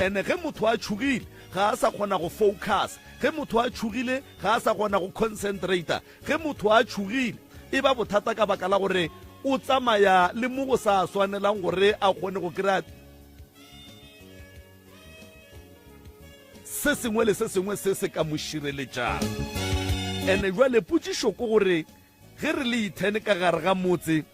Ene ge motho a tšhogile ga a sa kgona go focus, ge motho a tšhogile ga a sa kgona go concentrata, ge motho a tšhogile e ba bothata ka baka la gore o tsamaya le mo go sa swanelang gore a kgone go kry-a se sengwe le se sengwe se se ka mo šireletšang. Ene jwale potšišo ke gore Ge re le ithene ka gare ga motse,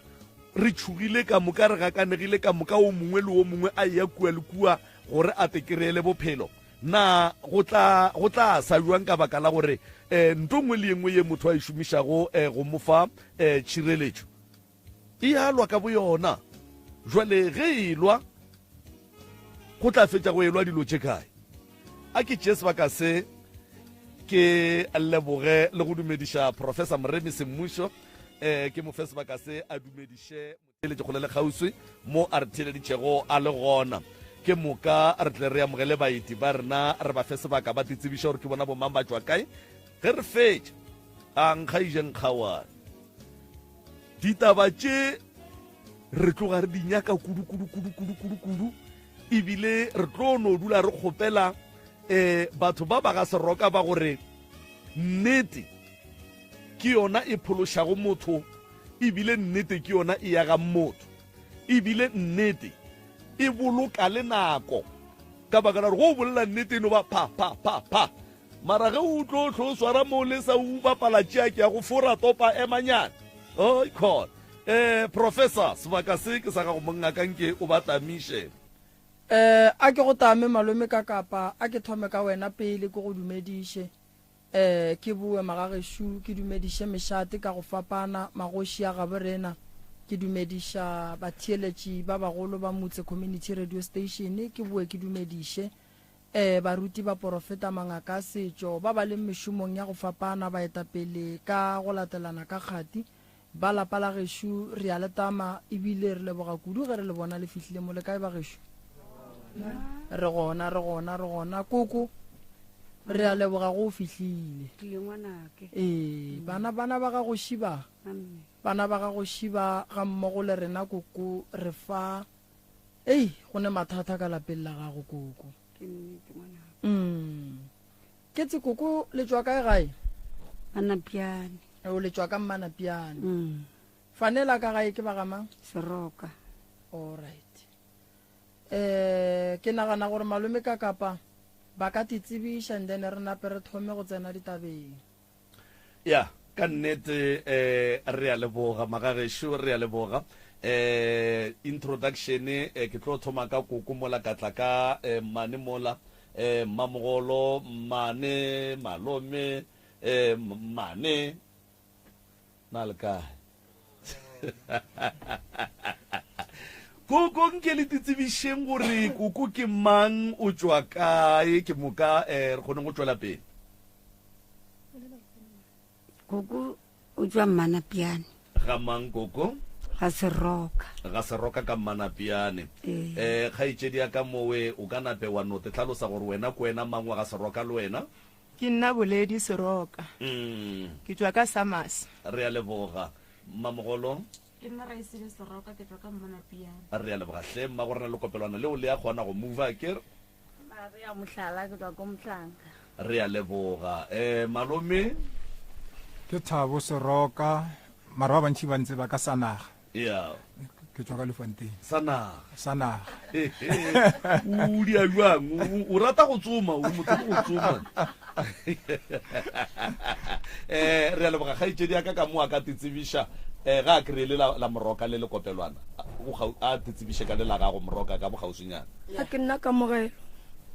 re tšhogile ka moka, re gakanegile ka moka, o mongwe le o mongwe a eya kua le kua gore a te kry-ele bophelo, na go tla, go tla sa bjang ka baka la gore um nto nngwe le ye nngwe ye motho a e šomišago um go mo fa um tšhireletšo e a lwa ka boyona? Jwale ge e lwa, go tla fetša go elwa dilo tše kae? A ke tšee sebaka se ke leboge le go dumediša Professor Moremi Semmušo. Eh, ke mo fe sebaka se a dumediše motheeletši kgole le kgauswi mo a re theeleditšego a le gona. Ke moka re tle re amogele baeti ba rena, re ba fe sebaka ba titsebiše gore ke bona bomang ba tšwa kae. Ge re fetša, a nkga ije nkgawane. Ditaba tše re tloga re di nyaka kudu kudu kudu kudu kudu kudu ebile re tlo no dula re kgopela um batho ba ba ga seroka ba gore nnete ke yona e phološago motho ebile nnete ke yona e yagang motho ebile nnete e boloka le nako ka baka la gore go o bolela nnete e no ba pha pha pha pha Mara ge o tlo hlo swara mo le sa u bapala tšea ke ya go fora topa emanyana. Oi khona. Eh professor sebaka se ke sa gago mongaka nke o ba tamiše. Eh a ke go tame malome ka kapa a ke thome ka wena pele ke go dumediše. Eh ke boe magagešu ke dumediše mešate ka go fapana magoši a gabo rena. Ke dumediša batheeletši ba bagolo ba Mutse Community Radio Station ke boe ke dumediše Ee, baruti, baporofeta, mangaka a setšo, ba ba leng mešomong ya go fapana, baetapele ka go latelana ka kgati, ba lapa la gešo, re a le tama e bile re leboga kudu ge re le bona le fihlile mo. Le kae bagešo? Re gona, re gona, re gona. Koko, re a leboga go o fihlile. Ee, bana, bana ba gago šiba, bana ba gago šiba ga mmogo le rena koko, re fa Ei, go ne mathata ka lapeng la gago koko. Ke nnete ngwanaka. Mm. Ke tse koko le tšwa kae gae? Manapiane. O le tšwa ka Mmanapiane. Mm. Fanela ka gae ke ba ga mang? Seroka. All right. Eh, ke nagana gore malome ka kapa ba ka te tsebiša and then re nape re thome go tsena ditabeng. Ya, ka nnete eh, re a leboga magagešo, re a leboga. Eh, introduction eh, ke tlo thoma ka koko mola ka tla ka eh, mmane mola eh, mmamogolo, mmane, malome, eh, mmane. Na le kae? Koko nke le titsebišeng gore koko ke mang, o tšwa kae, ke moka eh, re kgone go tšwela pele. Koko o tšwa Mmanapiane. Ga mang koko? Ga Seroka. Ga Seroka ka Mmanapiane. Ee. Eh, kgaetšedi ya ka mowe o ka nape wa no te hlalosa gore wena ke wena mang wa ga Seroka le wena? Ke nna Boledi Seroka. Mm. Ke tšwa ka Summers. Re a leboga. Mmamogolo? Ke nna Raesile Seroka, ke tšwa ka Mmanapiane. Re a leboga hle mma go rena le kopelwana leo le a kgona go mova akere? Maria Mohlala, ke tšwa ko Mohlanga. Re a leboga. Eh, malome? Ke Thabo Seroka, mara ba bantši ba ntseba ka Sanaga. Ya. Ke tšwa ka Lefontein. Sanaga. Sanaga. O dia bjang? O rata go tsoma, o motho ke go tsoma. Eh, re a leboga kgaetšedi ya ka ka mo a ka titsebiša eh ga a kry-e le la, la moroka le lekopelwana. O a titsebiše ka le la gago moroka ka bokgauswinyana. A ke nna Kamogelo.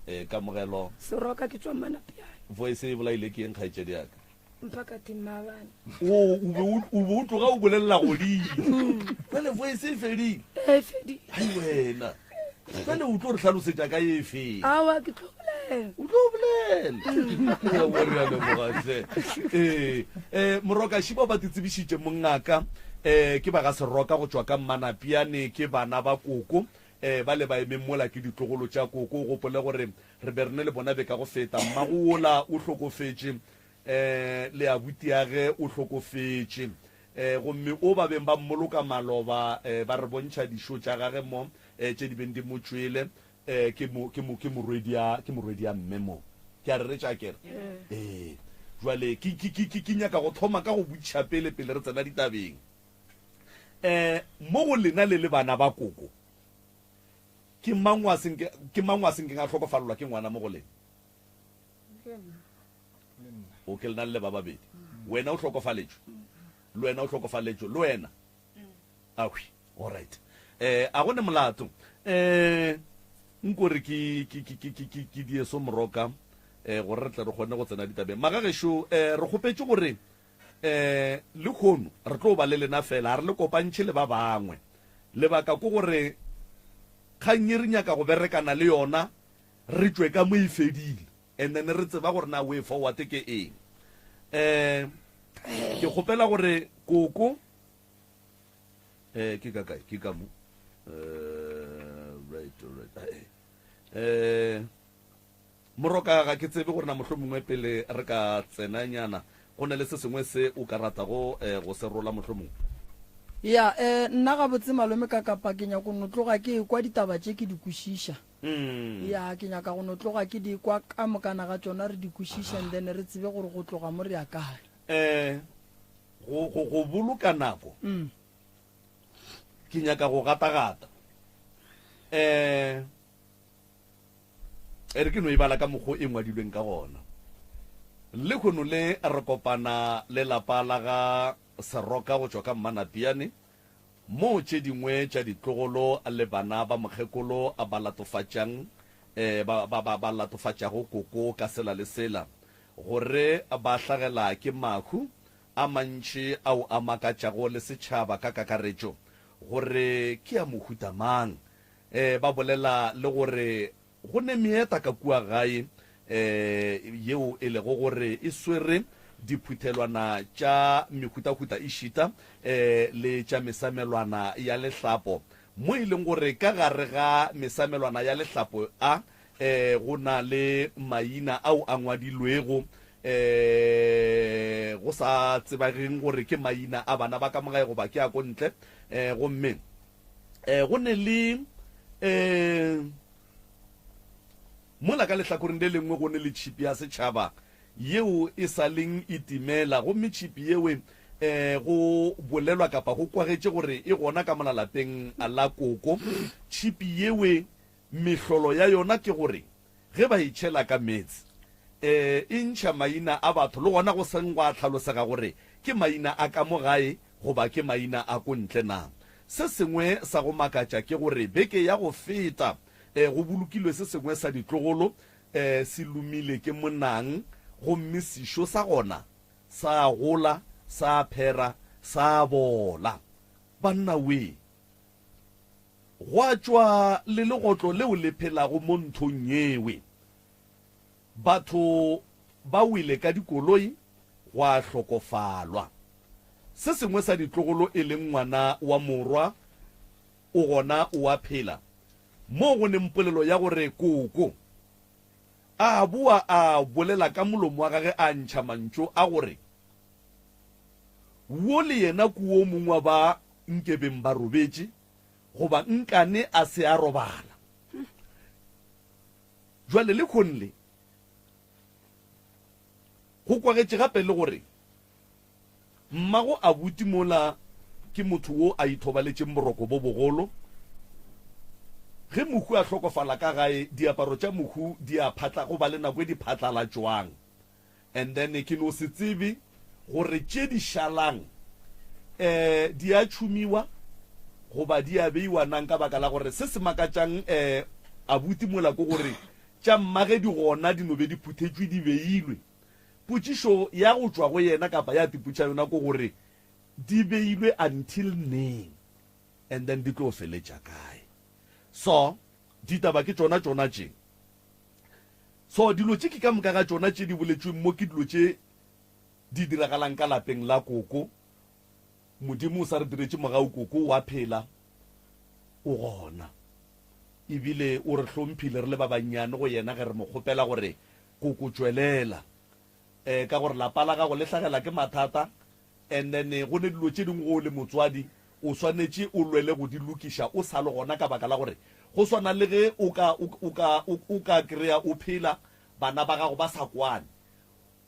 Eh, Kamogelo. Seroka ke tšwa Manapiane. Voice e bolaile ke eng kgaetšedi ya ka? Mphakathi maabane. O, o be o, o be o tloga o bolelela godimo. Jwale voice e fedile. E fedile. Hai wena. Jwale o tlo re hlalosetša ka e feng? Awa ke tlo bolela. O tlo bolela. Aowa re a leboga hle. Ee, eh Morokaši bao ba titsebišitše mongaka eh ke ba ga Seroka go tšwa ka Mmanapiane ke bana ba koko eh ba le ba emeng mola ke ditlogolo tša koko o gopole gore re be re ne le bona beka go feta mmago wola o hlokofetše Eh, le abutiage o hlokofetše. Eh, gomme o ba beng ba mmoloka maloba, eh, ba re bontšha dišo tša gage mo, eh, tše di beng di mo tšwele. Eh, ke mo, ke mo, ke morwedi ya, ke morwedi ya mme mo. Ke a reretša akere? Ee. Jwale ke, ke, ke, ke, ke nyaka go thoma ka go botšiša pele, pele re tsena ditabeng. Eh, mo go lena le le bana ba koko, ke mang wa senke, ke mang wa senkeng a hlokofalelwa ke ngwana mo go lena? O ke lena le le ba babedi. Wena o hlokofaletšwe? Le wena o hlokofaletšwe? Le wena? Ahwi. Alright. Eh, a go ne molato. Eh, nko re ke ke ke ke ke ke dieso moroka eh gore re tle re kgone go tsena ditabeng. Magagešo eh re kgopetše gore eh lehono re tlo ba le lena fela, a re le kopantšhe le ba bangwe. Lebaka ke gore kgang e re nyaka go berekana le yona re tšwe ka mo e fedile and then re tseba gore na way forward ke eng. Eh ke kgopela gore koko Eh, ke ka kae? Ke ka mo. Eh, right, right. Eh, eh, Moroka ga ke tsebe gore na mohlomongwe pele re ka tsenanyana go na le se sengwe se o ka ratago eh, go se rola mohlomongwe. Ya, eh, nna gabotse malome ka kapa ke nyako no tloga ke ekwa ditaba tše ke di kwešiša. Mm. Ya, ke nyaka go no tloga ke di kwa ka mokana ga tšona re di kwešiša and then re tsebe gore go tloga mo re ya kae. Eh, go, go, go boloka nako mm. ke nyaka go gatagata um e re ke no e bala ka mokgo e ngwadilweng ka gona lekgono le re kopana le lapa la ga seroka go tšwa ka mmanapiane moo tše dingwe tša ditlogolo le bana ba mokgekolo ba latofatšang um ba, ba, ba, ba latofatšago koko ka sela le sela gore ba hlagela ke mahu a mantši ao a makatšago le setšhaba ka kakaretšo gore ke a mohuta mang. Ba bolela le gore go ne meeta ka kua gae yeo e lego gore e swere diphuthelwana tša mehutahuta ešita le tša mesamelwana ya lehlapo, mo e leng gore ka gare ga mesamelwana ya lehlapo a E, go na le maina ao a ngwadilwego e, go sa tsebageng gore ke maina a bana ba ka mo gae goba ke a ko ntle. E, gomme e, go ne le e, mola ka lehlakoreng le lengwe go ne le tšhipi ya setšhaba yeo e sa leng e timela, gomme tšhipi yewe e, go bolelwa kapa go kwagetše gore e gona ka mola lapeng la koko. Tšhipi yewe Mehlolo ya yona ke gore ge ba e tšhela ka meetse, e e ntšha maina a batho le gona go seng gwa hlalosega gore ke maina a ka mo gae goba ke maina a ko ntle na. Se sengwe sa go makatša ke gore beke ya go feta go bolokilwe se sengwe sa ditlogolo se lomile ke monang gomme sešo sa gona sa gola sa phera sa bola. Banna wee! Gwa tšwa le legotlo leo le phelago mo nthong yewe. Batho ba wele ka dikoloi, gwa hlokofalwa. Se sengwe sa ditlogolo e leng ngwana wa morwa o gona o a phela, moo go neng polelo ya gore koko a boa a bolela ka molomo wa gage a ntšha mantšu a gore, Wo le yena ke wo mongwe wa ba nkebeng ba robetše, goba nkane a se a robala. Jwale lehono le, go kwagetše gape le gore mmago abuti mola ke motho wo a ithobaletšeng boroko bo bogolo. Ge mohu a hlokofala ka gae, diaparo tša mohu di a phatla, go ba le nako e di phatlalatšwang. And then ke no se tsebe gore tše di šalang um di a tšhumiwa goba di a beiwa nang, ka baka la gore se se makatšang um abuti mola ke gore tša mmage di gona di no be di phuthetšwe di beilwe. Potšišo ya go tšwa go yena kapa ya tipotša yona ke gore di beilwe until neng and then di tlo feletša kae. So ditaba ke tšona tšona tše. So dilo tše ke ka moka ga tšona tše di boletšweng mo ke dilo tše di diragalang ka lapeng la koko. Modimo o sa re diretše mogau koko o a phela, o gona. Ebile o re hlomphile re le ba bannyane go yena ge re mo kgopela gore koko tšwelela. Eh ka gore lapa la gago le hlagela ke mathata and then go ne dilo tše dingwe ge o le motswadi o swanetše o lwele go di lokiša o sa le gona ka baka la gore Go swana le ge o ka, o, o ka, o, o ka kry-a o phela, bana ba gago ba sa kwane.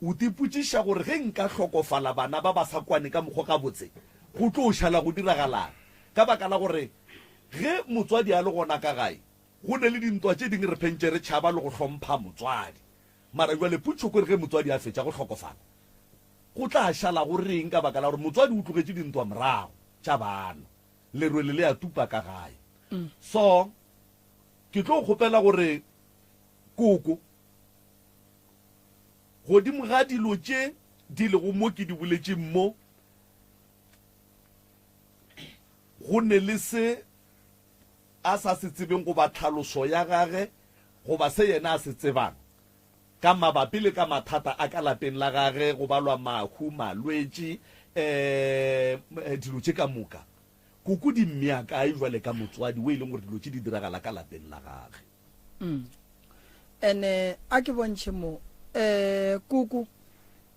O tipotšiša gore ge nka hlokofala bana ba ba sa kwane ka mokgwa gabotse, go tlo šala go diragalang? Ka baka la gore ge motswadi a le gona ka gae, go ne le dintwa tše dingwe re phentše re tšhaba le go hlompha motswadi. Mara bjale potšo ke gore ge motswadi a fetša go hlokofala, go tla šala go reng ka baka la gore motswadi o tlogetše dintwa morago tša bana. Lerwele le a tupa ka gae. So ke tlo kgopela gore koko, godimo ga dilo tše di lego mo ke di boletšeng mo, go ne le se a sa se tsebeng goba tlhaloso ya gage goba se yena a se tsebang ka mabapi le ka mathata a ka lapeng la gage, go balwa mahu, malwetši, um dilo tše ka moka. Koko di mmea kae jwale ka motswadi wo e leng gore dilo tše di diragala ka lapeng la gage? Mm. Ene a ke bontšhe mo. Eh, koko,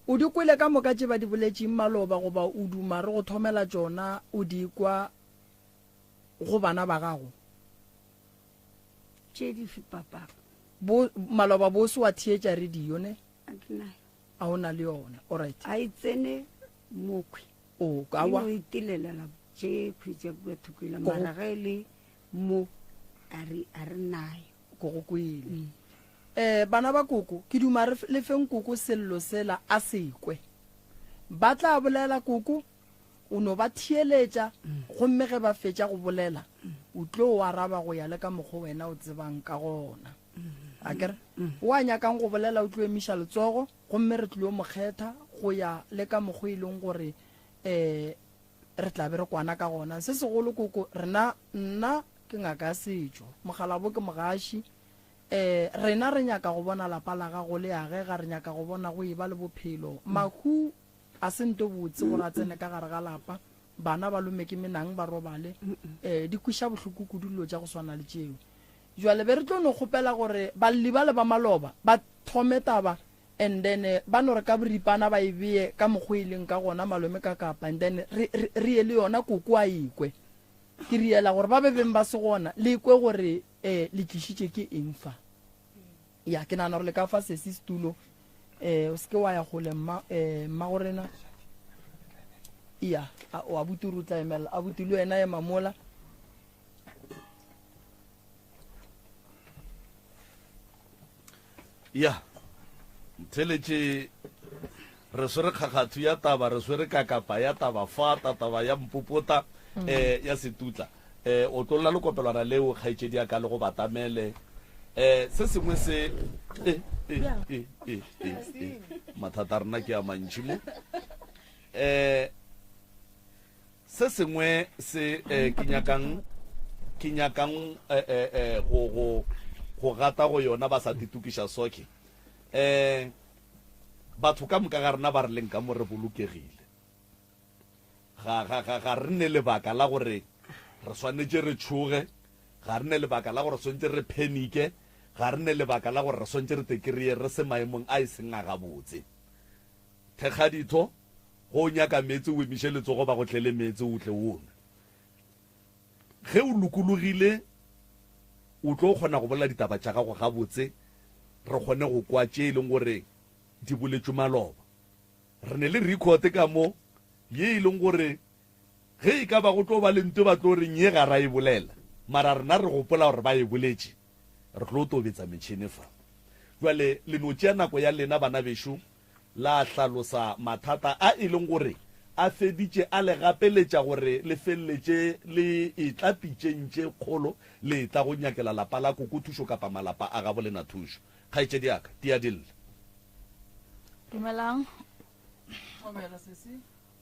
o di kwele ka moka tše ba di boletšeng maloba goba o duma re go thomela tšona o di kwa go bana ba gago? Tše dife papa? Bo, maloba bo se wa theetša radio ne? A ke nayo. A o na le yona. All right. A e tsene mokhwi. O ka wa. E no itelela tše khwi tša kua thoko mara ge e le mo a re a re nayo. Ko go kwele. Mm. Eh bana ba koko ke duma re le feng koko sello sela a se kwe. Ba tla bolela koko O no ba theeletša, gomme ge ba fetša go bolela, o tlo araba go ya le ka mokgo wena o tsebang ka gona. Akere? O a nyakang go bolela o tlo emiša letsogo, gomme re tlilo mo kgetha go ya le ka mokgo e leng gore um re tla be re kwana ka gona. Se segolo koko, rena, nna ke ngaka ya setšo, mokgalabo ke mogaši, um rena re nyaka go bona lapa la gago le agega, re nyaka go bona go eba le bophelo. Mahu Ga se nto botse gore a tsene ka gare ga lapa, bana ba lome ke menang ba robale. Um di kweša bohloko kudu dilo tša go swana le tšeo. Jwale be re tlo no kgopela gore balli bale ba maloba ba thome taba and then ba no re ka boripana ba e beye ka mokgo e leng ka gona malome ka kapa and then re, re, re ye le yona koko a e kwe. Ke riela gore ba be beng ba se gona le kwe gore um le tlišitše ke eng fa. Ya, ke nagana gore le ka fa sesi setulo. Eh, o seke wa ya gole mma, eh, mma go rena. Ya, a, o abuti o tla emela. Abuti le wena ema mola. Ya, ntheletše re swere kgakgathu ya taba, re swere kakapa ya taba fa, tataba ya mpopota, eh, ya setutla. Eh, otlolla lekopelwana leo, kgaetšedi ya ka, le go batamele. Eh, se sengwe se, eh, eh, eh, eh, eh, eh. Mathata a rena ke a mantši mo. Eh, se sengwe se eh, ke nyakang, ke nyakang eh, eh, eh, go, go, go gata go yona ba sa titukiša soke. Eh, batho ka moka ga rena ba re leng ka mo re bolokegile. Ga, ga, ga, ga re ne lebaka la gore re swanetše re tšhoge, ga re ne lebaka la gore re swanetše re phenike, ga re ne lebaka la gore re swanetše re tekireye re se maemong a e seng a gabotse. Thekga ditho, ge o nyaka meetse o emiše letsogo ba go tlele meetse o tle o nwe. Ge o lokologile o tlo kgona go bolela ditaba tša gago gabotse, re kgone go kwa tše e leng gore di boletšwe maloba. Re ne le record ka mo, ye e leng gore ge e ka ba go tlo ba le nto ba tlo reng ye ga ra e bolela, mara rena re gopola gore ba e boletše, re tlo tobetsa metšhene fa. Bjale le no tšea nako ya lena bana bešo la hlalosa mathata a e leng gore a feditše a le gapeletša gore le feleletše le etla pitšeng tše kgolo le etla go nyakela lapa la koko thušo kapa malapa a gabo lena thušo. Kgaetšedi ya ka, tia di lle. Dumelang.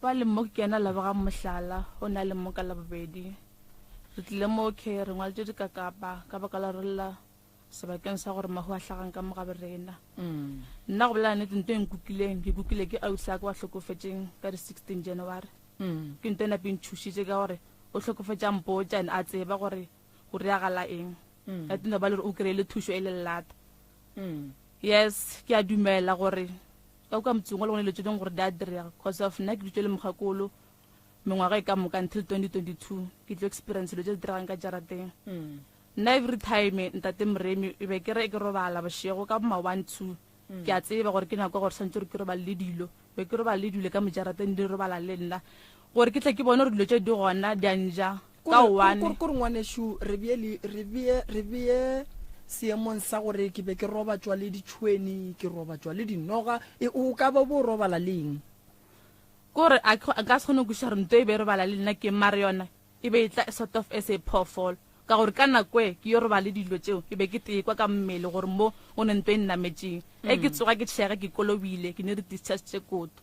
Ba le mo ke yena Lebogang Mohlala, o na le mo ka Labobedi. Re tlile mo ke re ngwaletše dikakapa ka baka la re lla sebakeng sa gore mahu a hlagang ka mo ga borena. Mm. Nna go bolela nnete nto e nkukileng, ke kukile ke ausi a ka wa hlokofetšeng ka di 16 January. Mm. Ke nto e nape ntšhušitše ka gore o hlokofetše a mpotša a tseba gore go diragala eng. Mm. Ya tino ba le gore o kry-ile thušo e le llata. Mm. Yes, ke a dumela gore ka kwa motseng o le gone dilo tse dingwe gore di a direga cause of nna ke dutse le mokgakolo mengwaga e ka moka until 2022 ke tlo experience dilo tse di diregang ka jarateng mm. Nna every time ntate Moremi e be ke re ke robala bošego ka bo ma 1 2 ke a tseba gore ke nako ya gore swantse gore ke robale le dilo be ke robala le dilo ka mojarateng di robala le nna gore ke tle ke bone gore dilo tše di gona di a nja ka one. Kore ngwanešu re bee le re bee re bee seemong sa gore ke be ke robatšwa le ditšhweni ke robatšwa le dinoga e o ka ba bo robala le eng? Kore a nka se kgone go kwešiša gore nto e be e robala le nna ke eng mare yona E be e tla sort of as a phoofolo, ka gore ka nako e ke yo robala le dilo tšeo, ke be ke tekwa ka mmele gore mo go ne nto e nnametšeng. Ge ke tsoga ke tšhega ke kolobile, ke ne di-discharge tše koto.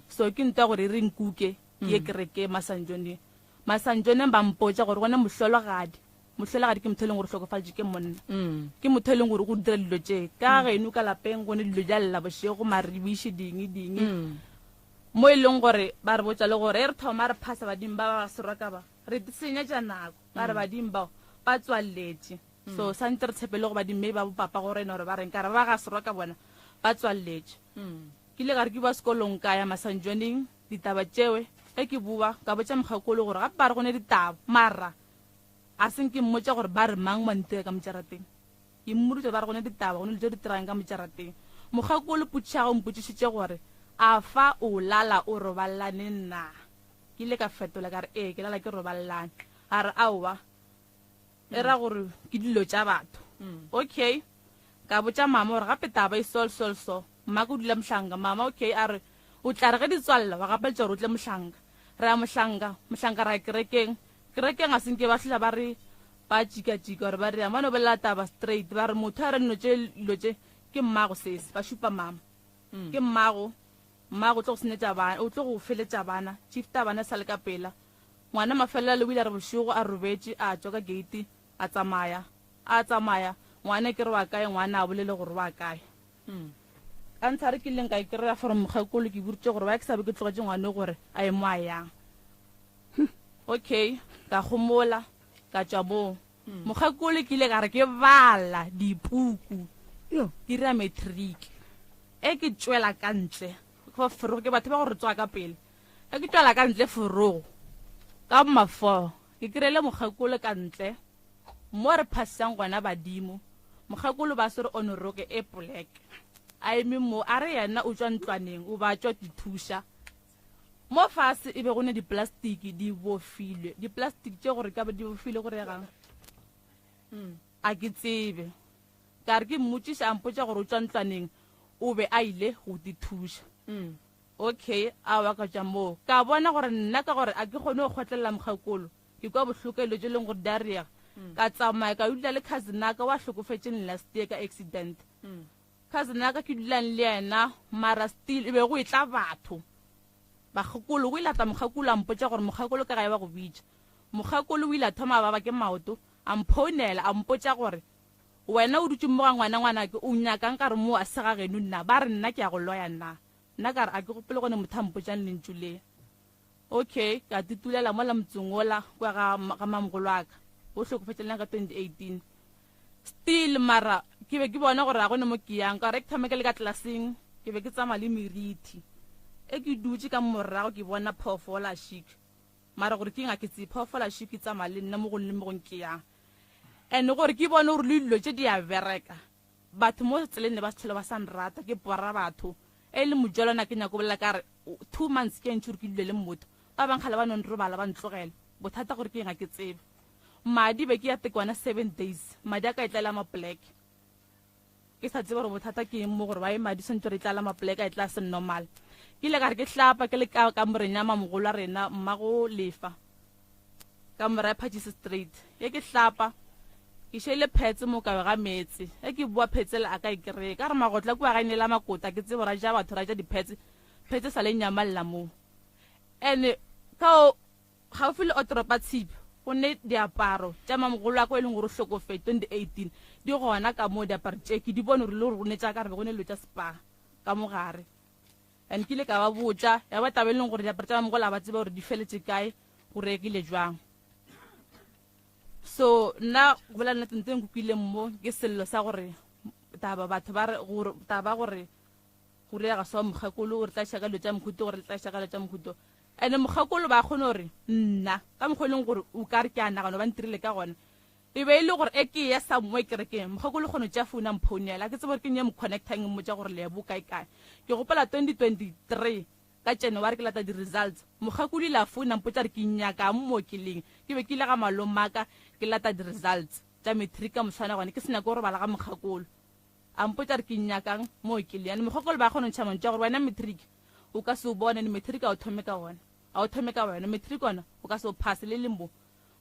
So ke nto ya gore e re nkuke ke ye kerekeng Masanjoneng. Masanjoneng ba mpotša gore go ne mohlologadi. Mohlologadi ke motho e leng gore o hlokofaditšwe ke monna. Ke motho e leng gore o go dira dilo tše. Ka geno ka lapeng go ne dilo di a lla bošego, maribiši, ding, ding. Mo e leng gore ba re botša le gore ge re thoma re phasa badimo ba ba seroka ba, re senyetša nako. Ba re badimo bao ba tswalletše. So santse re tshepele go badimo mme ba bo papa go rena gore ba reng ka re ba ga seroka bona ba tswalletše. Ke ile ka re ke boa sekolong ka ya Masanjoneng ditaba tšewe ge ke boa ka botša mokgakolo gore gape ba re go ne ditaba mara a seng ke mmotša gore ba re mang wa ntira ka mojarateng. Ke mmoditše ba re go ne ditaba, go ne dilo tše di tiragang ka mo jarateng. Mokgakolo Putšhaga o mpotšišitše gore, A fa o lala o robalane na? Ke ile ka fetola ka re, Ee, ke lala ke robalane. A re, Aowa, e ra gore ke dilo tša batho. Okay. Ka botša mama gore gape taba e so so le so. Mma ke o dula Mohlanka. Mama, okay, a re, O tla re ge di tswalela wa gapeletša gore o tle Mohlanka. Ra ya Mohlanka, Mohlanka ra ya kerekeng. Kerekeng ga se nke ba hlola ba re ba tšikatšika gore ba reang, ba no bolela taba straight, ba re motho a re nno tše dilo tše ke mmago sesi, ba šupa mama. Ke mmago, mmago o tlo go senyetša bana, o tlo go feletša bana, shifta bana e sa le ka pela. Ngwana mafelelo o ile a re bošego a robetše a tšwa ka gate a tsamaya, a tsamaya, ngwana ke re wa kae, ngwana a bolele gore wa kae. Ka ntsha re ke ileng ka e kry-a from mokgekolo ke boditše gore why ke sa be ke tlogetše ngwana gore a ye mo a yang. Okay, ka gomola, ka tšwa moo. Mokgekolo ke ile ka re ke bala dipuku, ke dira matric. E ke tšwela ka ntle, go forogo, ke batho ba go re tsoga ka pele. E ke tšwela ka ntle forogo, ka bo ma-four, ke kry-ile mokgekolo ka ntle, mo re phasisang gona badimo. Mokgekolo ba swere onoroke e poleke. A eme mo, a re yena o tšwa ntlwaneng, o ba tšwa dithuša. Mo fase e be go ne diplastiki di bofilwe. Diplastiki tše gore ka be di bofilwe go regang? A ke tsebe. Ka re ke mmotšiša a mpotša gore o tšwa ntlwaneng o be a ile go di thuša. Okay, aowa ka tšwa moo. Ka bona gore nna ka gore a ke kgone go kgotlelela mokgekolo, ke kwa bohloko ka dilo tše leng gore di a riega. Ka tsamaya ka yo dula le cousin ya ka wa hlokofetšeng last year ka accident. Cousin ya ka ke dulang le yena mara still e be go etla batho bakgekolo go ile a tla mokgekolo a mpotša gore mokgekolo ka gae ba go bitša mokgekolo o ile a thoma a baba ke maoto a mphounela a mpotša gore wena o dutše mo ga ngwana ngwanake o nyakang ka re mo a se ga geno nna ba re nna ke ya go loya nna nna ka re a ke gopole gone motho a mpotšang lentšu le okay ka titulela mola motseng ola kwa ga ga mamogolo aka o hlokofetše le ka 2018 Still mara ke be ke bona gore ga gone mo ke yang ka gore ke thoma ke le ka tlelaseng ke be ke tsamaya le merithi e ke dutše ka morago ke bona phoofolo a shik mara gore ke eng ga ke tsebe phoofolo a shik e tsamaya le nna mo gong le mo gong ke yang and gore ke bone gore le dilo tše di a bereka batho mo tseleng ne ba se tlhole ba sa nrata ke bora batho e le mojolwana ke nyako bolela ka re 2 months ke ntšhe gore ke dule le motho ba bang kgale ba no nrobala ba ntlogela bothata gore ke eng ga ke tsebe Madi be ke ya tekwana 7 days madi a ka e tlela ma black ke sa tsebe gore bothata ke eng mo gore why madi swantse re tlala ma black a e tla se normal ke ile ka re ke hlapa ke le ka kamoreng ya mamogolo a rena mmago lefa kamora ya Phatšise Street ye ke hlapa ke šeile phetse mo kabe ga meetse ge ke boa phetse le a ka e kry-e ka re magotla kua ga e nela makota ke tsebo ra ja batho ra ja diphetse phetse sa le nyamalla moo and ka Gaufi le Otoropa Tshipi go ne diaparo tša mamogolo wa ka e leng gore o hlokofetše 2018 di gona ka moo. Diaparo tše ke di bone gore le gore go ne tša ka re be go ne dilo tša spa ka mo gare. And ke ile ka ba botša ya ba taba e leng gore diaparo tša mamogolo ga ba tsebe gore di feletše kae go rekile jwang. So nna go bolela nnete ntho e nkukwileng mo ke sello sa gore taba batho ba re gore taba gore go riega so mokgekolo o re tlaiša ka dilo tša mohuto gore le tlaiša ka dilo tša mohuto. Ene mokgekolo ba kgone gore nna ka mokgwa e leng gore o ka re ke a nagana ba ntirile ka gona. E be e le gore e ke eya somewhere kerekeng, mokgekolo o kgona go tšea phone a mphounela, a ke tsebe gore ke eng ye mo connectang e mmotša gore Lebo o kae kae. Ke gopola 2023 ka January ke lata di results, mokgekolo o ile a founa a mpotša gore ke nyakang mo ke leng. Ke be ke ile ga malomaka ke lata di results tša matric ka moswana gona ke se nyake go robala ga mokgekolo. A mpotša gore ke nyakang mo ke leng. And mokgekolo ba kgona go ntšha mantšu a gore wena matric o ka se o bone and matric a o thome ka ona, a o thome ka wena, matric ona o ka se o phase le leng bo.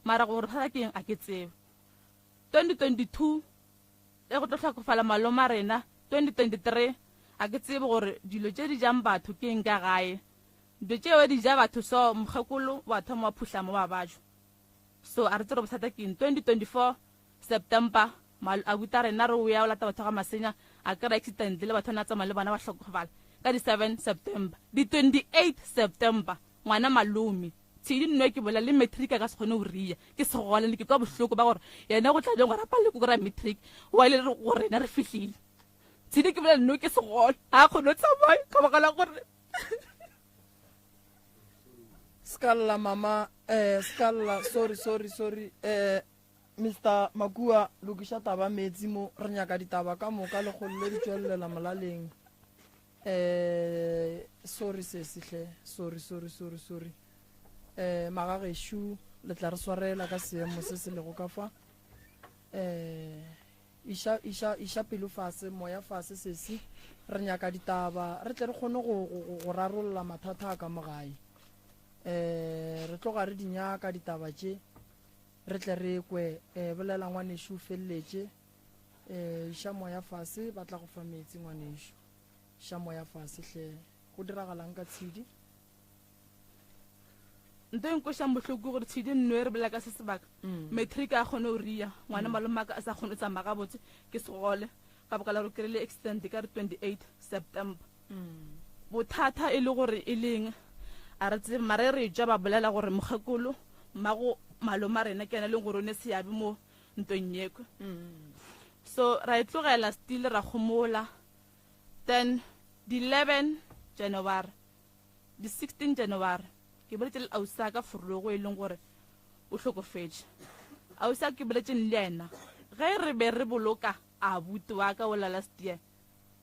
Mara gore bothata ke eng a ke tsebe. 2022 e go tlo hlokofala malome a rena, 2023 a ke tsebe gore dilo tše di jang batho ke eng ka gae. Dilo tšeo di ja batho so mokgekolo wa thoma wa phuhlama wa bajwa. So a re tsebe gore bothata ke eng. 2024 September abuti a rena re o ya o lata batho ga Masenya a kry accident le batho a ne a tsamaya le bona ba hlokofala ka di 7 September. Di 28 September ngwana malome Tshidi nno ke bolela le matric a ka se kgone go ria ke segole ne ke kwa bohloko ba gore yena go tla jang gore a palele ke kry matric wa ile go rena re fihlile Tshidi ke bolela nno ke segole a kgone go tsamaya ka baka la gore Skalla mama eh skalla sorry sorry sorry eh Mr Makua lokiša taba meetse mo re nyaka ditaba ka moka lekgolo le di tšwelelela molaleng Eh sorry sesi hle sorry sorry sorry sorry eh magagešu le tla re swarela ka seemo se se lego ka fa eh iša iša iša pelo fase moya fase sesi re nyaka ditaba re tle re kgone go go go rarolla mathata a ka mo gae eh re tloga re di nyaka ditaba tše re tle re kwe eh bolela ngwanešu o feleletše Eh, iša moya fase, ba tla go fa meetse ngwanešu. Iša moya fase hle. Go diragalang ka Tshidi? Nto e nkwešang bohloko ke gore Tshidi nno e re bolela ka se sebaka. Mm. Matric a kgone go ria, ngwana mm. malomaka a sa kgone go tsamaya gabotse ke segole ka baka la gore kry-ile accident ka re 28 September. Mm. Bothata e le gore e leng a re tsebe mara e re tšwa ba bolela gore mokgekolo mmago maloma rena ke yena e leng gore o ne seabe mo ntweng yekwe so ra e tlogela still ra gomola then di 11 January di 16 January ke boletse le ausi ka forogo e leng gore o hlokofetše ausi ke boletseng le yena ge re be re boloka abuti wa ka ola last year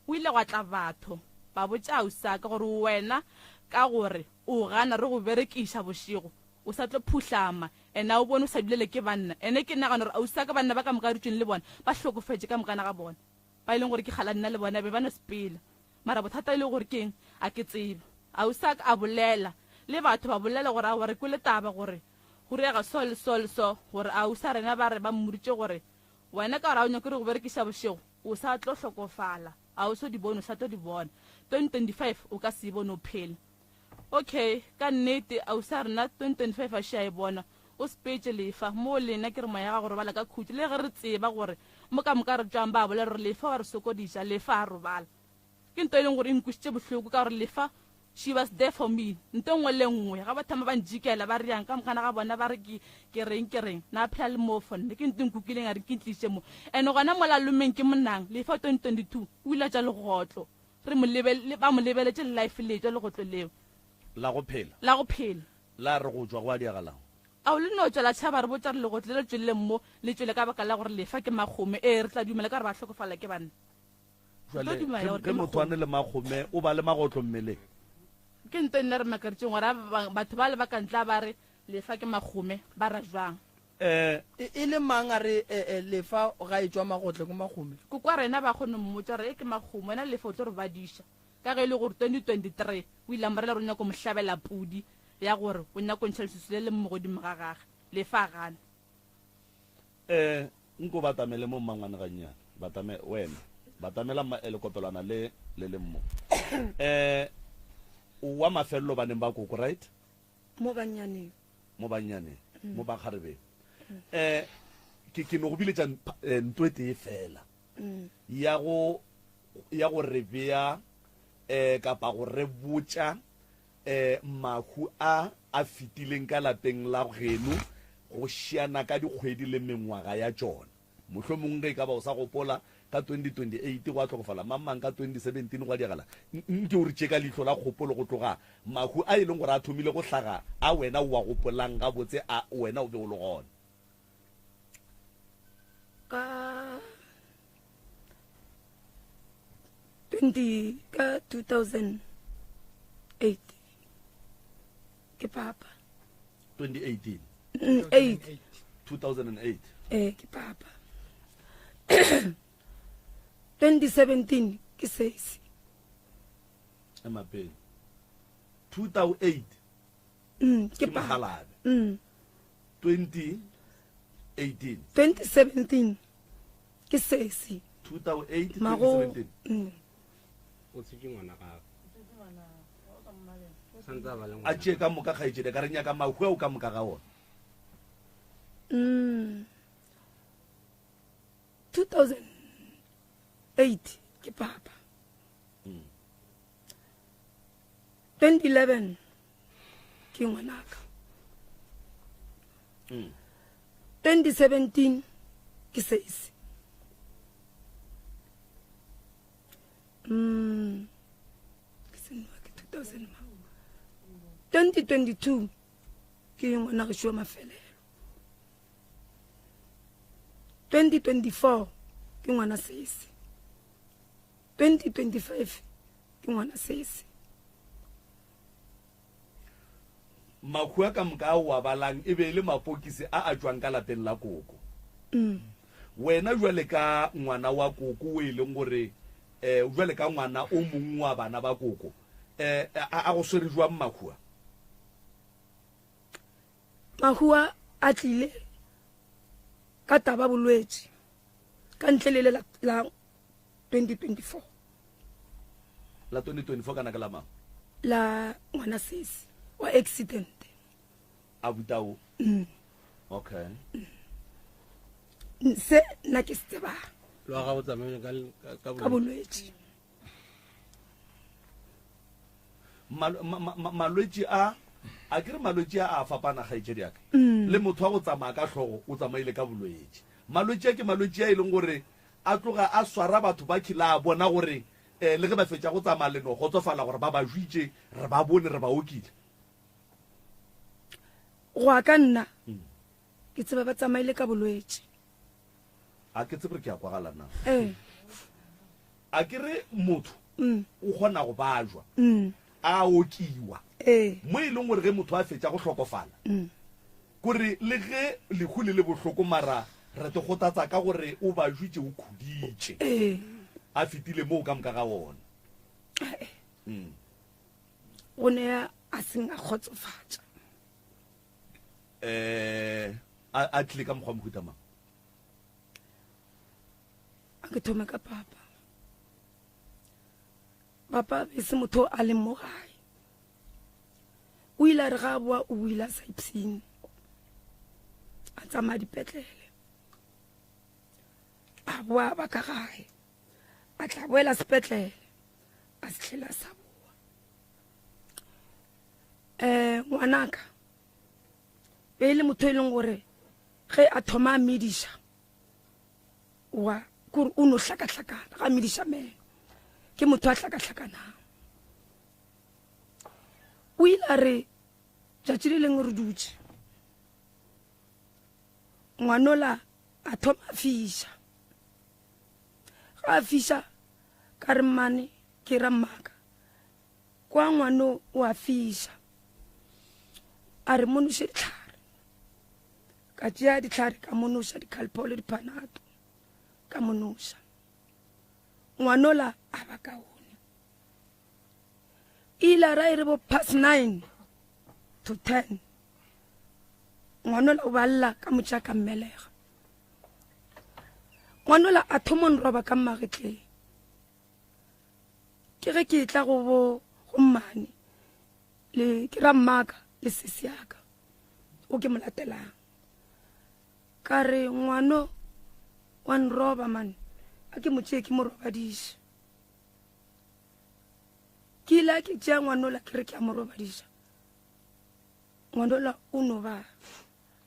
o ile gwa tla batho ba botša ausi ka gore wena ka gore o gana re go berekiša bošego O sa tlo phuhlama. Ene a o bone o sa dulele ke banna. Ene ke nagana gore ausi wa ka banna ba ka moka a dutšeng le bona ba hlokofetše ka mokana ga bona. Ba e leng gore ke kgala nna le bona be ba no sepela. Mara bothata e le gore keng a ke tsebe. Ausi wa ka a bolela le batho ba bolela gore aowa re kwele taba gore go riega so le so le so gore ausi a rena ba re ba mmoditše gore wena ka gore a o nyake re go berekiša bošego o sa tlo hlokofala a o so di bone o sa tlo di bona 2025 o ka se e bone o phela. Okay, ka nnete, ausi a rena 2025 a še a e bona. O sepetše Lefa. Moo lena ke re moya gago robala ka khutšo. Le ge re tseba gore mo ka moka re tšwang ba bolela gore Lefa wa re sokodiša, Lefa a robala. Ke nto e leng gore e nkwešitše bohloko ka gore Lefa she was there for me. Nto nngwe le nngwe ga ba thoma ba njikela ba reyang ka mokana ga bona ba re ke ke reng ke reng. Na phela le moo for nna. Ke nto e nkukileng a re ke ntliše mo. And gona mola lomeng ke monang Lefa 2022 o ile a tšwa legotlo. Re mo lebel-, ba mo lebeletše life letšwa legotlo leo. La go phela. La go phela. La re go tšwa gwa diagalang. Ao, le no tšwa la tšhaba re botša gore legotlo le le tšweleng mo le tšwele ka baka la gore lefa ke makgome. Ee, re tla dumela ka gore ba hlokofala ke banna. Re Jwale tlo dumela gore ge ke motho a makgome. ne le makgome o ba le magotlo mmeleng. Ke nto e nna re makaretšeng gore a ba, batho bale ba ka ntle a ba re lefa ke makgome ba ra jwang. Eh. E, e le mang a re, e, e, Lefa ga e tšwa magotle ko Makgome? Kokwa rena ba kgone mmotša gore e ke Makgome, wena Lefa o tlo re badiša. Ka ge e le gore 2023 o ile a mo rela gore o nyako mo hlabela pudi ya gore o nyako ntšha leswiswi le le mo godimo ga gage. Lefa a gana. Eh, nko batamele mo mmangwane gannyane. Batame, wena. Batamela mma, eh, lekopelwana le le leng mo. Eh, o wa mafelelo baneng ba koko, right? Mo bannyaneng. Mo bannyaneng, mo bakgarebeng. Eh, ke, ke no go biletša eh, nto e tee fela ya go, ya go re bea, eh, kapa go re botša, eh, mahu a a fetileng ka lapeng la geno go šiana ka dikgwedi le mengwaga ya tšona. Mohlomongwe ge e ka ba o sa gopola, ka 2028 gwa hlokofala mang mang, ka 2017 gwa diagala. Nke o re tšee ka leihlo la kgopolo go tloga mahu a e leng gore a thomile go hlaga a wena o a gopolang gabotse a wena o be o le gona. Ka 20 ka 2008 ke papa. 2018. 8. 2008. Eh ke papa. 2017 ke sesi. Emapele. 2008. Ke mogalabe. 2018. 2017 ke sesi. 2008 2017. O tshetše ngwana gago. Santse a ba le A tšee ka moka kgaetšedi ka re nyaka mahu ao ka moka ga ona. 2008 ke papa. 2011 ke ngwanaka. 2017 ke sesi. Ke senwa ke 2000 ma. 2022 ke ngwana gešo wa mafelelo. 2024 ke ngwana sesi. 2025 ke ngwana sesi. Mahu a ka moka ao a balang e be e le mapokisi a a tšwang ka lapeng la koko. Wena jwale ka ngwana wa koko o e leng gore um jwale ka ngwana o mongwe wa bana ba koko, um a go swere jwang mahu a? Mahu a a tlile ka taba bolwetši ka ntle le le la 2024. La 2024 kana ke la mang? La ngwana sesi wa accident. A butao. Okay. Se nna ke se tsebang. Lwa ga o tsamaile ka ka bolwetši. Malwetši a a ke re malwetši a a fapana kgaetšedi ya ka. Le motho wa go tsamaya ka hlogo o tsamaile ka bolwetši. Malwetši a ke malwetši a e leng gore a tloga a swara batho ba kile a bona gore um le ge ba fetša go tsamaya le no kgotsofala gore ba ba jwitše, re ba bone, re ba okile. Go ya ka nna, ke tseba ba tsamaile ka bolwetši. A ke tsebe gore ke a kwagala na. Ee. A ke re motho o kgona go bajwa, a okiwa, mo e leng gore ge motho a fetša go hlokofala, kore le ge lehu le le bohloko mara re te kgothatsa ka gore o bajwitše, o khuditše, a fetile moo ka moka ga ona. Go ne a seng a kgotsofatša. Um a tlile ka mokgwa mohuta mang? A ke thome ka papa. Papa be se motho a leng mo gae. O ile a re ga a boa o buile a sa ipshine. A tsamaya dipetlele. A boa ba ka gae. A tla boela sepetlele. A se tlhela sa boa. Ngwanaka be e le motho e leng gore ge a thoma a mediša wa kore o no hlakahlakana ga mediša meno, ke motho a hlakahlakanang. O ile a re tšatši le lengwe re dutše, ngwanola a thoma a fiša. Ga a fiša ka re mmane ke ra mmaka, kwa ngwano o a fiša. A re monoše dihlare. Ka tšea dihlare ka monoša, dikhalpholo, diphanato ka monoša. Ngwanola a ba kaone. Ile a ra e re bo past 9 to 10. Ngwanola o balla ka motša ka mmelega. Ngwanola a thomo nroba ka mmagetleng. Ke ge ke tla go bo go mmane le ke ra mmaka le sesi yaka o ke mo latelang. Ka re ngwano wa nroba man, a ke mo tšee ke mo robadiše. Ke ile ke tšea ngwanola ke re ke a mo robadiša. Ngwanola o no ba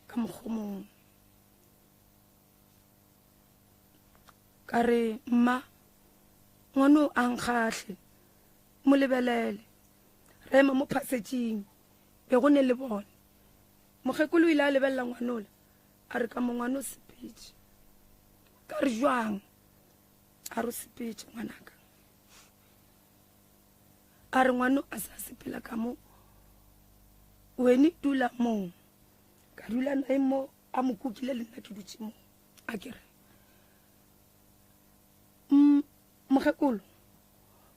ka mokgomong. Ka re mma ngwano a nkgahle, mo lebelele. Re ema mo phasetšing, be go ne le bone. Mokgekolo o ile a lebelela ngwanola, a re ka mo ngwano sepetše. Ka re jwang? A re o sepetše ngwanaka. A re ngwano a sa sepela ka mo. Wene dula moo. Ka dula nae mo a mo kukile le nna ke dutše mo. A ke re mokgekolo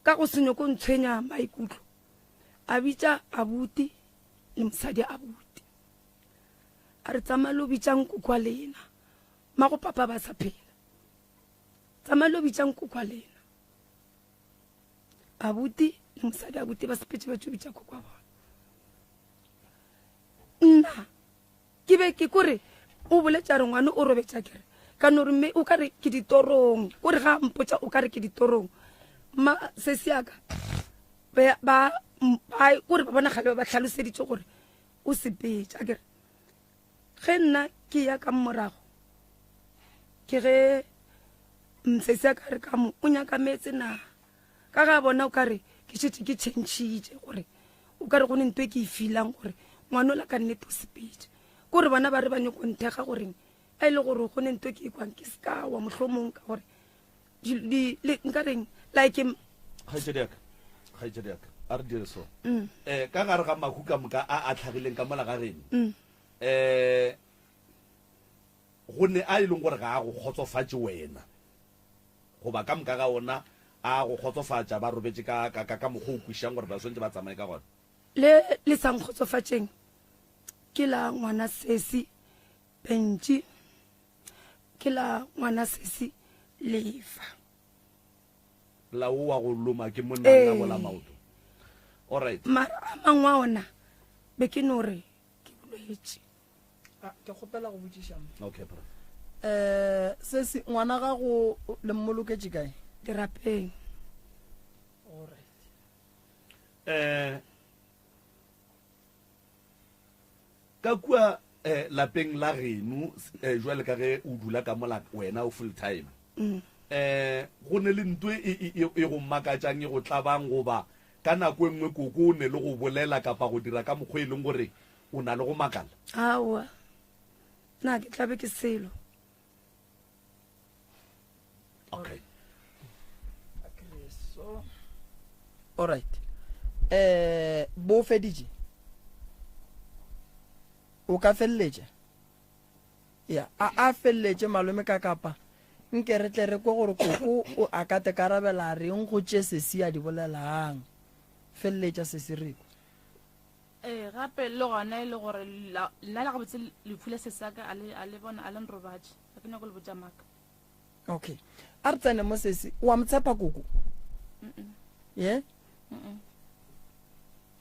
ka go se nyoko ntshwenya maikutlo a bitša abuti le mosadi abuti a re tsamaya lo bitšang kukwa lena mago papa ba sa phela tsamaya lo bitšang kukwa lena abuti le mosadi abuti ba sepetse ba tso bitša kukwa bona nna ke be ke kore o boletša re ngwane o robetša kere ka no re mme o ka re ke ditorong o re ga mpotša o ka re ke ditorong ma sesi yaka ba ba kore ba bona gale ba tlhaloseditše gore o sepetše a kere ge nna ke ya ka morago ke ge msesi a ka re ka mo o nyaka meetse na ka ga bona o ka re ke šetše ke tšhentšhitše gore o ka re go ne nto e ke e feelang gore ngwanola ka nnete o sepetše kore bona ba re ba nyoko nthekga goreng a e le gore go ne nto e ke e kwang ke sekawa mohlomong ka gore nka reng like kgaetšedi yaka kgaetšedi yaka a re dire so um ka gare ga mahu ka moka a a tlhagileng ka mola ga geno um go ne a e leng gore ga a go kgotsofatše wena goba ka moka ga ona a go kgotsofatša ba robetše ka, ka, ka, ka mokgwa o kwišang gore ba swantše ba tsamaye ka gona? Le le sa nkgotsofatšeng ke la ngwana sesi Bentši, ke la ngwana sesi Lefa. La wo wa go loma ke monna la maoto. Alright. Mara a mangwe a ona be ke no re ke bolwetši. Ah, ke kgopela go botšiša mo. Okay, bro. Eh, sesi ngwana gago le mmoloketše kae? Dirapeng. Alright. Eh ka kua eh, lapeng la geno eh, jwale ka ge o dula ka mola wena o full time mm. eh go ne le ntwe e, e, e, e go makatšang e go tlabang goba ka nako e nngwe koko o ne le go bolela kapa go dira ka mokgwa e leng gore O na le go makala? Aowa, na ke tla be ke selo. Okay. All right. Eh, bo feditše? O ka feleletša? Ya, a a feleletše malome ka kapa nke re tle re kwe gore koko o a ka te karabela reng go tše sesi a di bolelang. Feleletša sesi re kwe. Ee, gape le gona e le gore nna le gabotse lehu la sesaka a le a le bona a le nrobatše ga ke nyako le botša maaka. Okay, a re tsene mo sesi wa mo tshepa koko ye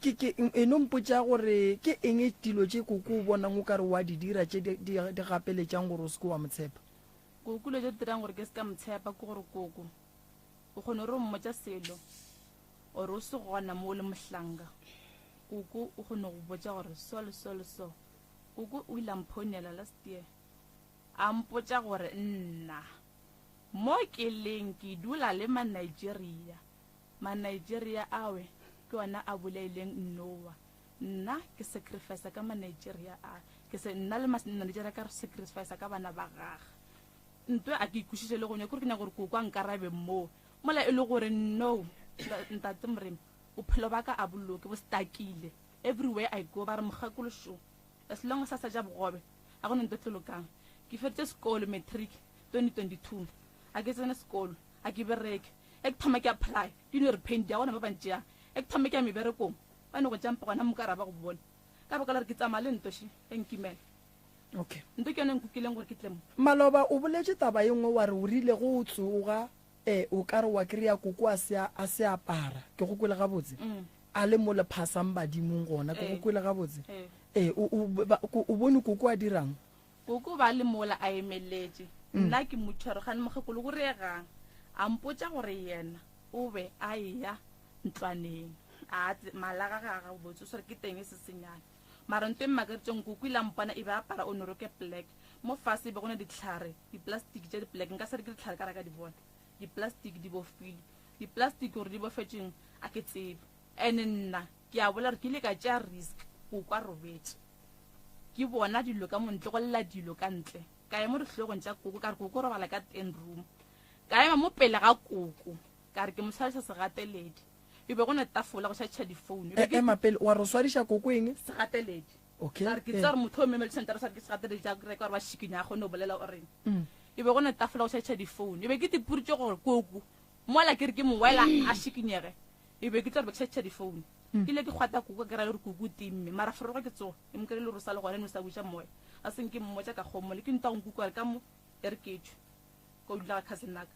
ke ke e no mpotša gore ke eng dilo tše koko o bonang o kare wa di dira tše di di di gapeletšang gore o se ke wa mo tshepa? Koko dilo tše di dirang gore ke se ka mo tshepa ke gore koko o kgone gore o mmotša selo Or o se gona mo o le mohlanka, koko o kgone go botša gore so le so le so. Koko o ile a mphounela last year a mpotša gore nna mo ke leng ke dula le ma-Nigeria. Ma-Nigeria awe ke ona a bolaileng Noah. Nna ke sacrifice ka ma-Nigeria a, ke se nna le ma-Nigeria ka re sacrifice ka bana ba gage. Ntwe a ke ikwešiše le go nyaka, kore ke nyaka gore koko a nkarabe moo. Mola e le gore no ntate Moremi bophelo ba ka a bo loke bo stakile everywhere I go ba re mokgekolo šo as long as a sa ja bogobe a go ne nto tlo lokang ke feditše sekolo matric 2022 a ke tsene sekolo a ke bereke e ke thoma ke apply ke no re paint ya gona ba ba ntšeang e ke thoma ke ya meberekong ba no go jampa gona mo ka ra ba go bone ka baka la re ke tsamaya le nto še e nkimela okay nto ke yone nkukileng gore ke tle mo maloba o boletše taba ye nngwe wa re o rile go o tsoga E, o ka re wa kry-a koko a se a se apara. Ke go kwele gabotse? A le mo le phasang badimong gona. Ke go kwele gabotse? E, o, o, ba, ko, o bone koko a dirang? Koko ba le mola a emeletše. Nna ke mo tshwere gane mokgekolo go reegang. A mpotša gore yena o be a eya ntlwaneng. A tle, mala a gage a gabotse, o swere ke teng e se senyane. Mara nto e mmakaditšeng koko ile a mpona e be a apara onoroke black. Mo fase e be go na dihlare, diplastiki tša di-black, nka se re ke dihlare ka ra ka di bona. Diplastiki di bofilwe. Diplastiki gore di bofetšweng a ke tsebe. And-e nna ke a bolela gore ke ile ka tšea risk koko a robetše. Ke bona dilo ka mo ntle, go lla dilo ka ntle. Ka ya mo dihlogong tša koko, ka re koko robala ka ten room. Ka ema mo pele ga koko, ka re ke mo swariša segateledi. E be go ne tafola go šatšha difounu. E be ke Ema pele, wa re o swariša koko eng? Segateledi. Okay. Ka re ke tseba gore motho o memele tšhelete re sware ke segateledi tša kereke gore ba šikinya a kgone go bolela o reng. E be go ne tafola go šatšha difounu. E be ke tipuritše gore koko mola ke re ke mowela a šikinyege. E be ke tlo re be ke šatšha difounu. Ke ile ke kgwata koko ke ra le gore koko o timme. Mara forogo ke tsoga e mo kry-ile gore o sa le gona ene o sa buša moya. A seng ke mmotša ka kgomo le ke ntwa go nkuka gore ka mo e re ke tšwe. Ko dula ga cousin naka.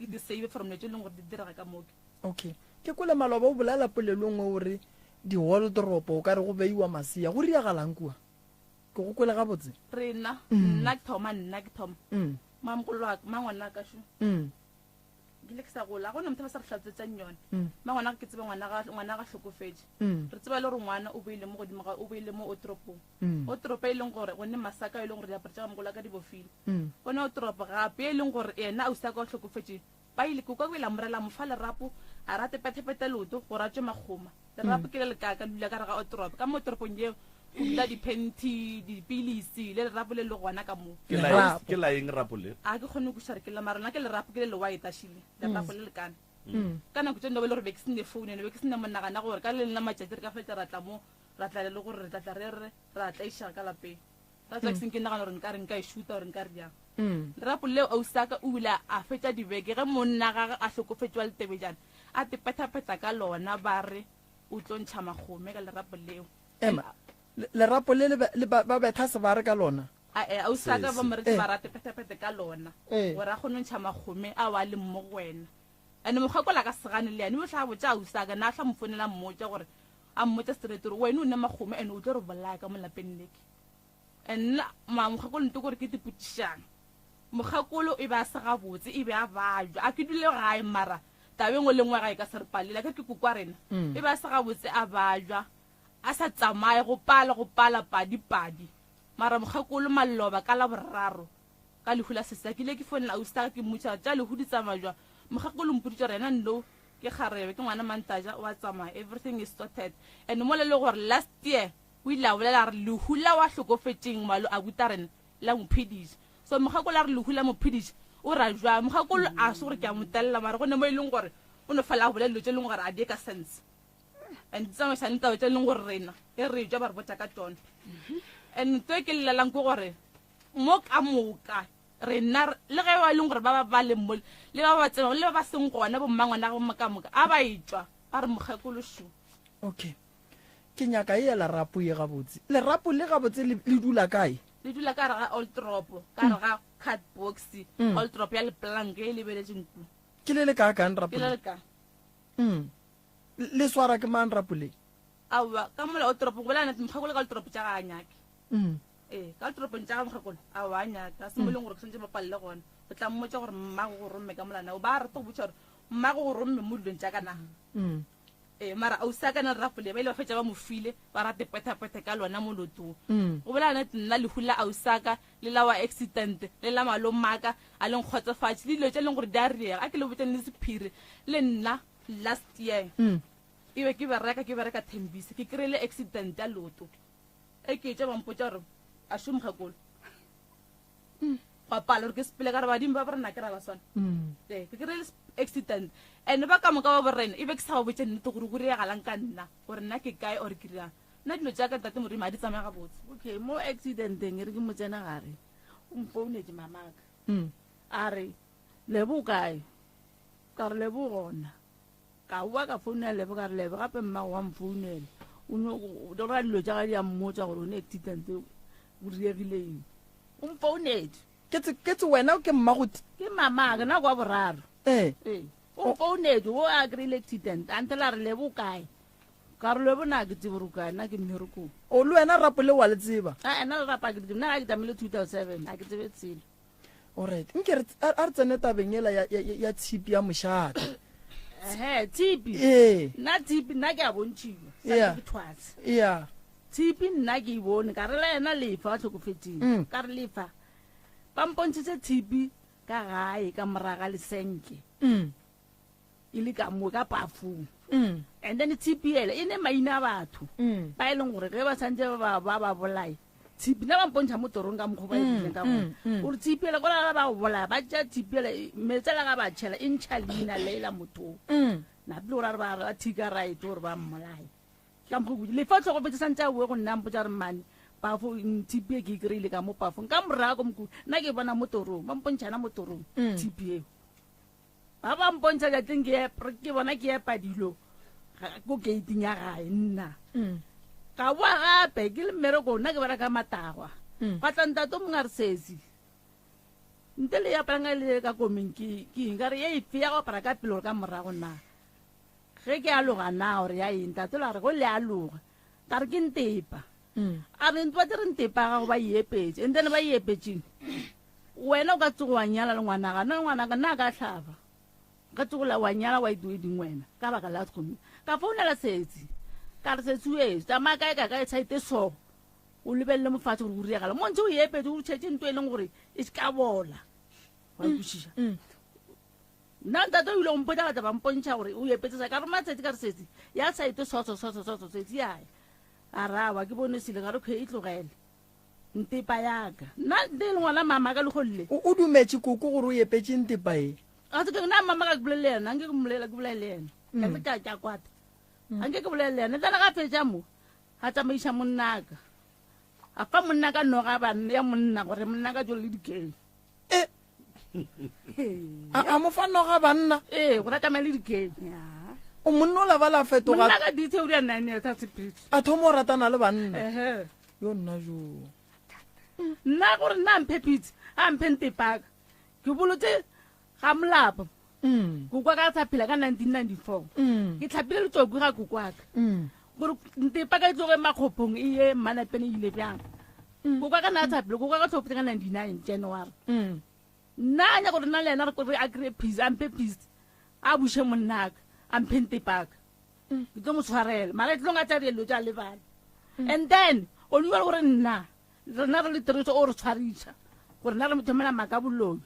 Ke di save from dilo tše e leng gore di direga ka mo ke. Okay. Ke kwele maloba o bolela polelo nngwe o re di-wardrobe o ka re go beiwa masea. Go riagalang kua? Ke go kwele gabotse? Rena, nna ke thoma, nna ke thoma. Mamogolo wa ka, mangwana ka šo. Ke ile ke sa gola, ga gona motho ba sa re hlatsetsang yone. Mangwana ke tseba ngwana ga ngwana ga hlokofetše. Re tseba le gore ngwana o boile mo godimo ga o boile mo o toropong. O toropo e leng gore go ne masaka e leng gore diaparo tša mamogolo wa ka di bofile. Go ne o toropo gape e leng gore yena ausi wa ka o hlokofetše. Ba ile koko o ile a mo rela a mo fa lerapo a re a tepethepete leoto gore a tšwe makgoma. Lerapo ke le lekaaka le dula ka gare ga otropo. Ka mo toropong yeo go dula diphenti, dipilisi le lerapo le le gona ka moo. Ke la eng, ke la eng rapo le? A ke kgone go kwešiša gore ke la mara lona ke lerapo ke le le white ashile. Lerapo le lekana. Ka nako tše nno be le gore be ke se ne phone ene be ke se ne monagana gore ka le leng la matšatši re ka fetša ra tla mo ra tla le gore re tla tla re re ra tlaišega ka lapeng. That's why ke seng ke nagana gore nka re nka e šuta gore nka re bjang. Lerapo leo ausaka o ile a fetša dibeke ge monna gage a hlokofetše wa Letebejana a tepethapetha ka lona ba re o tlo ntšha magome ka lerapo leo. Ema, lerapo le le ba ba betha sebare ka lona? Ae, ausaka ba mo re ba ra tepethaphethe ka lona gore a kgone go ntšha magome ao a leng mo go wena. And mokgekolo a ka se gane le yena, o tla botša ausaka, na a tla mo founela a mmotša gore a mmotša straight gore wena o ne magome and o tlo re bolaya ka mo lapeng leke. And nna ma mokgekolo nto gore ke tipotšišang. Mokgekolo e be a se gabotse e be a bajwa. A ke dule gae mara taba e nngwe le nngwe gae ka se re palela ke ke kokwa rena. E be a se gabotse a bajwa a sa tsamaye go pala go pala padi padi. Mara mokgekolo maloba ka la boraro ka lehu la sesa ke ile ke founela ausi ka ke mmotša tša lehu di tsamaya jwang. Mokgekolo mpoditše gore yena nno ke kgarebe ke ngwana Mantaja o a tsamaya everything is sorted. And mola e le gore last year O ile a bolela a re, Lehu la wa hlokofetšeng malo abuta rena la mo phediša. So mokgekolo a re lehu la mo phediša, o ra bjang? Mokgekolo a se gore ke a mo telela mara go ne mo e leng gore o no fela a bolela dilo tše e leng gore a di ye ka sense. And di tsamaišana le taba tše e leng gore rena ge re etšwa ba re botša ka tšona. And nto e ke llelang ke gore mo ka moka rena le ge ba e leng gore ba ba ba leng mo le ba ba tsebago le ba ba seng gona bo mmangwana bo ka moka a ba etšwa ba re mokgekolo šo. Okay. Ke nyaka e ya lerapo ye gabotse. Lerapo le gabotse le, le dula kae? Le dula ka gare ga old tropo, ka gare ga card box, old tropo ya leplanka e lebeletšeng ku. Ke le le kaakang rapo Ke le le? le ka. Mm. Le swara ke mang rapo le? Aowa, ka mola old tropo, go bolela nnete, mokgekolo ka old tropo tša ga a nyake. Ee, ka old tropong tša ga mokgekolo, aowa a nyake. Ga se mo e leng gore ke swanetše ba palele gona. O tla mmotša gore mmago go romme ka mola na. O ba rata go botša gore mmago go romme mo dilong tša ka na. Ee, mara ausi a ka na le rafole ba ile ba fetša ba mo file ba rate pwetha-pwetha ka lona molotong. Go bolela nnete nna lehu la ausi a ka le la wa accident le la malomaka a le nkgotsofatše le dilo tše leng gore di a riega. A ke le botšeng le sephiri le nna last year e be ke bereka ke bereka Thembisa ke kry-ile accident ya leoto e ke etša ba mpotša gore a šo mokgekolo. Gwa pala gore ke sepele ka re badimo ba borena ke ra ba swana. Ee, ke kry-ile accident and ba ka moka ba borena e be ke sa ba botše nnete gore go diregalang ka nna gore nna ke kae or ke dirang. Nna dilo tša ka ntate Moremi ga di tsamaye gabotse. Okay, mo accidenteng e re ke mo tsena gare o mfounetše mamaka a re Lebo o kae? Ka re Lebo o gona. Ka boa ka founela Lebo ka re Lebo gape mmago wa mfounela o nyoko ra dilo tša ga di a mmotsa gore o ne accident o diregile eng. O mfounetše. Ke tse ke tse wena ke mmago Ke mamaka nako wa boraro. Ee. Ee. O mfounetše o a kry-ile accident until a re Lebo o kae? Ka re Lebo na ke tsebe gore o kae nna ke mmerekong. O le wena rapo le wa le tseba? A ena le rapa ke tsebe nna ga ke tamile 2007 ga ke tsebe tselo. Alright, nke re a re tsene tabeng ela ya ya ya tshipi ya mošate. Ehe, tshipi. Ee. Nna tshipi nna ke a bontšhiwa. Sa Yeah. ke thwase. Yeah. Tshipi nna ke e bone ka re le ena lefa wa tlhokofetseng. Ka re lefa. Ba mpontshitse tshipi ka gae ka moraga lesenke. E le ka mo ka pafung. And then tshipi ele e ne maina a batho. Ba e leng gore ge ba santse ba ba ba bolaye. Tshipi nna ba mpontšha mo torong ka mokgwa ba e dirileng ka gona. Gore tshipi ele kora ba go bolaya ba tšea tshipi ele meetse la ga ba tšhela e ntšha leina le la motho. Napile gore a re ba ba thika right gore ba mmolaye. Ka mokgwa ke lefa tlhogo betse santse a boe go nna mpotsa re mmane pafo tshipi e ke e kry-ile ka mo pafong ka morago mokhu nna ke bona mo torong ba mpontšhana mo torong tshipi eo. Ba ba mpontšha tšatšing ke ke bona ke epa dilo ko gating ya gae nna. Mm. Ka boa gape ke le mmereko nna ke bereka matagwa. Mm. Gwa tla ntate o mongwe a re sesi. Nte le aparang ka le ka komeng ke ke eng ka re ye efe ya go apara ka pele gore ka morago na. Ge ke aloga na gore ya eng ntate la re go le aloga. Ka re ke ntepa. Mm. A re ba re ntepa gago ba e epetše. And then ba e epetšeng. Wena o ka tsogo wa nyala le ngwanaka, nna ngwanaka nna a ka hlaba. Ka tsogo la wa nyala wa itoe ding wena ka baka la gomme ka founela setsi ka re setsi we tsamaya kae ka kae saete so o lebelele mofatshe gore o riagala mo ntse o epetse o tšhetse nto e leng gore e se ka bola wa mm, kwešiša mm. nna ntate o ile go mpotsa batla ba mpontšha gore o epetse sa ka roma setsi ka re setsi ya saete so so so so so setsi yae a rawa ke bone sele ka re kgwe e tlogele Ntepa ya ka. Nna nte le ngwana mama ka legolle. O o dumetše koko gore o epetše ntepa e? Ga se ke nna mama ka ke bolele le yena, anke ke mmolela ke bolele le yena. Ka tla ka ka kwata. Anke ke bolele le yena. Tla ga fetša mo. A tsamaisa monna ka. A fa monna ka noga ba ya monna gore monna ka tswele le dikeng. E. A a mo fa noga banna? Ee, gore a tsamaye le dikeng. O monna o la ba la fetoga. Monna ka dithe o dia 9 years a sepedi. A thoma o ratana le banna. Ehe. Yo nna jo. Nna gore nna mphe pitse, a mphe ntepaka. Ke bolotse ga molapo. Mm. Kokwa ka sa phela ka 1994. Mm. Ke tlhapile letsoku ga kokwaka. Mm. Gore ntepaka e tloge makgophong e ye mmanapene e ile bjang. Kokwa ka na sa phela, kokwa ka tlhopotse ka 99 January. Nna a nyaka gore nna le yena re re a kry-e peace, a mphe peace. A buše monnaka, a mphe ntepaka. Ke tlo mo tshwarela. Mara e tlong a tsa dilo tša lebala. And then o dula gore nna rena re le tiriso o re tshwariša gore nna re mo thomela maaka boloi.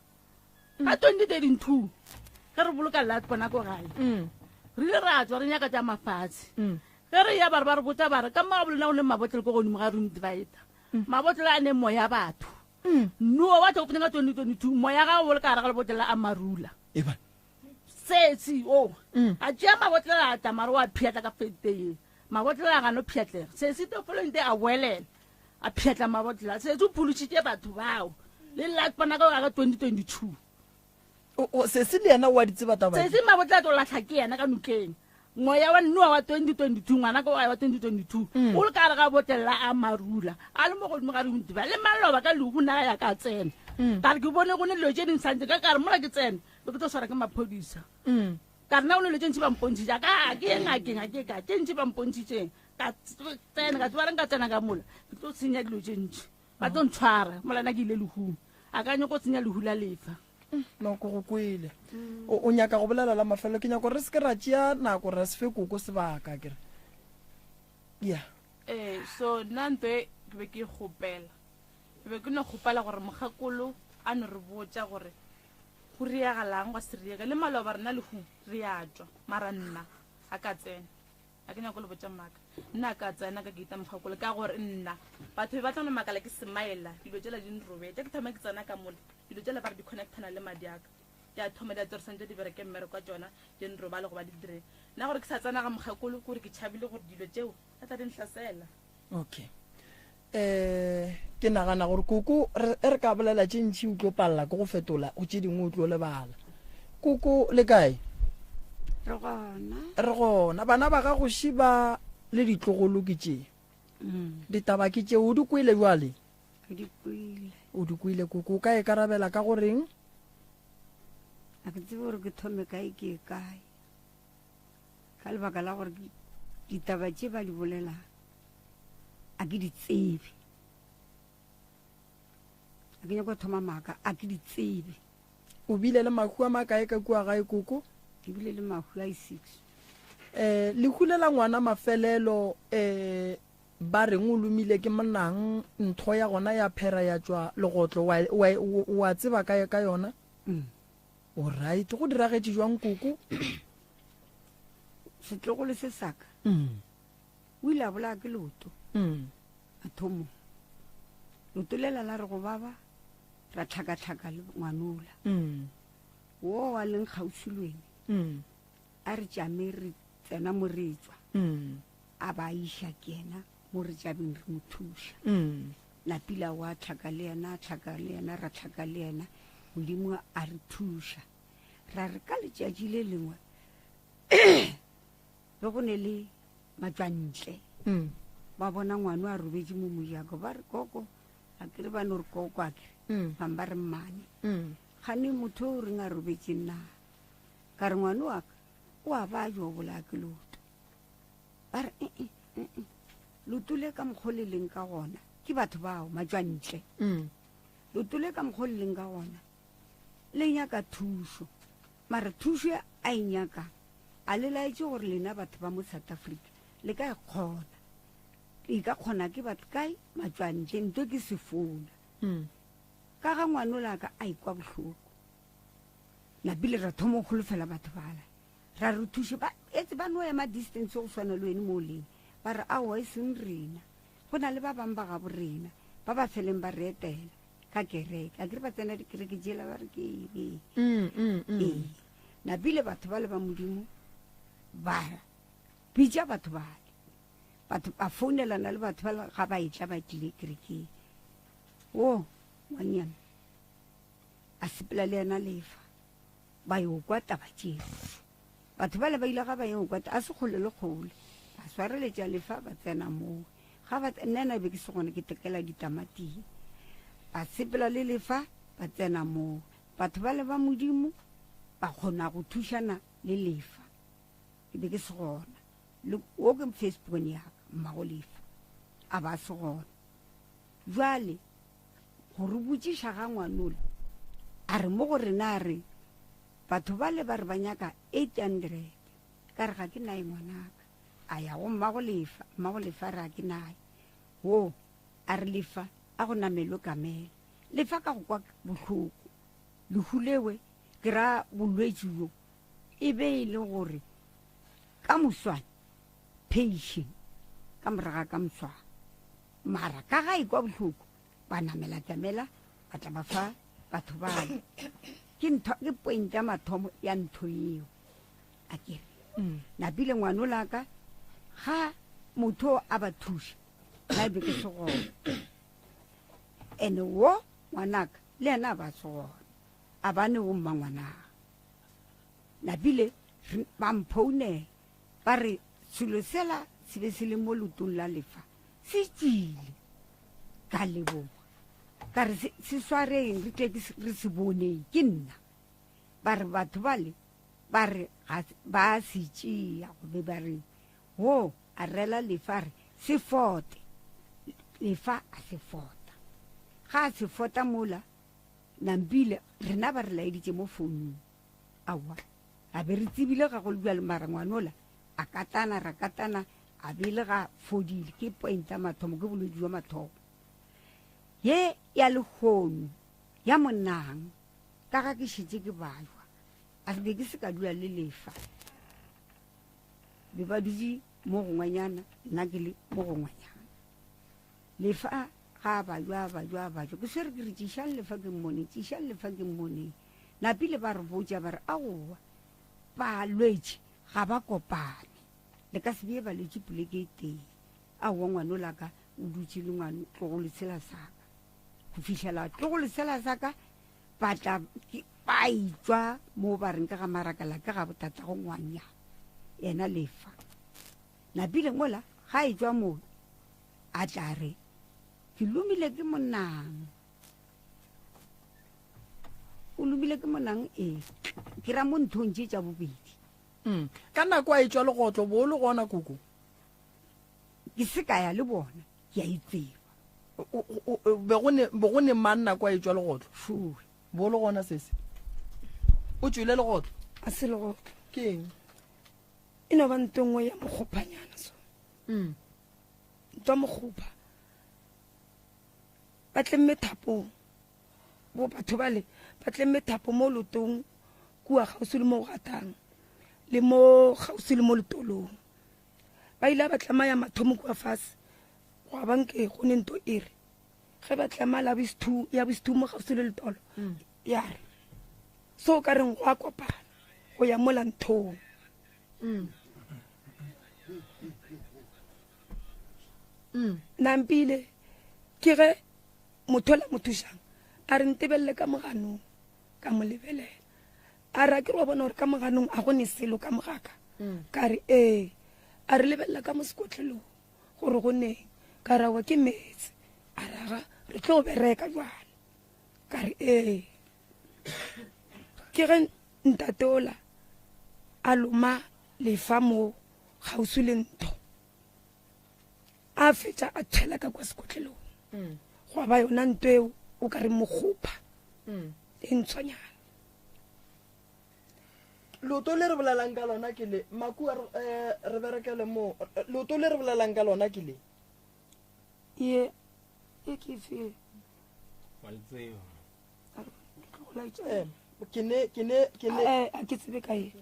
Ka 2032 ge re boloka lat bona ko gae. Re ile ra tswa re nyaka tša mafatshe. Ge re ya ba re ba re botsa ba re ka mo ga bolena go ne mabotlolo ko godimo ga room divider. Mabotlolo a ne moya batho. Noa wa tlhokofetseng ka 2022 moya ga o le ka gare ga lebotlelo a marula. Eba. Setsi o a tšea mabotlelo a tla mare wa phiatla ka fente ye. Mabotlelo a gano phiatlega. Setsi the following day a boelela a phiatla mabotlelo. Setsi o phološitše batho bao le lat bona ka ka 2022. O sesi le yena o a di tseba taba. Sesi mabotlelo a tlo lahla ke yena ka nokeng. Moya wa Noa wa 2022, ngwana ka wa 2022, mm. o le ka gare ga botlela a marula, a le mo godimo ga re le maloba ka lehu na ya ka tsena. Mm. Ka re ke bone go ne dilo tše ding santse ka ka re mola ke tsena, be ke tlo swara ke maphodisa. Mm. Ka re na go ne dilo tše ntši ba mpontšhitše, ka ke ye ngakeng, a ke ka tše ntši ba mpontšhitšeng. Ka tsena, ka tseba re nka tsena ka mola, ke tlo senya dilo tše ntši. Ba tlo ntshwara, mola na ke ile lehung. A ka nyoko senya lehu la lefa. No, ke go kwele. O, o nyaka go bolela la mafelelo. Ke nyaka gore re se ke ra tšea nako ra se fe koko sebaka, ke re. Ya. Ee, so nna nto e ke be ke e kgopela, ke be ke no kgopela gore mokgekolo a no re botša gore go riagalang gwa se riege. Le maloba rena lehung re a tšwa, mara nna a ka tsena. A ke nyako le botša maaka. Nna a ka tsena ka keita mokgekolo ka gore nna batho be ba tla no makala ke semaela dilo tšela di nrobetša ke thoma ke tsena ka mola dilo tšela ba re di connectana le madi a ka di a thoma di a tsorisantše di bereke mmereko wa tšona di nrobale goba di dire nna gore ke sa tsena ga mokgekolo ke gore ke tšhabile gore dilo tšeo di tla di nhlasela. Okay. Eh ke nagana gore koko re re ka bolela tše ntši o tlo palela ke go fetola go tše dingwe o tlo lebala. Koko le kae? Re gona. Re gona. Bana ba gago ši ba le ditlogolo ke tše. Mm. Ditaba ke tše o di kwele jwale? Ke di kwele. O di kwele koko o ka e karabela ka goreng? A ke tsebe gore ke thome kae ke ye kae. Ka lebaka la gore ditaba tše ba di bolelang a ke di tsebe. A ke nyako thoma maaka, a ke di tsebe. O bile le mahu a makae ka kua gae koko? Ke bile le mahu a i-six. Eh, lehu le la ngwana mafelelo eh ba reng o lomile ke monang ntho ya gona ya phera ya tšwa legotlo wa, wa, wa tseba ka, ka yona? Mm. O right, go diragetše jwang koko? Setlogolo se saka Mm. o ile a bolaya ke leoto Mm. mathomong. Leoto lela la re go baba, ra tlhakatlhaka le ngwanola. Mm. Wo a leng kgauswi le wene. Mm. A re tšame re tsena mo re tswa. Mm. A ba iša ke yena mo re tšabeng re mo thuša. Mm. Napila wa tlhaka le yena, a tlhaka le yena, ra tlhaka le yena. Modimo a re thuša. Ra re ka letšatši le lengwe be go ne le matšwantle. Mm. Ba bona ngwano a robetše mo mojako ba re koko, a kere ba no re koko a kere. Mm. Bang ba re mmane. Mm. Gane motho o reng a robetše nna. Ka re ngwano wa ka o a ba jo bolaya ke leoto. Ba re eh, eh, eh, eh. Leoto le ka mokgwa le leng ka gona ke batho bao matšwantle. Mm. Leoto le ka mokgwa le leng ka gona le nyaka thušo. Mara thušo a e nyakang a le laetše gore lena batho ba mo South Africa le ka e kgona. E ka kgona ke batho kae matšwantle nto ke sefona. Mm. Ka ga ngwanola ka a ikwa bohloko. Napile ra thoma go holofela batho bala. Ra re thuše ba etse ba no ema distance go swana le wene mo o leng. Ba re aowa e seng rena. Go na le ba bang ba gabo rena ba ba feleng ba re etela ka kereke. A kere ba tsena dikereke tšela ba re ke eng. Mm, mm, mm. Ee. Napile batho ba le ba Modimo ba bitša batho bale. Batho ba founelana le batho ba ga ba etla ba tlile kerekeng. Wo ngwanyana a sepela le yena lefa ba yo kwa taba tšeo. Batho bale ba ile ga ba yo kwa a se kgole le kgole. Ba swareletša lefa ba tsena moo. Ga ba nna ena be ke se gona ke tekela ditamati. Ba sepela le lefa ba tsena moo. Batho bale ba Modimo ba kgona go thušana le lefa. Ke be ke se gona. Le wo ke Facebook ya ka mmago lefa. A ba se gona. Jwale go re botšiša ga ngwanola a re mo go rena a re batho bale ba re ba nyaka 800 ka re ga ke nae ngwanaka. A ya go mmago lefa, mmago lefa re a ke nae. Wo a re lefa a go namelwe kamela. Lefa ka go kwa bohloko. Lehu lewe ke ra bolwetši bjo e be e le gore ka moswane patient ka moraga ka moswane. Mara ka ga e kwa bohloko ba namela kamela ba tla ba fa batho bale. Ke ntho ke point ya mathomo ya ntho eo. A kere. Mm. Napile ngwanola ka ga motho a ba thuša na e be ke se gona. Ene wo ngwanaka le yena a ba se gona. A ba ne wo mma ngwanaka. Napile ba mphounela ba re selo sela se be se le mo leotong la lefa se tšwile. Ka leboga ka re se swareng re tle re se boneng ke nna. Ba re batho bale ba re ga ba se tšea gobe ba re wo a rela lefa re se fote. Lefa a se fota. Ga a se fota mola Nampile rena ba re laeditše mo founung. Aowa a be re tsebile ga go le bjalo mara ngwanola a katana ra katana a be le ga fodile ke point ya mathomo ke bolwetši jwa mathomo. Ye ya lehono ya monang ka ga ke šetše ke bajwa a be ke se ka dula le lefa. Be ba dutše mo gongwenyana nna ke le mo gongwenyana. Lefa ga a bajwa a bajwa a bajwa ke swere ke re tšišang lefa ke mmone tšišang lefa ke mmone. Napile ba re botša ba re aowa balwetši ga ba kopane le ka se bee balwetši poleke e tee. Aowa ngwanola ka o dutše le ngwano tlogolo sela saka go fihlela tlogolo sela saka ba tla ba itšwa mo ba reng ka ga marakala ka ga botatago ngwanya yena lefa. Napile mola ga e tšwa moo a tla re ke lomile ke monang. O lomile ke monang ee ke ra mo nthong tše tša bobedi. Mm. Ka nako a e tšwa legotlo bo le gona koko. Ke se ka ya le bona ke a itseba. Be go ne mang nako a e tšwa legotlo? Fue. Bo le gona sese. O tšwele legotlo? A se legotlo. Ke eng? E no ba nto nngwe ya mokgophanyana so. Mm. Ntwa mokgopha. Ba tlemme thapong. Bo batho bale ba tlemme thapo mo lotong kua kgauswi le mo go gatang le mo kgauswi le mo letolong. Ba ile ba tlamaya mathomo kua fase gwa ba nke go ne nto e re. Ge ba tlema la bisthu ya bisthu mo gausi le letolo ya re so ka reng go a kopana go ya mola nthong. Nampile ke ge motho la mo thušang a re ntebelele ka moganong ka mo lebelela a re a ke re wa bona gore ka moganong a go ne selo ka mogaka ka re ee a re lebelela ka mo sekotlelong gore go neng ka re awa ke meetse a raga re tlo bereka jwale ka re ee ke ge ntate ola a loma lefa mo kgauswi le ntho a fetša a tšhela ka kwa sekotlelong mm. gwa ba yona nto eo o ka re mokgopha mm. e ntshwanyana leoto le re bolelang ka lona ke le makua eh, re berekele mo leoto le re bolelang ka lona ke le ye e ke fe eh, ke ne ke ne ke ne eh, a ke tsebe ka e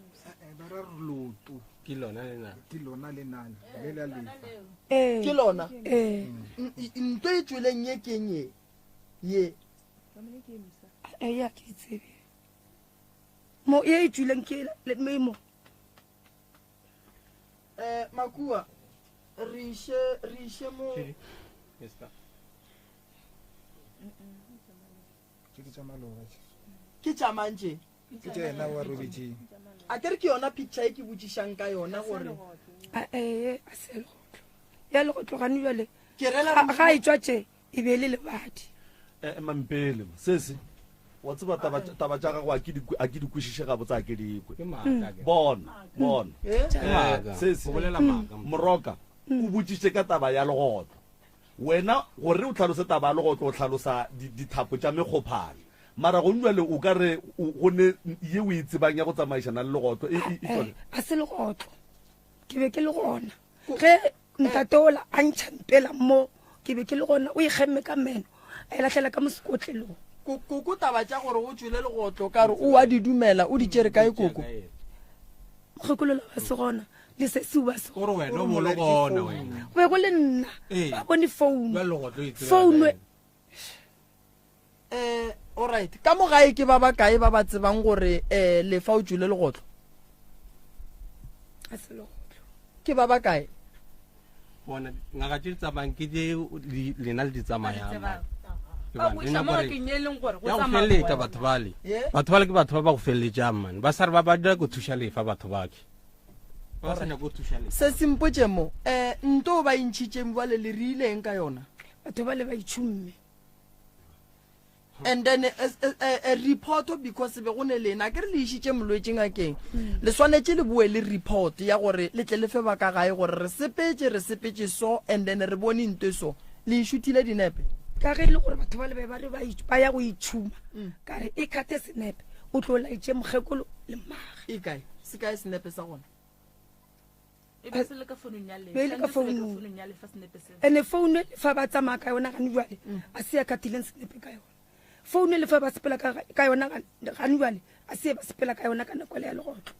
ba ra re leoto ke lona le nana ke lona le nana le la lefa ke lona nto e tsweleng ye keng ye ye ya ke tsebe mo ye e tswileng ke le mo eh makua re iše re iše mo Tše ke tša maloba tše. Ke tša mang tše? Ke tša yena wa robetšeng. A ke re ke yona picture e ke botšišang ka yona gore. A ee, a se ya legotlo. Ya legotlo gane bjale. Ke rela ga e tšwa tše e be e le lebadi. Eh, emampele ma sese wa tseba taba taba tša gago a ke di a ke di kwešiše gabotse a ke di kwe bona bona eh, sese moroka o botšiše ka taba ya legotlo Wena gore o hlalose taba ya legotlo o hlalosa dithapo tša mekgophana. Mara gong bjale o ka re go ne ye o e tsebang ya go tsamaišana le legotlo e, e, e tšwa A se legotlo. Ke be ke le gona ge ntate ola a ntšha ntwela mo, ke be ke le gona. O e kgemme ka meno a e lahlela ka mo sekotlelong. Koko taba tša gore o tšwele legotlo ka re o a di dumela o di tšere kae koko? Mokgekolola ba se gona. le se se ba se gore wena o bolo gona wena go be go le nna ba bone phone phone eh all right ka mo gae ke ba ba kae ba ba tsebang gore eh lefa o tšwile legotlo a se legotlo ke ba ba kae bona ngaka tše di tsamayang ke tše lena le di tsamayang ya go feleletša batho bale batho bale ke batho ba ba go feleletšang mane ba sa re ba ba dira go thuša lefa batho bake ba sa nyako go thuša lefa se sempotše mo um nto ba e ntšhitšeng bjale le rileng ka yona batho ba le ba itšhomme and then a, a, a, a report because be go ne lena ke re le išitše molwetši ngakeng mm. le swanetše le boe le report ya gore le tle le fe ba ka gae gore re sepetše re sepetše so and then re bone nto so le išuthile dinepe ka ge e le gore batho ba le be ba re ba ya go itšhuma mm. ka re e kgate senepe o tlo laetše mokgekolo le mmage e kae se kae senepe sa gona E be se le ka founung ya Be e le ka founung. Ene founu e fa ba tsamaya ka yona gane jwale mm. a se ya katileng senepe ka yona founu e le fa ba sepela ka yona gane jwale a se ba sepela ka yona ka nako le ya legotlo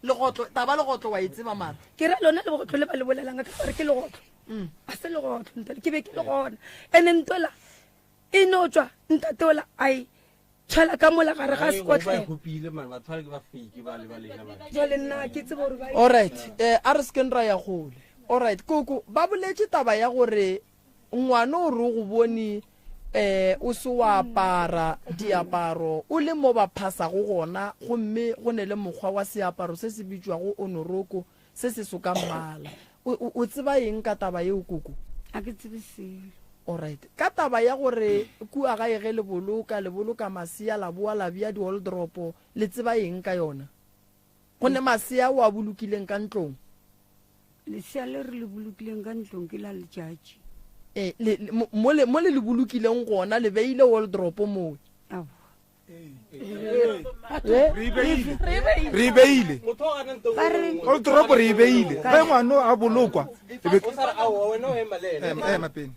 legotlo taba legotlo wa e tseba mara ke ra lona legotlo le ba le bolelang ka gore ke legotlo mm. a se legotlo ntate ke be ke le gona ene ntola e no tswa ntate ola ai tshwela ka mola gare ga sekotlelo jale nna ke tsebo gore ba alright eh a re sekeng ra ya gole alright koko ba boletše taba ya gore ngwana o re o go bone eh o se wa apara diaparo o le mo ba phasago gona gomme go ne le mokgwa wa seaparo se se bitšwago onoroko Se se so ka mmala. O, o, o tseba eng ka taba yeo, koko? A ke tsebe selo. Alright. Ka taba ya gore kua gae ge le boloka, le boloka masea, la boa la bea dioldropo, le tseba eng ka yona? Go ne masea o a bolokileng ka ntlong? Lesea le re le bolokileng ka ntlong ke la letšatši. E, le, le, mo, mo le, mo le le bolokileng gona, le beile wardrobe mowe. Aowa. Re e beile oldrop re e beile ge ngwano a bolokwa ema pele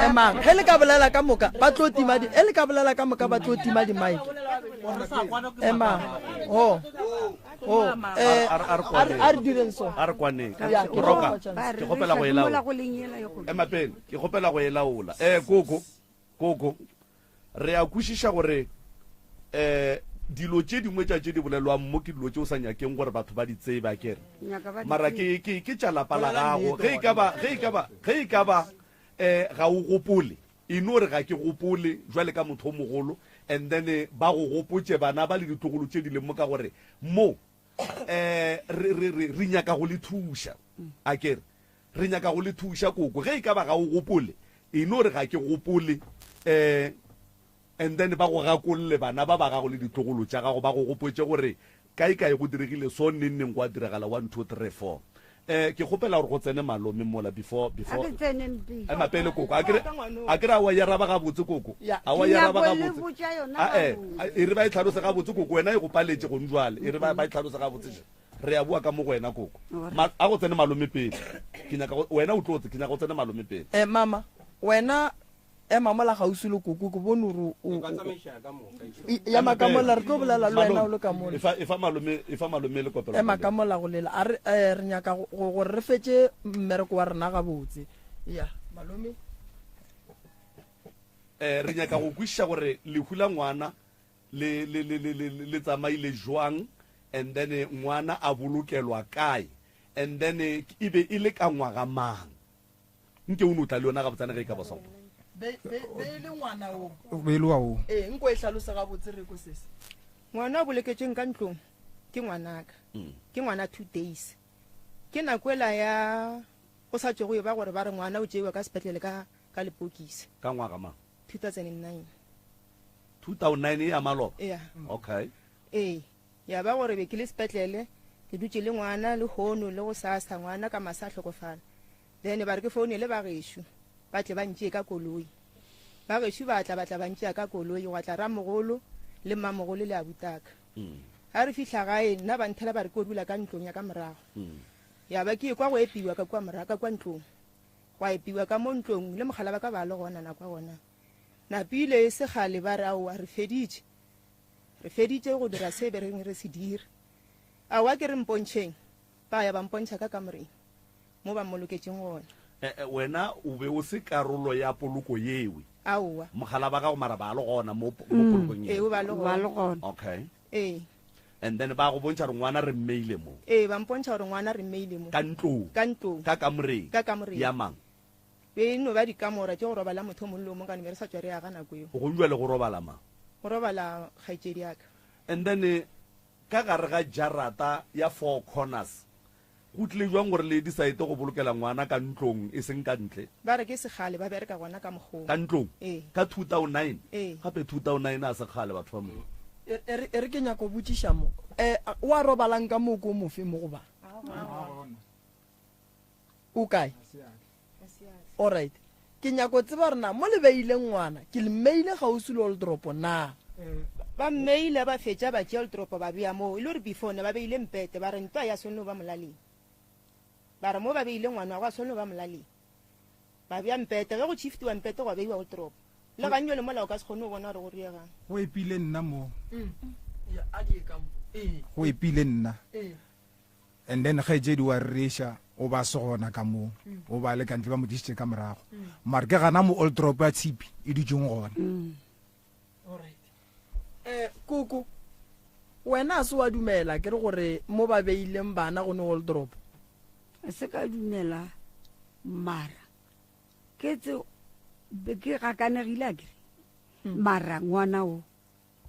emang ge le ka bolela ka moka ba tlo tima di e le ka bolela ka moka ba tlo tima di-mike emang o oh. Oh, eh, a re direng so. A re kwaneng. Ya, ke Roka, tlo fa ke kgopela go e laola. Ema pele, ke kgopela go e laola. Eh, koko, koko, re a kwešiša gore eh dilo tše dingwe tša tše di bolelwang mo ke dilo tše o sa nyakeng gore batho ba di tsebe, akere? Mara ke ke ke tša lapa la gago. Ge e ka ba, ge e ka ba, ge e ka ba eh ga o gopole, E no re ga ke gopole jwale ka motho o mogolo and then ba go gopotše bana ba le ditlogolo tše di leng mo ka gore mo eh re re re re nyaka go le thuša. A ke re re nyaka go le thuša koko ge e ka ba ga o gopole e no re ga ke gopole eh and then ba go gakolle bana ba ba gago le ditlogolo tša gago ba go gopotše gore Kae kae go diregile so neng neng gwa diragala 1 2 3 4 eh ke kgopela gore go tsene malome mola before before A ke tseneng pele. Ema pele koko a kere a kere a wa ya raba gabotse koko a wa ya raba Ke nyako le gabotse botša yona a eh gabotse. e re ba e tlhalose gabotse koko wena e go paletše gong jwale e re ba ba e tlhalose gabotse je re ya bua ka mo go wena koko Ma, a go tsene malome pele ke nyaka go wena o tlo tse ke nyaka go tsene malome pele Eh mama wena Ema mola kgauswi le koko, ke bone gore o. Ka tsamaiša ka moka. Ema ka mola, re tlo bolela le wena o le ka mola. Efa, efa malome, efa malome le kopelo. Ema ka mola go lela. A re, eh, re nyaka go, gore re fetše mmereko wa rena gabotse. Ya, malome. Eh, re nyaka go kwešiša gore lehu la ngwana le, le, le, le, le, le tsamaile jwang, and then ngwana a bolokelwa kae, and then e be e le ka ngwaga mang. Nke o no tla le yona gabotsana ge e ka ba sa gopola. Be, be, be e le ngwana o. Be e le wa o. Ee, nko e hlalose gabotse re kwe sese. Ngwana o boloketšweng ka ntlong ke ngwanaka. Ke ngwana two days. Ke nako ela ya go sa tšwego e ba gore ba re ngwana o tšeiwa ka sepetlele ka ka lepokisi. Ka ngwaga mang? 2009. 2009 e ya maloba? Ea. Okay. Ee, ya ba gore be ke le sepetlele ke dutše le ngwana lehono le gosasa ngwana ka masa a hlokofala. Then ba re ke founele ba gešo ba tle ba ntšee ka koloi. Ba gešo ba tla ba tla ba ntšea ka koloi, gwa tla ramogolo le mmamogolo le abutaka. Ga re fihla gae nna ba nthela ba re ke yo dula ka ntlong ya ka morago. Ya ba ke ekwa go epiwa ka kua morago ka kua ntlong. Gwa epiwa ka mo ntlong le mogala ba ka ba le gona nako ya gona. Napile e se kgale ba re aowa re feditše. Re feditše go dira se be reng re se dira. Aowa ke re mpontšheng. Ba ya ba mpontšha ka kamoreng mo ba mmoloketšeng gona. E-e, wena o be o se karolo ya poloko yewe. Aowa. Mogala ba gago mara ba le gona mo, mo polokong Ee, yeo. o ba le Ba le gona. gona. Okay. Ee. And then ba go bontšha gore ngwana re mmeile mo. Ee, ba mpontšha gore ngwana re mmeile mo. Ka ntlong. Ka ntlong. Ka kamoreng. Ka kamoreng. Ya mang? Be e no ba dikamora tše go robala motho o mongwe le o mongwe ka ne be re sa tšwa re aga nako eo. Gong jwale go robala mang? Go robala kgaetšedi ya ka. And then Ka gare ga jarata ya Four Corners, go tlile bjang gore le decide go bolokela ngwana ka ntlong e seng ka ntle? Ba re ke sekgale ba bereka gona ka mokgong. Ka ntlong? Ee. Ka 2009? Ee. Gape 2009 a se kgale batho ba Modimo. E, e re, e re ke nyako botšiša mo. E, o a robalang ka moo ko mofe mo goba? O kae? Alright. Ke nyako tseba gore na mo le beile ngwana, ke le mmeile kgauswi le oldropo na? Ba mmeile ba fetša ba tšea oldropo ba bea moo, e le gore before ne ba beile mpete, ba re ntwa ya swanne go ba molaleng. Ba re mo ba beile ngwana gwa swanne go ba molaleng. Ba bea mpete, ge go shiftiwa mpete gwa beiwa oldropo. Le gannyo le mola o ka se kgone go bona gore go riegang. Go epile nna mo. Ya, a di ye ka mo. Ee. Go epile nna. Ee. And then kgaetšedi wa rereša o ba se gona ka moo, o ba le ka ntle ba mo tlišitše ka morago. Mare ke gana mo old drop ya tshipi e dutšeng gona. Alright. Eh, koko, wena a se wa dumela ke re gore mo ba beileng bana go ne old drop? A se ka dumela mara ke tse be ke gakanegile a kere mara ngwana o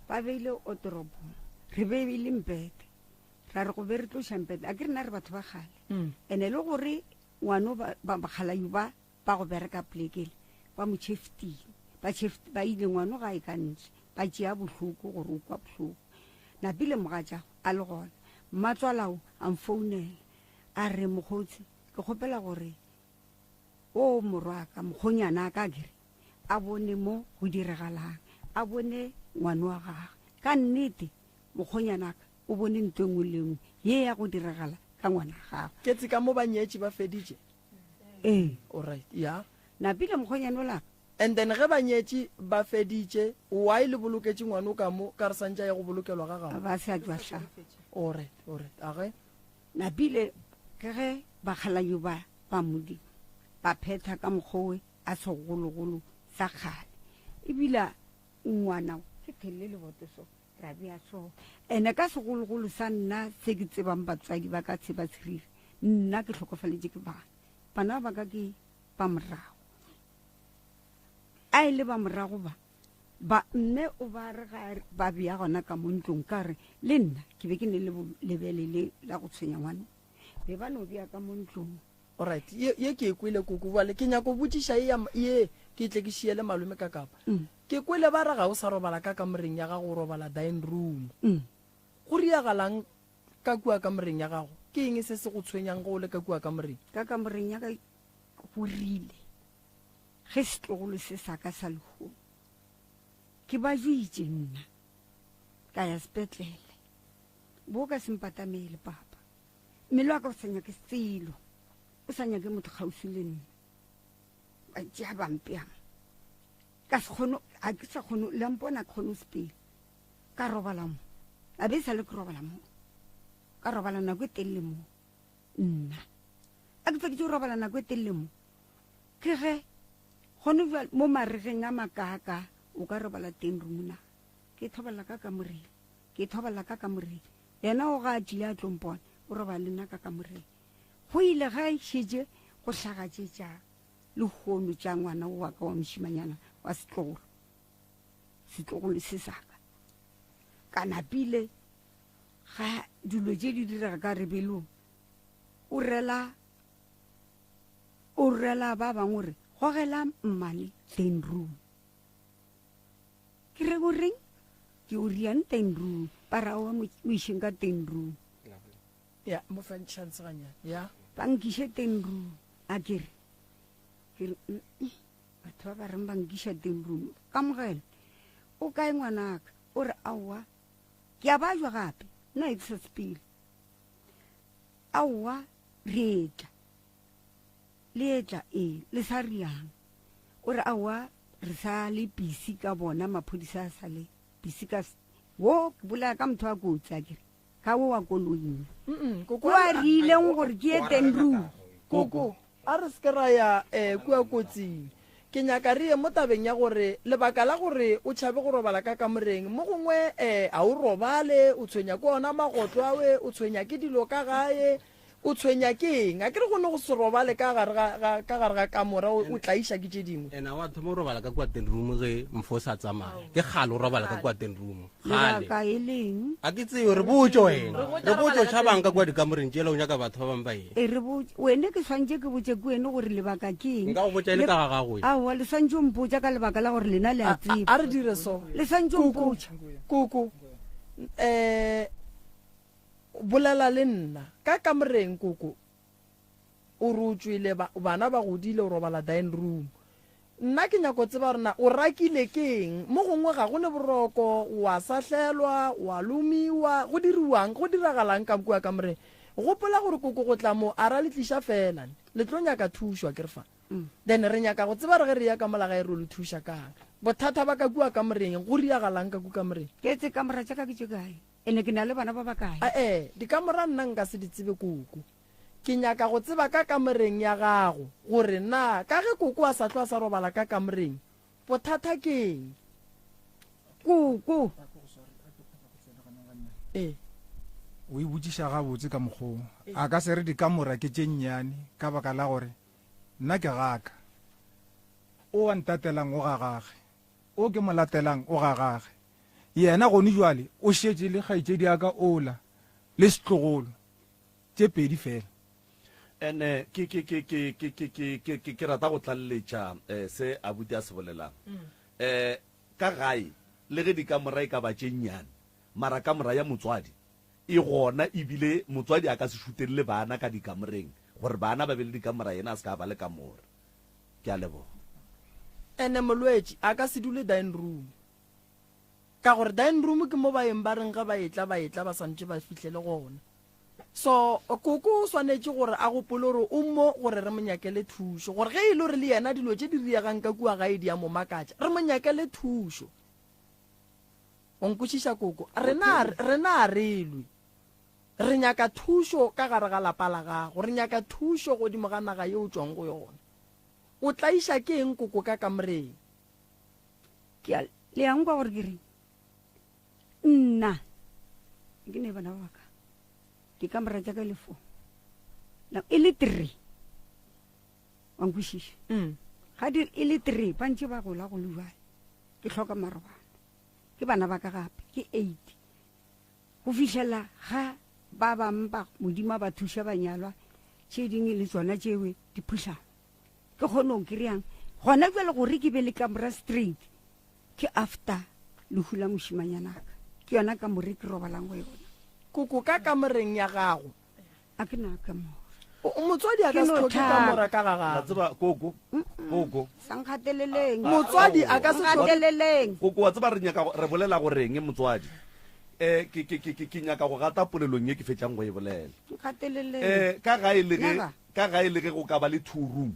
Ba beile oteropong, re beile mpete, ra re go be re tloša mpete, a ke rena re batho ba kgale. Ene le gore ngwano ba, ba, bakgalayu ba, ba go bereka polekele, ba mo tšheftile, ba tšheft, ba ile ngwano gae ka ntle, ba tšea bohloko gore o kwa bohloko. Napile mogatšago a le gona, mmatswalao a mfounela, a re mokgotsi, ke kgopela gore o morwaka, mokgonyana ka kere, a bone mo go diregalang, a bone ngwano wa gagwe. Ka nnete, mokgonyanaka o bone ntho e nngwe le nngwe ye ya go diragala ka ngwana gagwe. Ke tse ka mo ba nyetše ba feditše? Ee. Alright, ya. Napile mokgonyana ola. And then ge ba nyetše ba feditše, why le boloketše ngwano ka mo, ka re santše a ye go bolokelwa ga gabo? Ba sa tšwa hlaba. Alright, alright. Age. Napile ke ge bakgalayo ba ba Modimo ba phetha ka mokgowe a segologolo sa kgale. Ebile ngwana ke thelle leboto so ra bea so. Ene ka segologolo sa nna se ke tsebang batswadi ba ka tseba tshirile. Nna ke hlokofaletše ke bana. Bana ba ka ke ba morago. A e le ba morago ba ba mme o ba re ga ba bea gona ka mo ntlong ka re le nna ke be ke ne le lebele le la go tshwenya ngwana be ba no bea ka mo ntlong. Alright, ye, ye ke e kwele koko. Bjale ke nyako botšiša ye ya, ye ke tle ke šiele malome ka kapa. Mm. Ke kwele ba re ga o sa robala ka kamoreng ya gago o robala dining room. Mm. Go riagalang ka kua kamoreng ya gago? Ke eng se se go tshwenyang ge o le ka kua kamoreng? Ka kamoreng ya ka go rile ge setlogolo se sa ka sa lehono ke ba juitše nna ka ya sepetlele bo ka sempatamele papa mmele wa ka o sa nyake selo o sa nyake motho kgauswi le nna ba tšea bampeang ka se kgone ga ke sa kgone le mpona ke kgone go sepele ka robala mo a be sa le ke robala mo ka robala nako e telele mo nna a ke feditše go robala nako e telele mo ke ge gone jwale mo maregeng a makaaka o ka robala teng room na ke thobala ka kamoreng ke thobala ka kamoreng yena o ga a tlile a tlompona o robala le nna ka kamoreng go ile ga e šetše go hlaga tše tša lehono tša ngwana o wa ka wa mošimanyana wa setlogolo setlogolo se saka ka napile ga dilo tše di direga ka rebelong o rela o rela ba bangwe gore gogela mmane ten room ke re o reng ke o riang ten room ba ra wa mo išeng ka ten room ya mo fang chance ganyane ya ba nkiše ten room a ke re ke re batho ba ba reng ba nkiša ten room kamogelo o kae ngwanaka o re aowa ke a bajwa gape nna e ke sa sepele aowa re etla le etla ee le sa riang o re aowa re sa le pisi ka bona maphodisa a sa le pisi ka wo ke bolaya ka motho a kotsi a kere ka wo wa koloing koko a rileng gore ke ye ten room koko a re se ke ra ya um kua kotsing ke nyaka re ye mo tabeng ya gore lebaka la gore o tšhabe go robala ka kamoreng mo gongwe um ga o robale o tshwenya ke ona magotlo awe o tshwenya ke dilo ka gae O tshwenya ke eng? A ke re go ne go se robale ka gare ga, ga, ka gare ga kamora, o, o tlaiša ke tše dingwe. Ena wa thoma o robala ka kua ten room ge mfo o sa tsamaya. Ke kgale o robala ka kua ten room. Kgale. Lebaka e leng? A ke tsebe, re botše wena. Re botše o tšhabang ka kua dikamoreng tšela o nyaka batho ba bangwe ba eng. E re botše, wene ke swantše ke botše ke wene gore lebaka ke eng. Nka go botša e le ka ga gago. Aowa, le swantše o mpotša ka lebaka la gore lena le a tseba. A re dire so. Le swantše o mpotša. Koko, eh, Bolela le nna. Ka kamoreng, Koko. O re o tšwele, ba, bana ba godile, o robala dining room. Nna ke nyako tseba gore na o rakile ke eng. Mo gongwe ga go ne boroko, wa sahlelwa, wa lomiwa, go diriwang, go diragalang ka kua kamoreng. Gopola gore Koko go tla mo, a ra le tliša feela. Le tlo nyaka thušo, akere fa. Then re nyaka go tseba gore ge re ya ka mola gae re lo thuša kang. Bothata ba ka kua kamoreng, go riagalang ka kua kamoreng. Ke tse kamora tša ka ke tše kae? Ene ke na le bana ba bakae? Ae, dikamora nna nka se di tsebe koko. Ke nyaka go tseba ka kamoreng ya gago gore na ka ge koko a sa hlwa a sa robala ka kamoreng, bothata ke eng? Koko. Ee. O e botšiša gabotse ka mokgwa wo. A ka se re dikamora ke tše nnyane ka baka la gore nna ke gaka. O a ntatelang o ga gage. O ke mo latelang o ga gage. Yena gone jwale o šetše le kgaetšedi ya ka ola le setlogolo, tše pedi fela. Ene ke, ke, ke, ke, ke, ke, ke, ke, ke, ke rata go tlaleletša eh, se abuti a se bolelang. Eh, ka gae, le ge dikamora e ka ba tše nnyane, mara kamora ya motswadi e gona, ebile motswadi a ka se šutelle bana ka dikamoreng gore bana ba be le dikamora yena a se ka ba le kamora. Ke a leboga. Ene molwetši a ka se dule dining room. Ka gore dining room ke mo baeng ba reng ge ba etla ba etla ba swantše ba fihlele gona. So koko o swanetše gore a gopole gore o mo gore re mo nyakele thušo. Gore ge e le gore le yena dilo tše di riegang ka kua gae di a mo makatša, re mo nyakele thušo. O nkwešiša koko? Rena rena a re lwe. Re nyaka thušo ka gare ga lapa la gago. Re nyaka thušo godimo ga naga ye o tšwang go yona. O tlaiša ke eng koko ka kamoreng? Ke a, le a nkwa gore ke reng? Nna, ke ne bana ba ka. Dikamora tša ka le fo. Na, e le three. Wa nkwešiša? Mm. Ga di e le three, ba ntše ba gola go le bjale. Ke hloka marobalo. Ke bana ba ka gape, ke eight. Go fihlela ga ba bang ba Modimo a ba thuša ba nyalwa, tše dingwe le tšona tšewe di phuhlama. Ke kgone go kry-ang gona bjale gore ke be le kamora straight ke after lehu la mošimanyanaka. Ke yona kamore ke robalang go yona. Koko ka kamoreng ya gago. A ke na kamora. Motswadi a ka se hloke kamora ka ga gagwe. La tseba koko, koko. Sa nkgateleleng. Motswadi a ka se hloke. Nkgateleleng. Koko wa tseba re nyaka re bolela go reng motswadi? Eh ke ke ke ke nyaka go gata polelong ye ke fetšang go e bolela. Nkgateleleng. Eh ka gae le ge ka gae le ge go ka ba le two room.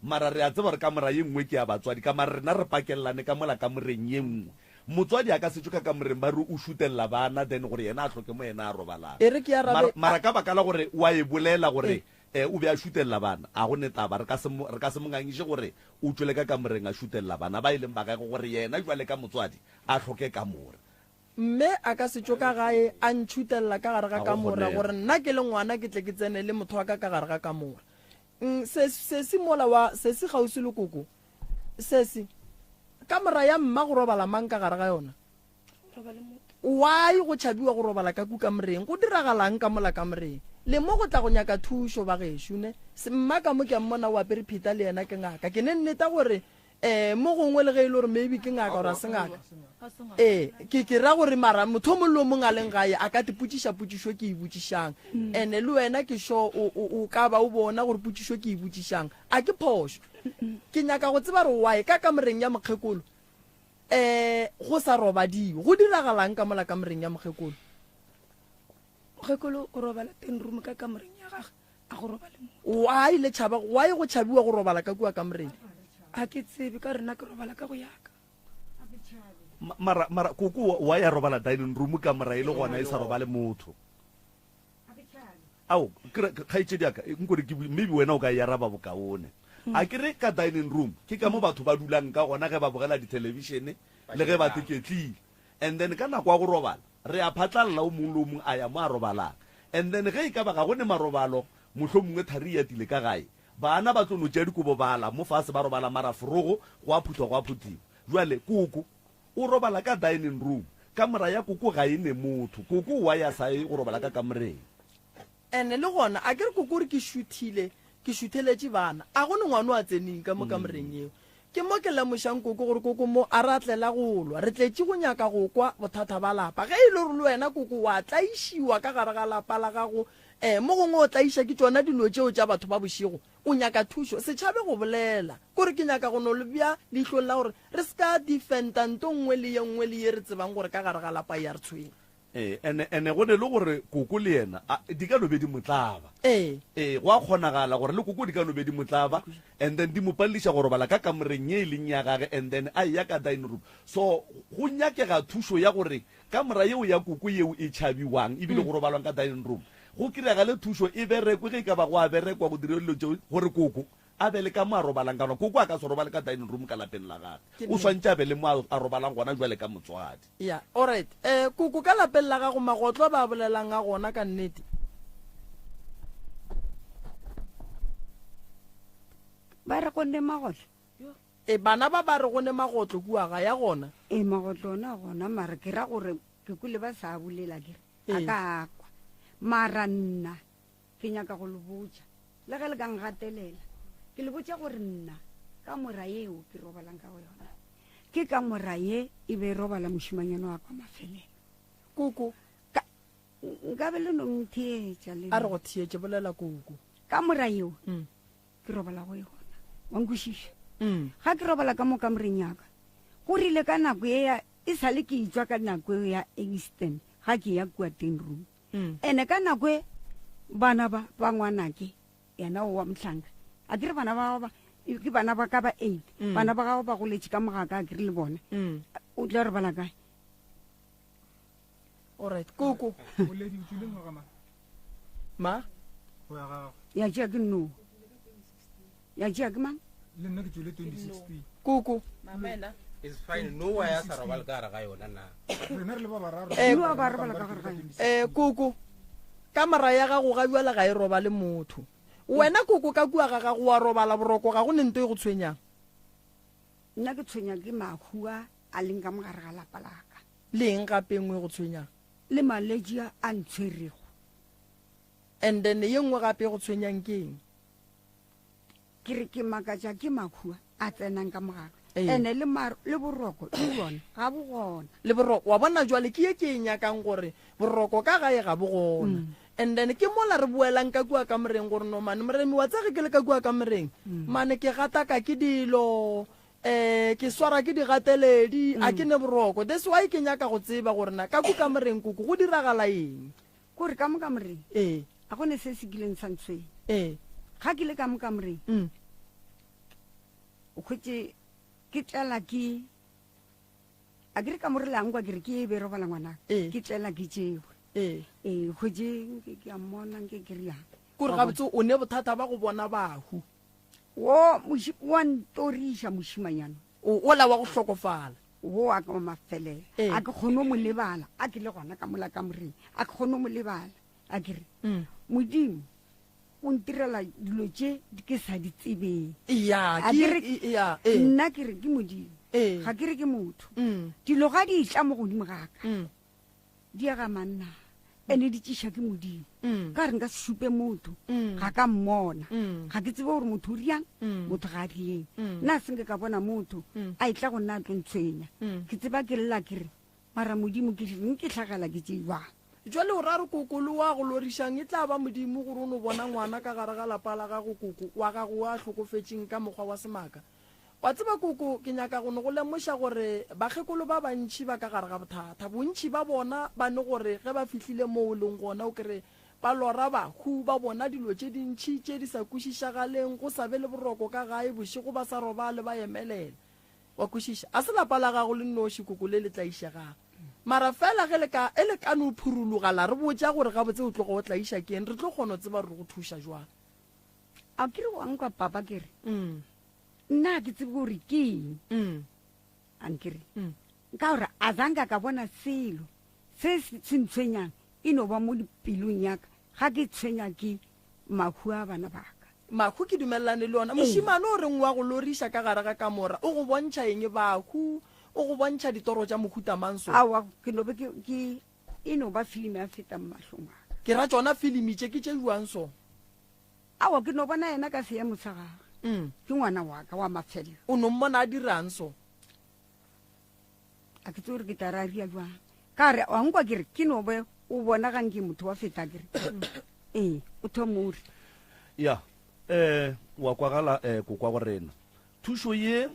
Mara re a tseba gore kamora ye nngwe ke ya batswadi ka mara rena re pakellane ka mola kamoreng ye nngwe. Motswadi a ka se tšwe ka kamoreng ba re o šutelela bana then gore yena a hloke mo yena a robalang. E re ke arabe. Mara, mara ka baka la gore o a e bolela gore eh, o be a šutelela bana, a go ne taba. Re ka se mo, re ka se mo ngangiše gore o tšwele ka kamoreng a šutelela bana ba e leng ba gagwe gore yena jwale ka motswadi a hloke kamora. Mme a ka se tšwe ka gae a ntšhutelela ka gare ga Ga go kamora kgonege. gore nna ke le ngwana ke tle ke tsene le motho wa ka ka gare ga kamora. Mm, se, sesi mola wa, sesi kgauswi le koko. Sesi, kamora ya mma go robala mang ka gare ga yona? Why go tšhabiwa go robala ka ku kamoreng? Go diragalang ka mola kamoreng? Le mo go tla go nyaka thušo bagešo ne? Mma ka mo ke a mmona o apere pheta le yena ke ngaka. Ke ne nneta gore eh mo gongwe le ge e le gore maybe ke ngaka or a se ngaka. Ee, ke ke ra gore mara motho o mongwe le o mongwe a leng gae a ka te potšiša potšišo ke e botšišang. Ene le wena ke sure o, o, o ka ba o bona gore potšišo ke e botšišang. A ke phošo? Ke nyaka go tseba gore why ka kamoreng ya mokgekolo um go sa robadiwe. Go diragalang ka mola kamoreng ya mokgekolo? Mokgekolo o robala ten room ka kamoreng ya gage, a go robale motho. Why le tšhaba, why go tšhabiwa go robala ka kua kamoreng? A ke tsebe, ka gore nna ke robala ka go yaka. Mara, mara koko why a robala dining room kamora e le gona e sa robale motho? Ao, ke re, kgaetšedi ya ka, nko re ke, maybe wena o ka e araba bokaone. A ke re ka dining room, ke ka mo batho ba dulang ka gona ge ba bogela dithelebišene le ge ba teketlile. And then ka nako ya go robala, re a phatlalla o mongwe le o mongwe a ya mo a robalang. And then ge e ka ba ga go ne marobalo, mohlomongwe thari e atile ka gae, bana ba tlo no tšea dikobo ba ala mo fase ba robala mara forogo go a phuthwa go a phuthiwa. Bjale koko, O robala ka dining room. Kamora ya koko ga e ne motho. Koko why a sa ye go robala ka kamoreng? Ene le gona a ke re koko o re ke šuthile, ke šutheletše bana. A go ne ngwana o a tseneng ka mo kamoreng yeo. Ke mo ke lemošang koko gore koko mo a ra tlela go lwa. Re tletše go nyaka go kwa bothata ba lapa. Ge e le gore le wena koko wa tlaišiwa ka gare ga lapa la gago, eh, mo gongwe o tlaiša ke tšona dilo tšeo tša batho ba bošego, O nyaka thušo, se tšhabe go bolela. Kore ke nyaka go no le bea leihlong la gore re se ka defenda nto nngwe le ye nngwe le ye re tsebang gore ka gare ga lapa e a re tshwenya. Ee, ene, ene go ne le gore koko le yena, a, di ka no be di mo tlaba. Ee. Ee, go a kgonagala gore le koko di ka no be di mo tlaba, and then di mo palediša go robala ka kamoreng ye e leng ya gage, and then a eya ka dining room. So, go nyakega thušo ya gore Kamora yeo ya koko yeo e tšhabiwang ebile go robalwang ka dining room, go kiragale thušo e berekwe ge e ka ba go a berekwa go diriwe dilo tšeo gore koko a be le ka mo a robalang ka gona. Koko a ka se robale ka dining room ka lapeng la gagwe. O swantše a be le mo a robalang gona bjale ka motswadi. Ya, alright. Eh, koko ka lapeng la gago magotlo a ba bolelang a gona ka nnete? Ba re go ne magotlo. E, bana ba ba re go ne magotlo kua ga ya gona. E, magotlo ona a gona, mara ke ra gore ke kwele ba sa bolela ke re a ka a kwa. Mara nna ke nyaka go le botša, le ge le ka ngatelela, ke le botša gore nna kamora yeo ke robalang ka go yona ke kamora ye e be e robala mošimanyana wa ka mafelelo. Koko. Ka, nkabe le no ntheetša le. A re go theetše, bolela koko. Kamora yeo. Ke robala go yona. Wa nkwešiša? Ga ke robala ka mo kamoreng ya ka, go rile ka nako ye ya, e sa le ke etšwa ka nako eo ya accident, ga ke ya kua ten room. Ene ka nako e, bana ba, ba ngwanake, yena o wa mohlanka, a ke re bana ba ba, ke bana ba ka ba eight, bana ba gagwe ba goletše ka mo ga ka, a ke re le bona. O tla robala kae? Alright, koko. Boledi, o tšwile ngwaga mang? Ma? Go ya gagwe. Ya tšea ke no. Ya tšea ke mang? Le nna ke tšwele 2016. Koko. Mama ena. It's fine. No wa ya sa robala ka gare ga yona na. Rena re le ba bararo. Eh, No ba robala ka gare ga yona. Eh, koko. Kamora ya gago ga bjale ga e robale motho. Wena koko ka kua ga gago wa robala boroko ga go ne nto e go tshwenyang. Nna ke tshwenya ke mahu a a leng ka mogare ga lapa laka. Le eng gape e nngwe e go tshwenyang? Le malwetši a a ntshwerego. And then ye nngwe gape e go tshwenyang ke eng? Ke re ke makatša ke mahu a a tsenang ka mogare. Ee. Ene le mar le boroko le bona ga bo gona. Le boroko wa bona jwale ke ye ke e nyakang gore boroko ka gae ga bo gona. Mm. And then ke mola re boelang ka kua kamoreng gore no mane moremi wa tsege ke le ka kua kamoreng. Mm. Mane ke gataka ke dilo eh ke swara ke digateledi mm. a ke ne boroko. That's why ke nyaka go tseba gore na ka kua kamoreng koko go diragala eng. Kore ka mo kamoreng. Ee. A go ne se se kileng sa ntshwenya. Ee. Ga ke le ka mo kamoreng. Mm. O hwetše ke tlela ke a ke re ka more langwa ke re ke e be robala ngwanaka. Ee. Ke tlela ke tšewe. Ee. Ee, hwetše nke ke a mmona nke ke riang. Kore gabotse o ne bothata ba go bona bahu. Wo moši wa ntoriša mošimanyana. O ola wa go hlokofala. Wo wa ka wa mafelelo. Ee. A ke kgone go mo lebala a ke le gona ka mola kamoreng. A ke kgone go mo lebala. A ke re Mm. Modimo o ntirela dilo tše ke sa di tsebeng. Ya, A ke ke re ya, ee. nna ke re ke Modimo. Ee. Ga ke re ke motho. Mm. Dilo ga di tla mo godimo ga ka. Mm. Di ya ga manna. Ene di tšiša ke Modimo. Mm. Ka re nka se šupe motho. Mm. Ga ka mmona. Mm. Ga ke tsebe gore motho o riang, Mm. motho ga a rieng. Mm. Nna se nke ka bona motho Mm. a etla go nna a tlo ntshwenya. Mm. Ke tseba ke lla ke re mara Modimo ke reng ke hlagela ke tše jwang. Jwale o ra re koko le wa go lorišang e tla ba Modimo gore o no bona ngwana ka gare ga lapa la gago koko wa gago wa hlokofetšeng ka mokgwa wa semaka. Wa tseba koko ke nyaka go no go lemoša gore bakgekolo ba bantši ba ka gare ga bothata. Bontši ba bona ba ne gore ge ba fihlile moo o leng gona o kere ba lora bahu ba bona dilo tše dintši tše di sa kwešišagaleng go sa be le boroko ka gae bošego ba sa robale ba emelela. Wa kwešiša? A se lapa la gago le nnoši, koko, le le tlaišegago. Mara feela ge le ka, e le ka no phuruloga la re botša gore gabotse o tloga o tlaiša ke eng, re tlo kgona go tseba gore re go thuša jwang. A ke re wa nkwa, papa, ke re, Mm. nna ga ke tsebe gore ke eng. Mm. A nkere, Mm. ka gore a zanka ka bona selo se se ntshwenyang e no ba mo dipelong ya ka, ga ke tshwenya ke mahu a bana ba ka. Mahu ke dumelelane le yona. Mošemane o reng wa go loriša ka gare ga kamora? O go bontšha eng bahu? O go bontšha ditoro tša mohuta mang so? Aowa, ke no be ke, ke, e no ba filimi ya feta mo mahlong a ka. Ke ra tšona filimi tše ke tše bjang so? Aowa, ke no bona yena ka seemo sa gagwe. Mm. Ke ngwana wa ka wa mafelelo. O no mmona a dirang so? A ke tsebe gore ke tla ra ria jwang. Ka re, wa nkwa ke re, ke no be o bona ga nke motho wa feta ke re. Ee, o thoma o re. Ya, eh, wa kwagala, eh, kokwa go rena. Thušo ye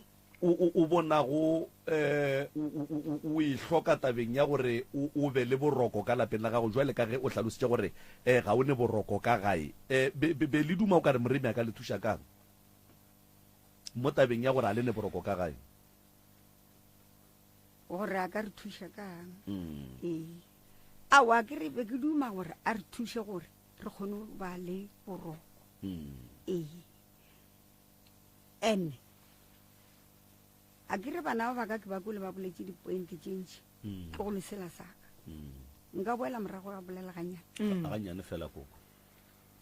o, o, o bonago, eh, o, o, o, o e hloka tabeng ya gore o, o be le boroko ka lapeng la gago, jwale ka ge o hlalositše gore, eh, ga o ne boroko ka gae. Eh, be, be, be le duma o ka re Moremi a ka le thuša kang mo tabeng ya gore a le ne boroko ka gae? Gore a ka re thuša kang? Ee. Aowa, ke re be ke duma gore a re thuše gore re kgone go ba le boroko. Ee. Ene a ke re bana ba baka ke ba kwele ba boletše dipointe tše ntši, tlogolo sela sa ka. Nka boela morago ga bolela ganyane. Ganyane fela koko.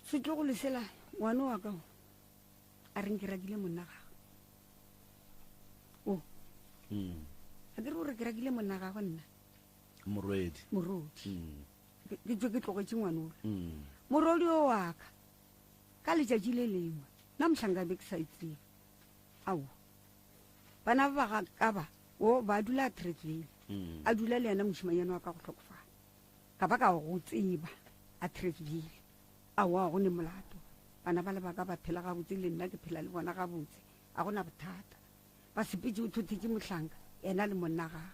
Setlogolo sela ngwana wa ka o a reng ke rakile monna gagwe. O. A ke re gore ke rakile monna gagwe nna. Morwedi. Morodi. Ke tswe ke tlogetše ngwana ola. Morodi o wa ka. Ka letšatši le lengwe, nna mohlanka be ke sa e tsebe. Aowa. Bana ba ba ka ba, o ba dula Atteridgeville. A dula le yena mošimanyana wa ka go hlokofala. Ka ba ka go tseba Atteridgeville. Aowa, go ne molato. Bana ba le ba ka ba phela gabotse le nna ke phela le bona gabotse. A go na bothata. Ba sepetše o thothetše mohlanka, yena le monna gagwe.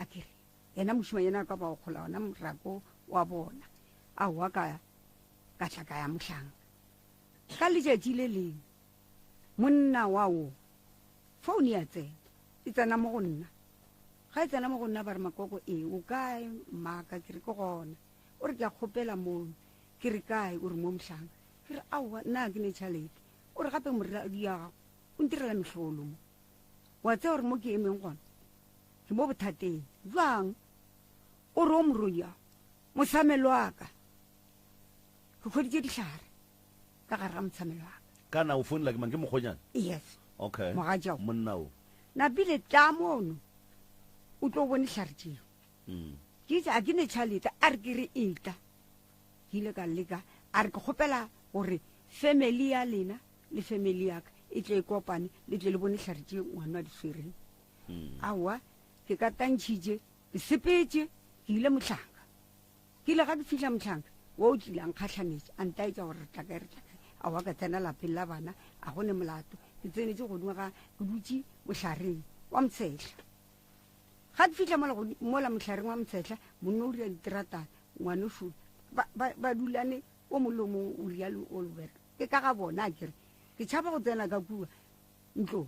A ke re, yena mošimanyana wa ka ba o kgola ona morako wa bona. Aowa, ka, ka tla ka ya mohlanka. Ka letšatši le lengwe, monna wa wo, foune ya tsena, e tsena mo go nna. Ga e tsena mo go nna ba re, Makoko, ee, o kae mmaka? Ke re, ke gona. O re, ke a kgopela mono. Ke re kae? O re mo mohlang. Ke re aowa nna ga ke ne tšhalete. O re gape moradi ya gago o ntirela mehlolo mo. Wa tseba gore mo ke emeng gona ke mo bothateng. Bjang? O re o moroi ya mosamelo wa ka. Ke hweditše dihlare ka gare ga mosamelo wa ka. Kana o founela ke mang? Ke mokgonyana? Yes. Okay. Mogatšao. Monna o. Napile tla mono o tlo bone dihlare tšeo. Mm. Ke itse a ke ne tšhalete a re ke re etla. Ke ile ka leka a re ke kgopela gore family ya lena le family ya ka e tle e kopane le tle le bone hlare tše ngwana a di swereng. Mm. Aowa ke ka tantšhitše ke sepetše ke ile mohlanga. Ke ile ga ke fihla mohlanga wo o tlile a nkgahlanetše a ntaetša gore re tla kae re tla kae. Aowa ka tsena lapeng la bana a go ne molato. Ke tsenetše godimo ga ke dutše mohlareng wa motshehla. Ga ke fihla mola mola mohlareng wa motshehla monna o ria diteratana ngwanošo ba, ba, ba dulane o mongwe le o mongwe o rialo o bereka. Ke ka ga bona a kere ke tšhaba go tsena ka kua ntlong.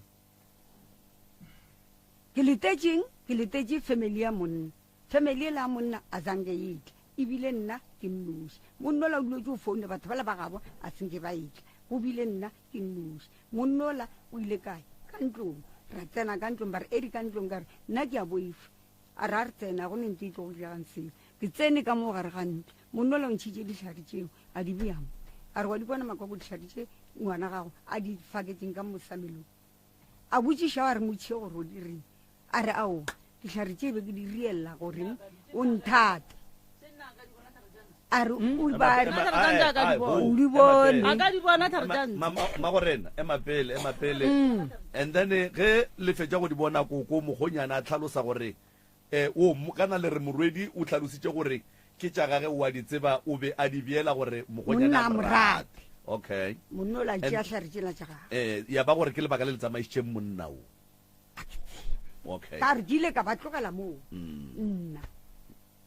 Ke letetšeng? Ke letetše family ya monna. Family ela ya monna a zange e tla, ebile nna ke nnoši. Monna ola o dulotše o founa batho bala ba gabo a senke ba etla, go bile nna ke nnoši. Monna ola o ile kae? Ka ntlong. Ra tsena ka ntlong, ba re Eddie ka ntlong, ka re nna ke a boifa. A re a re tsena, ga go ne ntho e tlo go diregang selo. Ke tsene ka moo gare ga ntlo, monna ola o ntšhitše dihlare tšeo a di bea mo. A re wa di bona Makoko dihlare tše ngwana gago a di faketšeng ka mosamelong? A botšiša a re motšhe gore o di reng? A re aowa, dihlare tše be ke di riella gore o nthate. A re o ba o di bone. A ka di bona tlhare tša ntshe. Magorena, ema pele, ema pele. And then ge le fetša go di bona koko mokgonyana a tlhalosa gore eh o kana le re morwedi o tlhalositše gore ke tša gage o a di tseba o be a di beela gore mokgonyana a mo rate. Okay. Monna o la tšea hlare tšela tša gagwe. Eh ya ba gore ke lebaka le le tsamaišitšeng monna o. Okay. Ka re ke ile ka ba tlogela moo. Nna.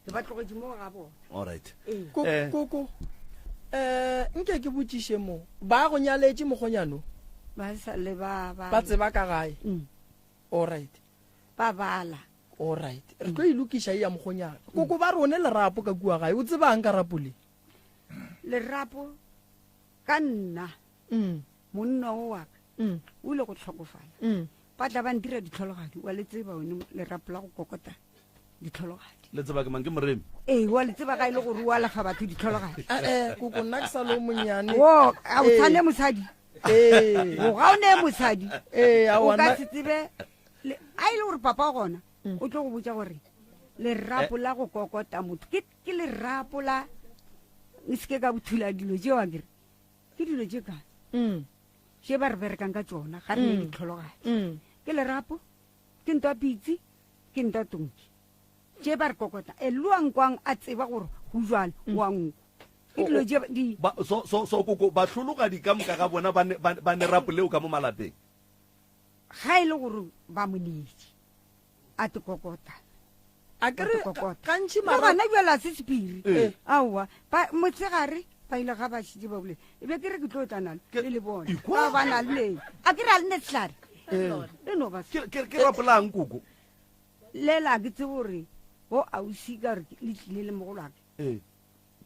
Ke ba tlogetše moo ga bona. All right. Ee. Eh. Koko, eh nke ke botšiše mo, ba go nyaletše mokgonyano? Ba sa le ba ba. Ba tseba ka gae? Mm. All right. Ba bala. All right. Re tlo e lokiša e ya mokgonyana. Koko ba rone lerapo ka kua gae. O tsebang ka rapo le? Lerapo ka nna. Mm. Monna o wa ka. Mm. O ile go tlhokofala. Mm. Ba tla ba ntira ditlhologadi. Wa le tseba wene lerapo la go kokota ditlhologadi. Le tseba ke mang ke moremi? Ee, wa le tseba ga e le gore o alafa batho ditlhologadi. Eh, eh, koko nna ke sa le o monnyane. Wo, a o Ee. tshwane mosadi. Ee. O ga o ne mosadi. Ee, aowa, O ka nna- se tsebe le, a e le gore papa gona o tlo go botša gore lerapo la go kokota motho ke, ke lerapo la e se ke ka bothula dilo tšeo a kere ke dilo tše kae tše ba re berekang ka tšona ga re ne ditlhologadi ke lerapo ke ntwa pitsi ke ntwa tonki tše ba re kokota e loa nkwang a tseba gore go jwalo wa nkwa ke dilo tše di Ba, so, so, so koko bahlologadi ka moka ga bona ba ne, ba, ba ne rapo leo ka mo malapeng. Ga e le gore ba mo neetše a te kokota. A ke re gantši Le gona bjale a se sephiri. Ee. Aowa, ba motshegare ba ile ga ba šitše ba bolele. E be ke re ke tlo tla nalo le le bone. Ikwa. Ba ba na le leng. A ke re a le ne sehlare. Le no ba Ke, ke, ke rapo lang koko? Lela ke tsebe gore bo ausi ka gore le tlile le mogolwake. Ee.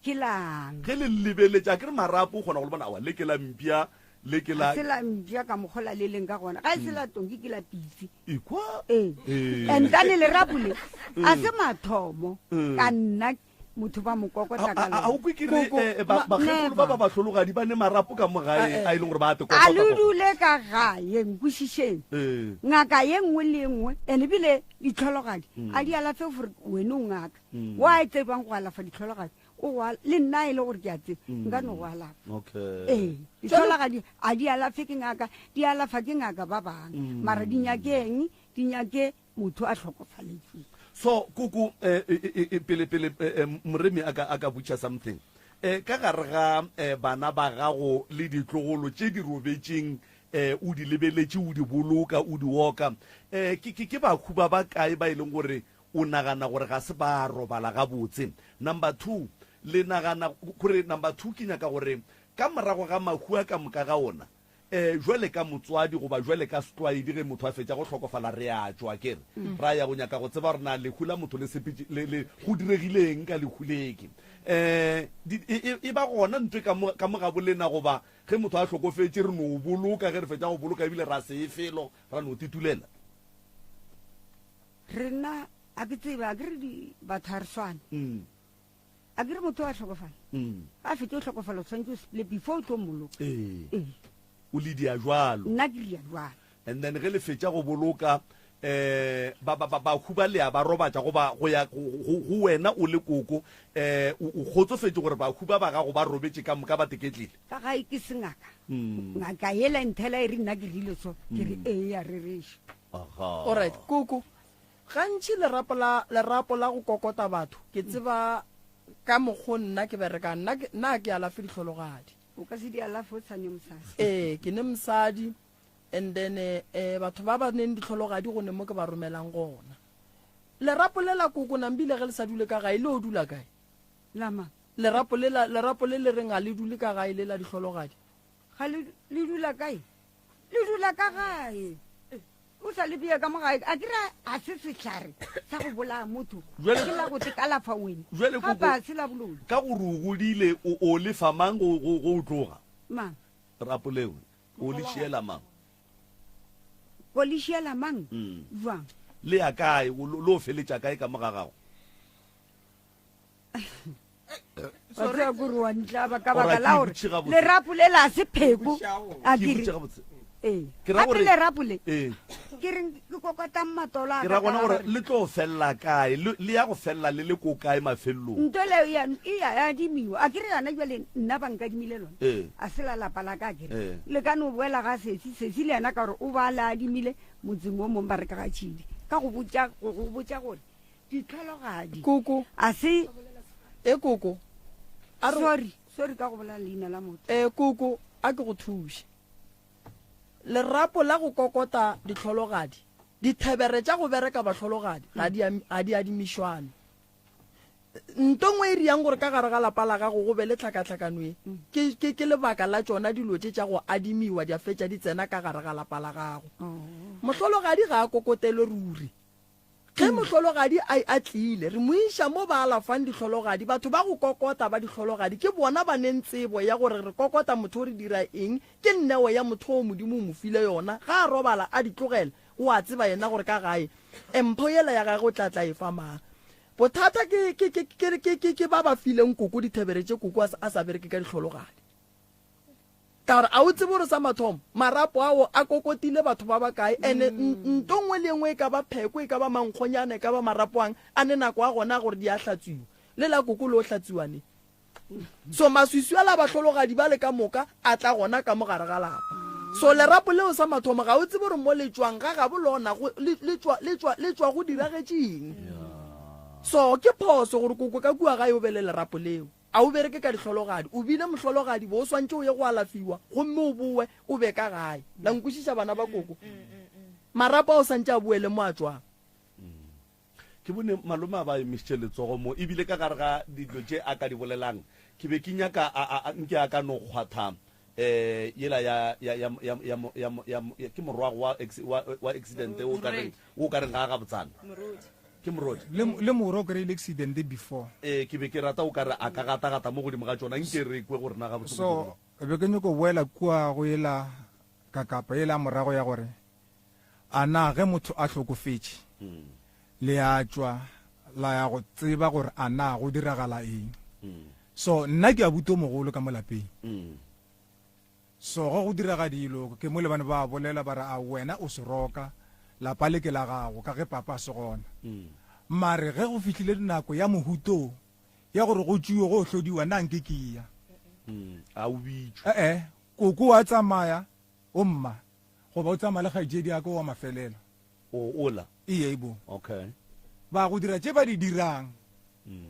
Ke lang? Ge le lebeletše, a ke re marapo o kgona go le bona, aowa, le ke la mpša, le ke la. Ga se la mpša ka mokgwa la le leng ka gona. Ga e se la tonki ke la pitsi. Ekwa? Ee. Ee. Entane lerapo le, a se mathomo ka nna motho ba mo kokota ka A, a, a o lona. kwe ke re, Koko, eh, ba, ma- bakgekolo ba ba bahlologadi ba ne marapo ka mo gae Eh, a e leng gore ba a te A kokota le kokota. dule ka gae, nkwešišeng. Ee. Ngaka ye nngwe le ye nngwe, and ebile ditlhologadi a di alafe gore wene o ngaka. Wa e tsebang go alafa ditlhologadi o go le nna e le gore ke a tseba nka no go alafa. Okay. Ee, ditlhologadi a di alafe ke ngaka, di alafa ke ngaka ba bangwe. Mara di nyakeng, di nyake motho a hlokofaletsweng. So koko eh, eh, eh, pele pele eh, Moremi a ka a ka botša something. Eh, ka gare ga eh, bana ba gago le ditlogolo tše di robetšeng eh, o di lebeletše o di boloka o di oka eh, ke, ke, ke bahu ba ba kae ba e leng gore O nagana gore ga se ba robala gabotse? Number 2, le nagana gore number 2 ke nyaka gore ka morago ga mahu a ka moka ga ona, Um jwale ka motswadi goba jwale ka setlwaedi ge motho a fetša go hlokofala re a tšwa ke re ra ya go nyaka go tseba gore na lehu la motho le sepetše le, le go diregile eng ka lehu leke. Um di, e, e, e ba gona ntwe ka mo, ka mo gabo lena goba ge motho a hlokofetše re no boloka ge re fetša go boloka ebile ra se ye felo ra no titulela. Rena a ke tsebe a ke re di batho ga re swane. Mm. A ke re motho a hlokofala. Mm. A fetše o hlokofala o tshwanetse o sepele before o tlo mmoloka. Ee. Ee. O le dia jwalo. Nna ke dia jwalo. And then ge le fetša go boloka eh ba ba ba bahu ba le a ba robatša goba go ya go go wena o le koko eh o o kgotsofetše gore bahu ba ba gago ba robetše ka moka ba teketlile. Ka gae ke sengaka. Mm. Ngaka yela nthela e re nna ke rile so ke re ee ya rereša. Aha. Alright, koko. Gantši lerapo la, lerapo la go kokota batho, ke tseba ka mokgo nna ke berekang. Nna ke, nna ke alafe dihlologadi. O ka se di alafe o sa ne mosadi. Ee, ke ne mosadi, and then eh, batho ba ba neng dihlologadi go ne mo ke ba romelang gona. Lerapo le la koko nambile ge le sa dule ka gae, le o dula kae? La mang? Lerapo le la, lerapo le le reng ga le dule ka gae le la dihlologadi. Ga le, le dula kae? Le dula ka gae. O sa le bea ka mo gae. A ke re a se sehlare sa go bolaya motho. Jwale- Ke la go te kalafa wena. Jwale Gape koko- a se la boloi. Ka gore o godile o o lefa mang go go go o tloga? Mang? Rapo leo o le šiela mang? Go le šiela mang? Mm. Jwang? Le ya kae? O lo lo feletša kae ka mo ga gago? Wa tseba kore wa ntlaba ka Ora, baka ke la e gore butše gabotse. lerapo le la se pheko. A Ke ke e re butše gabotse. ee. Ke ra Gape gore- lerapo le Ee. ke reng ke kokotang matolo a Ke ka ra gona ka gore gore le tlo felela kae? Le le ya go felela le le ko kae mafelelong? Nto leo ya e ya adimiwa. A ke re yana jwale nna ba nkadimile lona. Ee. A se la lapa la ka a ke re. Ee. Le ka no boela ga sesi, sesi le yena ka gore o ba le adimile motseng o mong ba re ka ga tšhidi. Ka go botša go go botša gore Ditlhologadi. Koko. A se. E koko. A re. Sorry, sorry ka go bolela leina la motho. E koko, a ke go thuše. Lerapo la go kokota ditlhologadi, dithebere tša go bereka bahlologadi ga di ga di adimišwane. Nto nngwe e riang gore ka gare ga lapa la gago go be le tlhakatlhakano e, ke, ke, ke lebaka la tšona dilo tše tša go adimiwa di a fetša di tsena ka gare ga lapa la gago. Mohlologadi ga a kokotelwe ruri. Ge mohlologadi a, a tlile, re mo iša mo ba alafang dihlologadi. Batho ba go kokota ba dihlologadi ke bona ba neng tsebo ya gore re kokota motho o re dira eng. Ke neo ya motho oo Modimo o mo file yona. Ga a robala a di tlogela, o a tseba yena gore ka gae mpho yela ya gagwe o tla tla e fa mang. Bothata ke, ke, ke, ke, ke, ke, ke ba ba fileng koko dithebere tše koko a sa, a sa bereke ka dihlologadi. Ka gore a o tsebe gore sa mathomo marapo ao a kokotile batho ba bakae, ene nto nngwe le engwe e ka ba pheko, e ka ba mankgonyana, e ka ba marapo ang, a ne nako a gona a gore di a hlatswiwa. Le la koko le o hlatswiwa neng? So maswiswi a la bahlologadi bale ka moka a tla gona ka mo gare ga lapa. So lerapo leo sa mathomo ga o tsebe gore mo le tšwang ga gabo lona go, le, le tšwa, le tšwa, le tšwa go diragetše eng. So ke phoso gore koko ka kua gae o be le lerapo leo. A o bereke ka dihlologadi? O bile mohlologadi, bo o swantše o ye go alafiwa gomme o bowe o be ka gae. La nkwešiša bana ba koko? Marapo a o santše a boele mo a tšwang. Ke bone malome a ba emišitše letsogo mo, ebile ka gare ga dilo tše a ka di bolelang, ke be ke nyaka a, a, a, nke a ka no kgwatha um yela ya, ya, ya, ya, ya, ya, ya, ya, ke morwago wa, wa, wa accident o ka reng, o ka reng ga a gabotsana. Ke morodi. Le, le moro o kry-ile accident before. Ee, ke be ke rata o ka re a ka gata-gata mo godimo ga tšona, nke re kwe gore na gabotse So, be ke nyoko boela kua go yela kakapa yela ya morago ya gore, a na ge motho a hlokofetše, le a tšwa la ya go tseba gore a na go diragala eng. So, nna ke abuti o mogolo ka mo lapeng. So ge go direga dilo, ke mo le bane ba bolela ba re, A wena o seroka, lapa le ke la gago, ka ge papa a se gona. Mare ge go fihlile nako ya mohuta wo, ya gore go tšwiwe go hlodiwa, na nke ke ya? A o bitšwe? E-e, koko wa tsamaya, o mma, goba o tsamaya le kgaetšedi ya ka wa mafelelo. O ola? Ee bo. Okay. Ba go dira tše ba di dirang.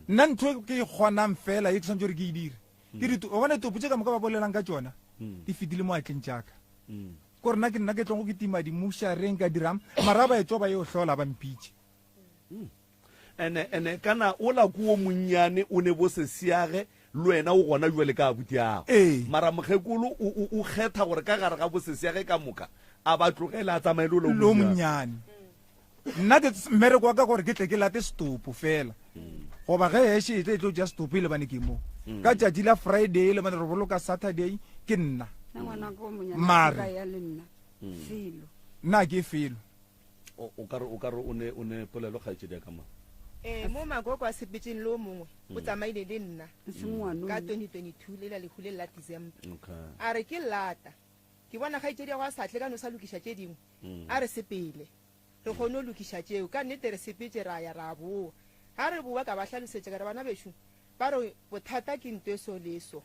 Nna ntho e ke e kgonang fela ye ke swanetše gore ke e dire, ke di, wa bona ditopo tše ka moka ba bolelang ka tšona, di fetile mo atleng tša ka. Ko re nna ke nna ke tlogo ke tima dimušareng ka dirang, mara ba etšwa ba yo hlola ba mpitše. Ene, ene kana ola ko o monnyane o ne bo sesiage. Le wena o gona bjale ka abuti yago. Ee. Mara mokgekolo o, o, o kgetha gore ka gare ga bosese ya ge ka moka a ba tlogele a tsamaye le ola lo monnyane. Nna ke mmereko wa ka gore ke tle ke late setopo fela. Goba ge heshe e tle e tlo tšea setopo e lebane ke mo. Ka tšatši la Friday e lebane re boloka Saturday ke nna. Nna ngwanaka o monyane Mare. a se ka ya le nna selo. Nna ke felo. O, o ka re, o ka re o ne, o ne polelo kgaetšedi ya ka mo. Ee, mo Magogo a sepetšeng le o mongwe, o tsamaile le nna E seng ngwano ka yo. 2022 lela lehu le la December. Okay. A re ke lata, ke bona kgaetšedi ya go a sa tle ka no sa lokiša tše dingwe, a re sepele re kgone go lokiša tšeo. Ka nnete re sepetše ra ya ra boa. Ga re boa ka ba hlalosetša ka re bana bešo ba re bothata ke nto e so le so.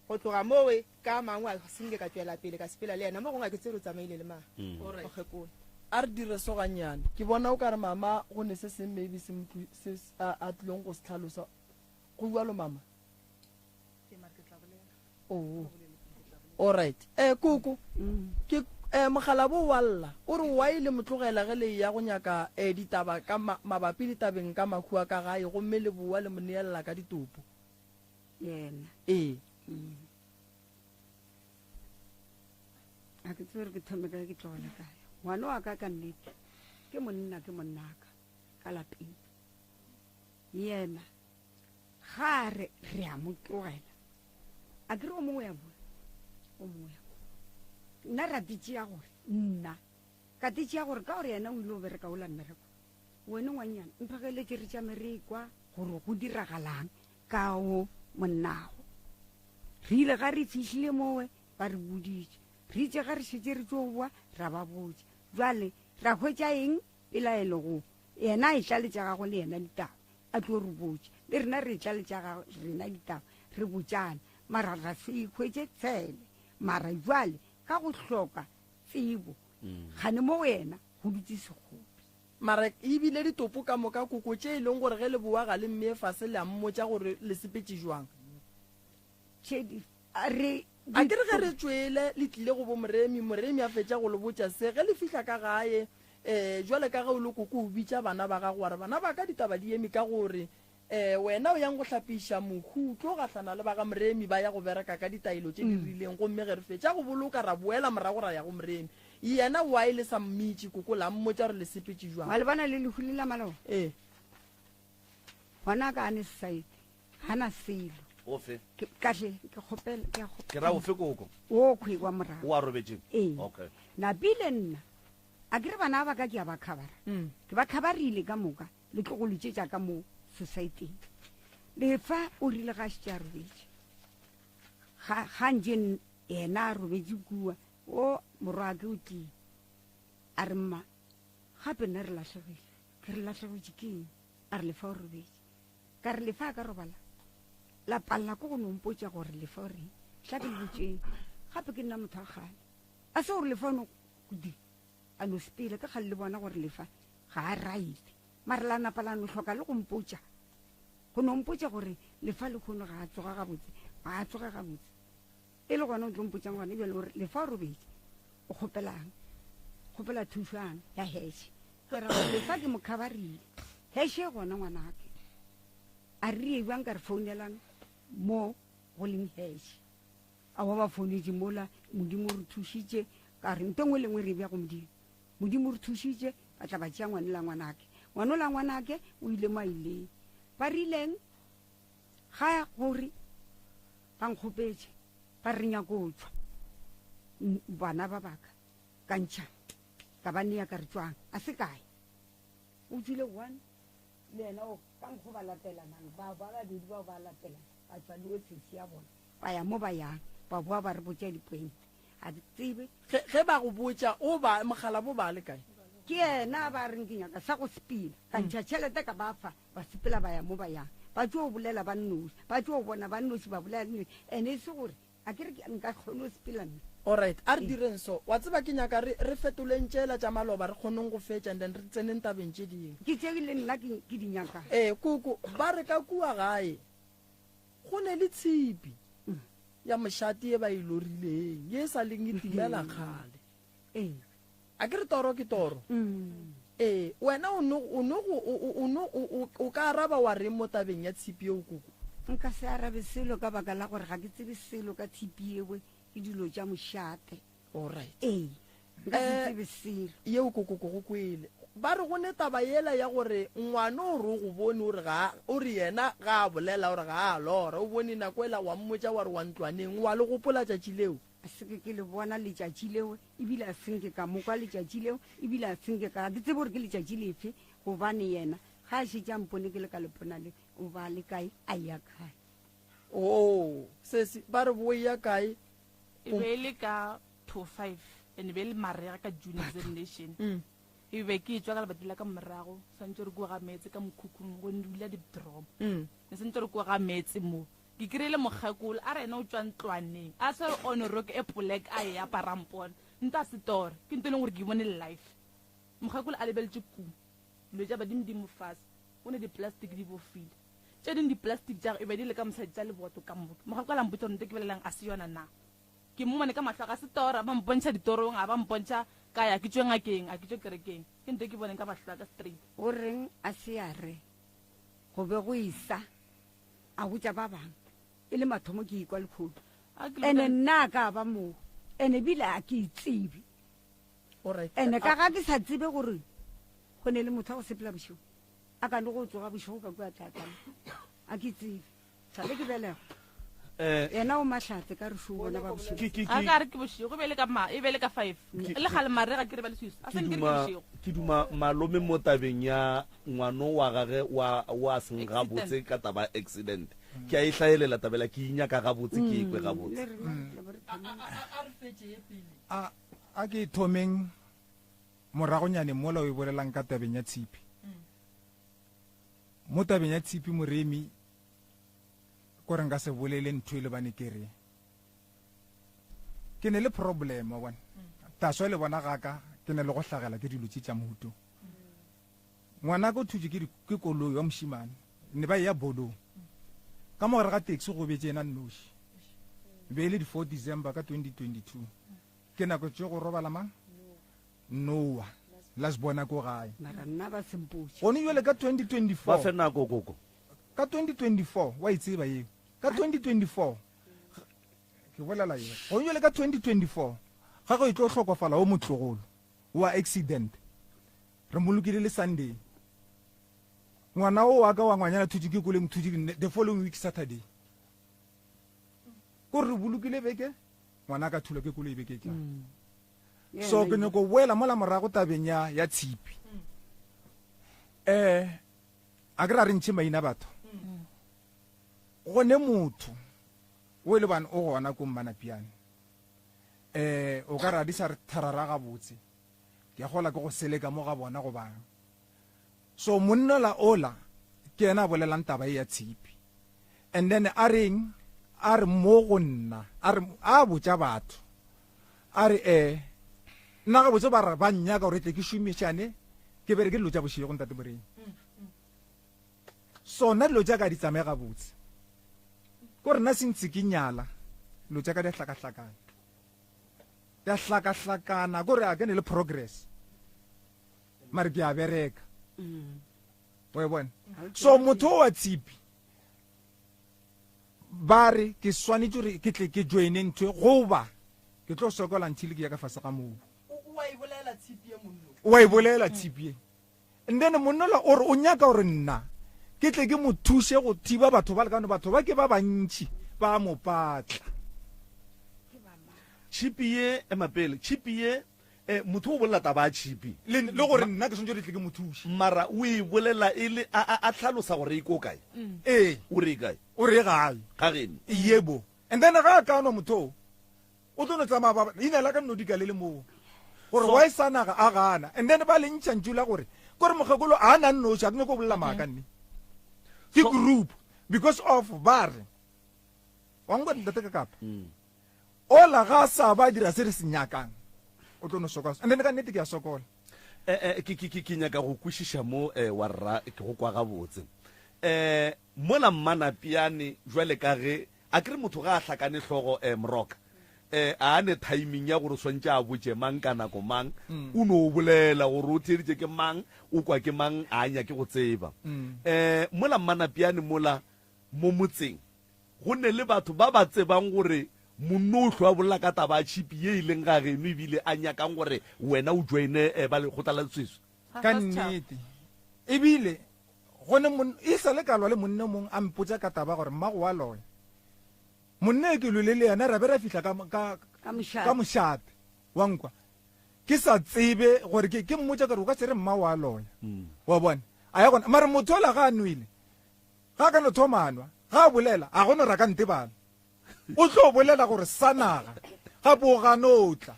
Go tloga mowe ka a mangwe a se nke ka tšwela pele ka sepela le yena, mo gongwe a ke tsebe gore o tsamaile le mang. Mokgekolo. A re dire so gannyane. Ke bona o ka re mama go ne se seng maybe se mo se a, a tlilong go se hlalosa. Go bjalo mama? Oo. Alright. Eh, koko, ke eh, mokgalabo o a lla. O re why le mo tlogela ge le eya go nyaka eh, ditaba ka ma, mabapi le tabeng ka mahu a ka gae gomme le bowa le mo neelela ka ditopo. Yena. Ee. A ke tsebe gore ke thome kae ke tlogele kae. Ngwana wa ka ka nnete ke monna ke monnaka ka lapeng. Yena ga a re re a mo tlogela. A ke re o mongwe ya bua, o mongwe ya bua. Nna ra titšea gore nna ka titšea gore ka gore yena o ile o bereka ola mmereko. Wena ngwannyana mphakeletše re tšame re kwa gore go diragalang ka o monnago. Re ile ga re fihlile mowe ba re boditše. Re itše ga re šetše re tšo boa ra ba botša. Bjale ra hwetša eng pelaelo go yena a etla le tša gagwe le yena ditaba a tlo re botša. Le rena re etla le tša gagwe rena ditaba re botšana mara ra se ikhwetše tshele. Mara bjale ka go hloka tsebo kgane mo go yena go dutše sekgopi. Mara e bile ditopo ka moka koko tše e leng gore ge le bowa ga le mmee fase le a mmotša gore le sepetše jwang. Tše di a re A ke re ge re tšwele le tlile go bo Moremi, Moremi a fetša go le botša se, ge le fihla ka gae, eh, jwale ka ge o le koko o bitša bana ba gago wa re bana ba ka ditaba di eme ka gore eh, wena o yang go hlapiša mohu o tlo gahlana le ba ga Moremi ba ya go bereka ka ditaelo tše di rileng gomme ge re fetša go boloka ra boela morago ra ya go Moremi. Yena why le sa mmitše koko la mmotša gore le sepetše jwang? Malebana le lehu le la maloba? Ee. Gona ka ane society ga na selo. Ofe? Ke kahle ke kgopela ke a kgopela. Ke ra ofe koko? O khwe wa morago. O a robetšeng? Ee. Okay. Napile nna a ke re bana ba ka ke a ba khabara. Ke ba khabarile ka moka le tlogolo tše tša ka mo society. Lefa o rile ga šetše a robetše. Ga ga nje yena a robetše kua O, morwake o tlile. A re, Mma, gape nna re lahlegile. Ke re, Lahlegetše ke eng? A re, Lefa o robetše. Ka re, Lefa a ka robala? La palela ke go no mpotša gore Lefa o reng. Tla ke le botšeng. Gape ke nna motho wa kgale. A se gore Lefa o no di, a no sepela. Ke kgale le bona gore Lefa ga a right. Mara la napa la no hloka le go mpotša. Go no mpotša gore Lefa lehono ga a tsoga gabotse. Ga a tsoge gabotse. E le gona o tlo mpotšang gona bjale gore lefa o robetše o kgopelang? Kgopela thušo yang ya heshe? Ke ra gore lefa ke mo khabarile. Heshe gona ngwanake. A re re ye bjang ka re founelang mo go leng heshe. A wa ba founetše mola Modimo o re thušitše ka re nto nngwe le nngwe re e bea go Modimo. Modimo o re thušitše ba tla ba tšea ngwanela ngwanake. Ngwanola ngwanake o ile mo a ileng. Ba rileng ga gore Ba nkgopetše ba re re nyako go tšwa, bana ba baka ka ntšha ka ba nea ka re tšwang. A se kae o tšwile one le yena o ka nkgo ba latelanang ba ba babedi bao ba latelana ba tšwa le ofisi ya bona ba ya mo ba yang ba boa ba re botša dipointe a ke tsebe. Ge, ge ba go botša o ba mogala bo ba le kae? Ke yena ba reng ke nyaka sa go sepela ka ntšha tšhelete ka ba fa Ba sepela ba ya mo ba yang, ba tšo bolela ba nnoši, ba tšo bona ba nnoši, ba bolela nnoši. Ene e se gore a ke re ke nka kgone go sepela nna. Alright, a re direng so. Wa tseba ke nyaka re, re fetoleng tšela tša maloba re kgoneng go fetša and then re tseneng tabeng tše dingwe. Ke tše le nna ke, ke di nyakang. Ee, koko, ba re ka kua gae go ne le tshipi ya mošate ye ba e lorileng, ye e sa leng e timela kgale. Ee. A ke re toro ke toro? Ee, wena o no, o no go, o, o, o no, o, o, o ka araba wa reng mo tabeng ya tshipi yeo, koko? Nka se arabe selo ka baka la gore ga ke tsebe selo ka tshipi ewe ke dilo tša mošate. Alright. Ee, nka se Eh, tsebe selo. Yeo kokoko go kwele. Ba re go ne taba yela ya gore ngwana o re o go bone o re ga o re yena ga a bolela o re ga a lora o bone nako ela wa mmotša wa re wa ntlwaneng wa le gopola tšatši leo. A se ke ke le bona letšatši leo ebile a se nke ka mo kwa letšatši leo ebile a se nke ka ga ke tsebe gore ke letšatši lefe gobane yena ga a šetše a mpone ke le ka lepona le o ba le kae a ya kae. Oo, sesi, ba re bo ya kae? E be e le ka to five and e be e le marega ka June examination. Mm. E be ke etšwa ka lebati la ka morago, swantše re kua ga meetse ka mokhukhung go dula di-drum. Ne santse re kua ga meetse mo. Ke kry-ile mokgekolo a re ena o tšwa ntlwaneng a swere on rock e polek a e apara mpona. Nto a se tore, ke nto e leng gore ke e bone life. Mokgekolo a lebeletše ku, dilo tša badimo di mo fase, go ne di-plastic di bofile. Tše ding di-plastic tša gagwe e be di le ka mosadi tša leboto ka moka. Mokgekolo a mpotša gore nto ke bolelelang a se yona na. Ke mmone ka mahlo a ka se tora, ba mpontšha ditorong, a ba mpontšha kae, a ke tšwe ngakeng, a ke tšwe kerekeng. Ke nto e ke boneng ka mahlo a ka straight. O reng a se a re go be go esa a botša ba bangwe e le mathomo ke ikwa lekhodu A ke le ene botša- nna a ka ba moo ene ebile a ke e tsebe Alright. ene ka ga ke sa tsebe gore go ne le motho a go sepela bošego a ka no go tsoga bošego ka kua tlatlang a ke tsebe sale ke belega Eh, yena o mahlatse ka re šo bona ba bošego ke- ke- A ke- ka re ke bošego, e be e le ka ma, e be e le ka five. Le gale marega ke re ba leswiswi. A ke se nke re ke duma bošego. ke duma malome mo tabeng ya ngwano wa gage wa wa seng gabotse ka taba ya accident ke a e hlaelela tabela ke inyaka gabotse ke ikwe gabotse Le rena re tla be re thomile. A re fetše ye pele. A a ke thomeng moragonyane mola o e bolelang ka tabeng ya tshipi. Mo tabeng ya tshipi moremi ko re nka se bolele ntho e lebane ke re ke ne le problem wa bona taswa le bona gaka ke ne le go hlagela ke dilo tše tša mohuto ngwana ko thutše ke ke koloi wa mošimane ne ba ya bolong ka mogare ga taxi go betse ena nnoši be e le di 4 December ka 2022 ke nako tše go robala mang Noah la se bona ko gae mara nna ba sempotše gone jale ka ba fe 2024 nako koko ka 2024 wa e tseba yeo ka 2024 ke bolela yeo gone jale ka 2024 ga go e tlo hlokofala o motlogolo wa accident re molokile le Sunday ngwana o wa ka wa ngwanyana thutše ke koleng thutše the following week Saturday ko re bolokile beke ngwana ka thula ke koloi beke e tlang so ke nyako boela mola morago tabeng ya ya tshipi eh a ke ra re ntšhe maina batho gone motho o e le bane o gona ko mmanapiane eh o ka ra di sa re tharara gabotse ke gola ke go seleka mo ga bona go bang so monna la ola ke yena a bolelang taba e ya tshipi and then a reng a re mo go nna a re a botša batho a re eh nna gabotse ba re ba nnyaka gore tle ke šomišane ke bereke dilo tša bošego ntate moreng sona dilo tša ka di tsamaye gabotse ko re nna sentse ke nyala dilo tša ka di a hlakahlakana di a hlakahlakana ko re a ke ne le progress mare ke a bereka o e bona so motho o wa tshipi ba re ke swanetše gore ke tle ke joine ntho e, goba ke tlo sokola until ke ya ka fase ga mobu. O a e bolela tshipi ye monno. O a e bolela tshipi ye. And then monnola o re o nyaka gore nna ke tle ke mo thuše go thiba batho ba lekane batho ba ke ba bantši ba mo patla. Tshipi ye ema pele tshipi ye Eh, motho o bolela taba ya tšhipi. Le, le gore nna ke swanetše gore tle ke mo thuše. Mara o e bolela e le a, a, a hlalosa gore e ko kae. Ee. O re e kae? O re e gae. Ga geno. Yebo. And then ga a ka nwa motho o, o tlo no tsamaya ba, leina la ka nno dika le le moo. Gore So- why sa naga a gana. And then ba le ntšha ntšu la gore, kore mokgekolo a na nnoši, a ke nyako go bolela maaka nne. Ke So- group. Because of ba re, wa nkwa ntate ka kapa. Ola ga a sa ba dira se re se nyakang, o tlo no sokola. And then ka nnete ke a sokola. Eh, eh, ke, ke, ke, ke nyaka go kwešiša mo, eh, wa rra, ke go kwa gabotse. Eh, mola Mmanapiane, jwale ka ge, a ke re motho ga a hlakane hlogo, eh, Moroka, eh, a ne timing ya gore o swantše a botše mang ka nako mang, o no bolela gore o theeditše ke mang, o kwa ke mang, a nyake go tseba. Eh, mola Mmanapiane mola. mo motseng go ne le batho ba ba tsebang gore monno o hlwa bolela ka taba ya tšhipi ye e leng ga geno ebile a nyakang gore wena o joine eh, ba lekgotla la leswiswi? Ka nnete. Ebile go ne mon, e sa le ka lwa le monne mong a mpotša ka taba gore mmago wa loya. Monne e ke lwele le yena ra be ra fihla ka, ka, Ka mošate. ka mošate wa nkwa. Ke sa tsebe gore ke, ke mmotša ka re o ka se re mma wa loya. Wa bona? A ya gona. Mare motho ola ga a nwele, ga a ka no thoma a nwa, ga a bolela, a go no ra ka ntebala. O tlo bolela gore sa naga, gape o gano tla.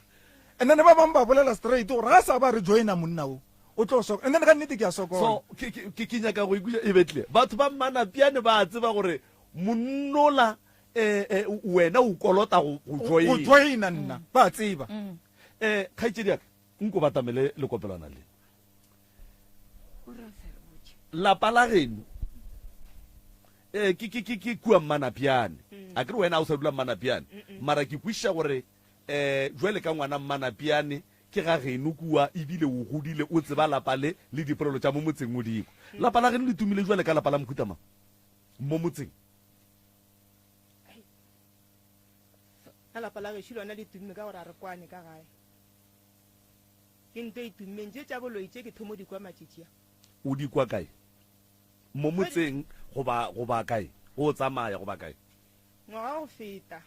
And then ba bangwe ba bolela straight gore ga sa ba re joina monna o, o tlo sokola. And then ka nnete ke a sokola. So, ke, ke, ke, ke nyaka go ikweša e betle. Batho ba Mmanapjane ba a tseba gore monnola eh, eh, wena o kolota go, go Go joina. joina nna, ba a tseba. Eh, kgaetšedi ya ka, nko batamele lekopelwana le. Lapa la geno eh, ke, ke, ke, ke kua Mmanapjane. A ke re wena a o sa dula Mmanapjane, mara ke kwešiša gore eh, jwale ka ngwana Mmanapjane ke ga geno kua ebile o godile o tseba lapa le le dipolelo tša mo motseng o di kwa. Lapa la geno le tumile jwale ka lapa la mohuta mang mo motseng? Ka lapa la gešo lona le tumme ka gore a re kwane ka gae. Ke nto e tummeng. Tše tša boloi tše ke thomo di kwa matšatši a. O di kwa kae? Mo motseng goba, goba kae? Go o tsamaya goba kae? Ngwaga wa go feta,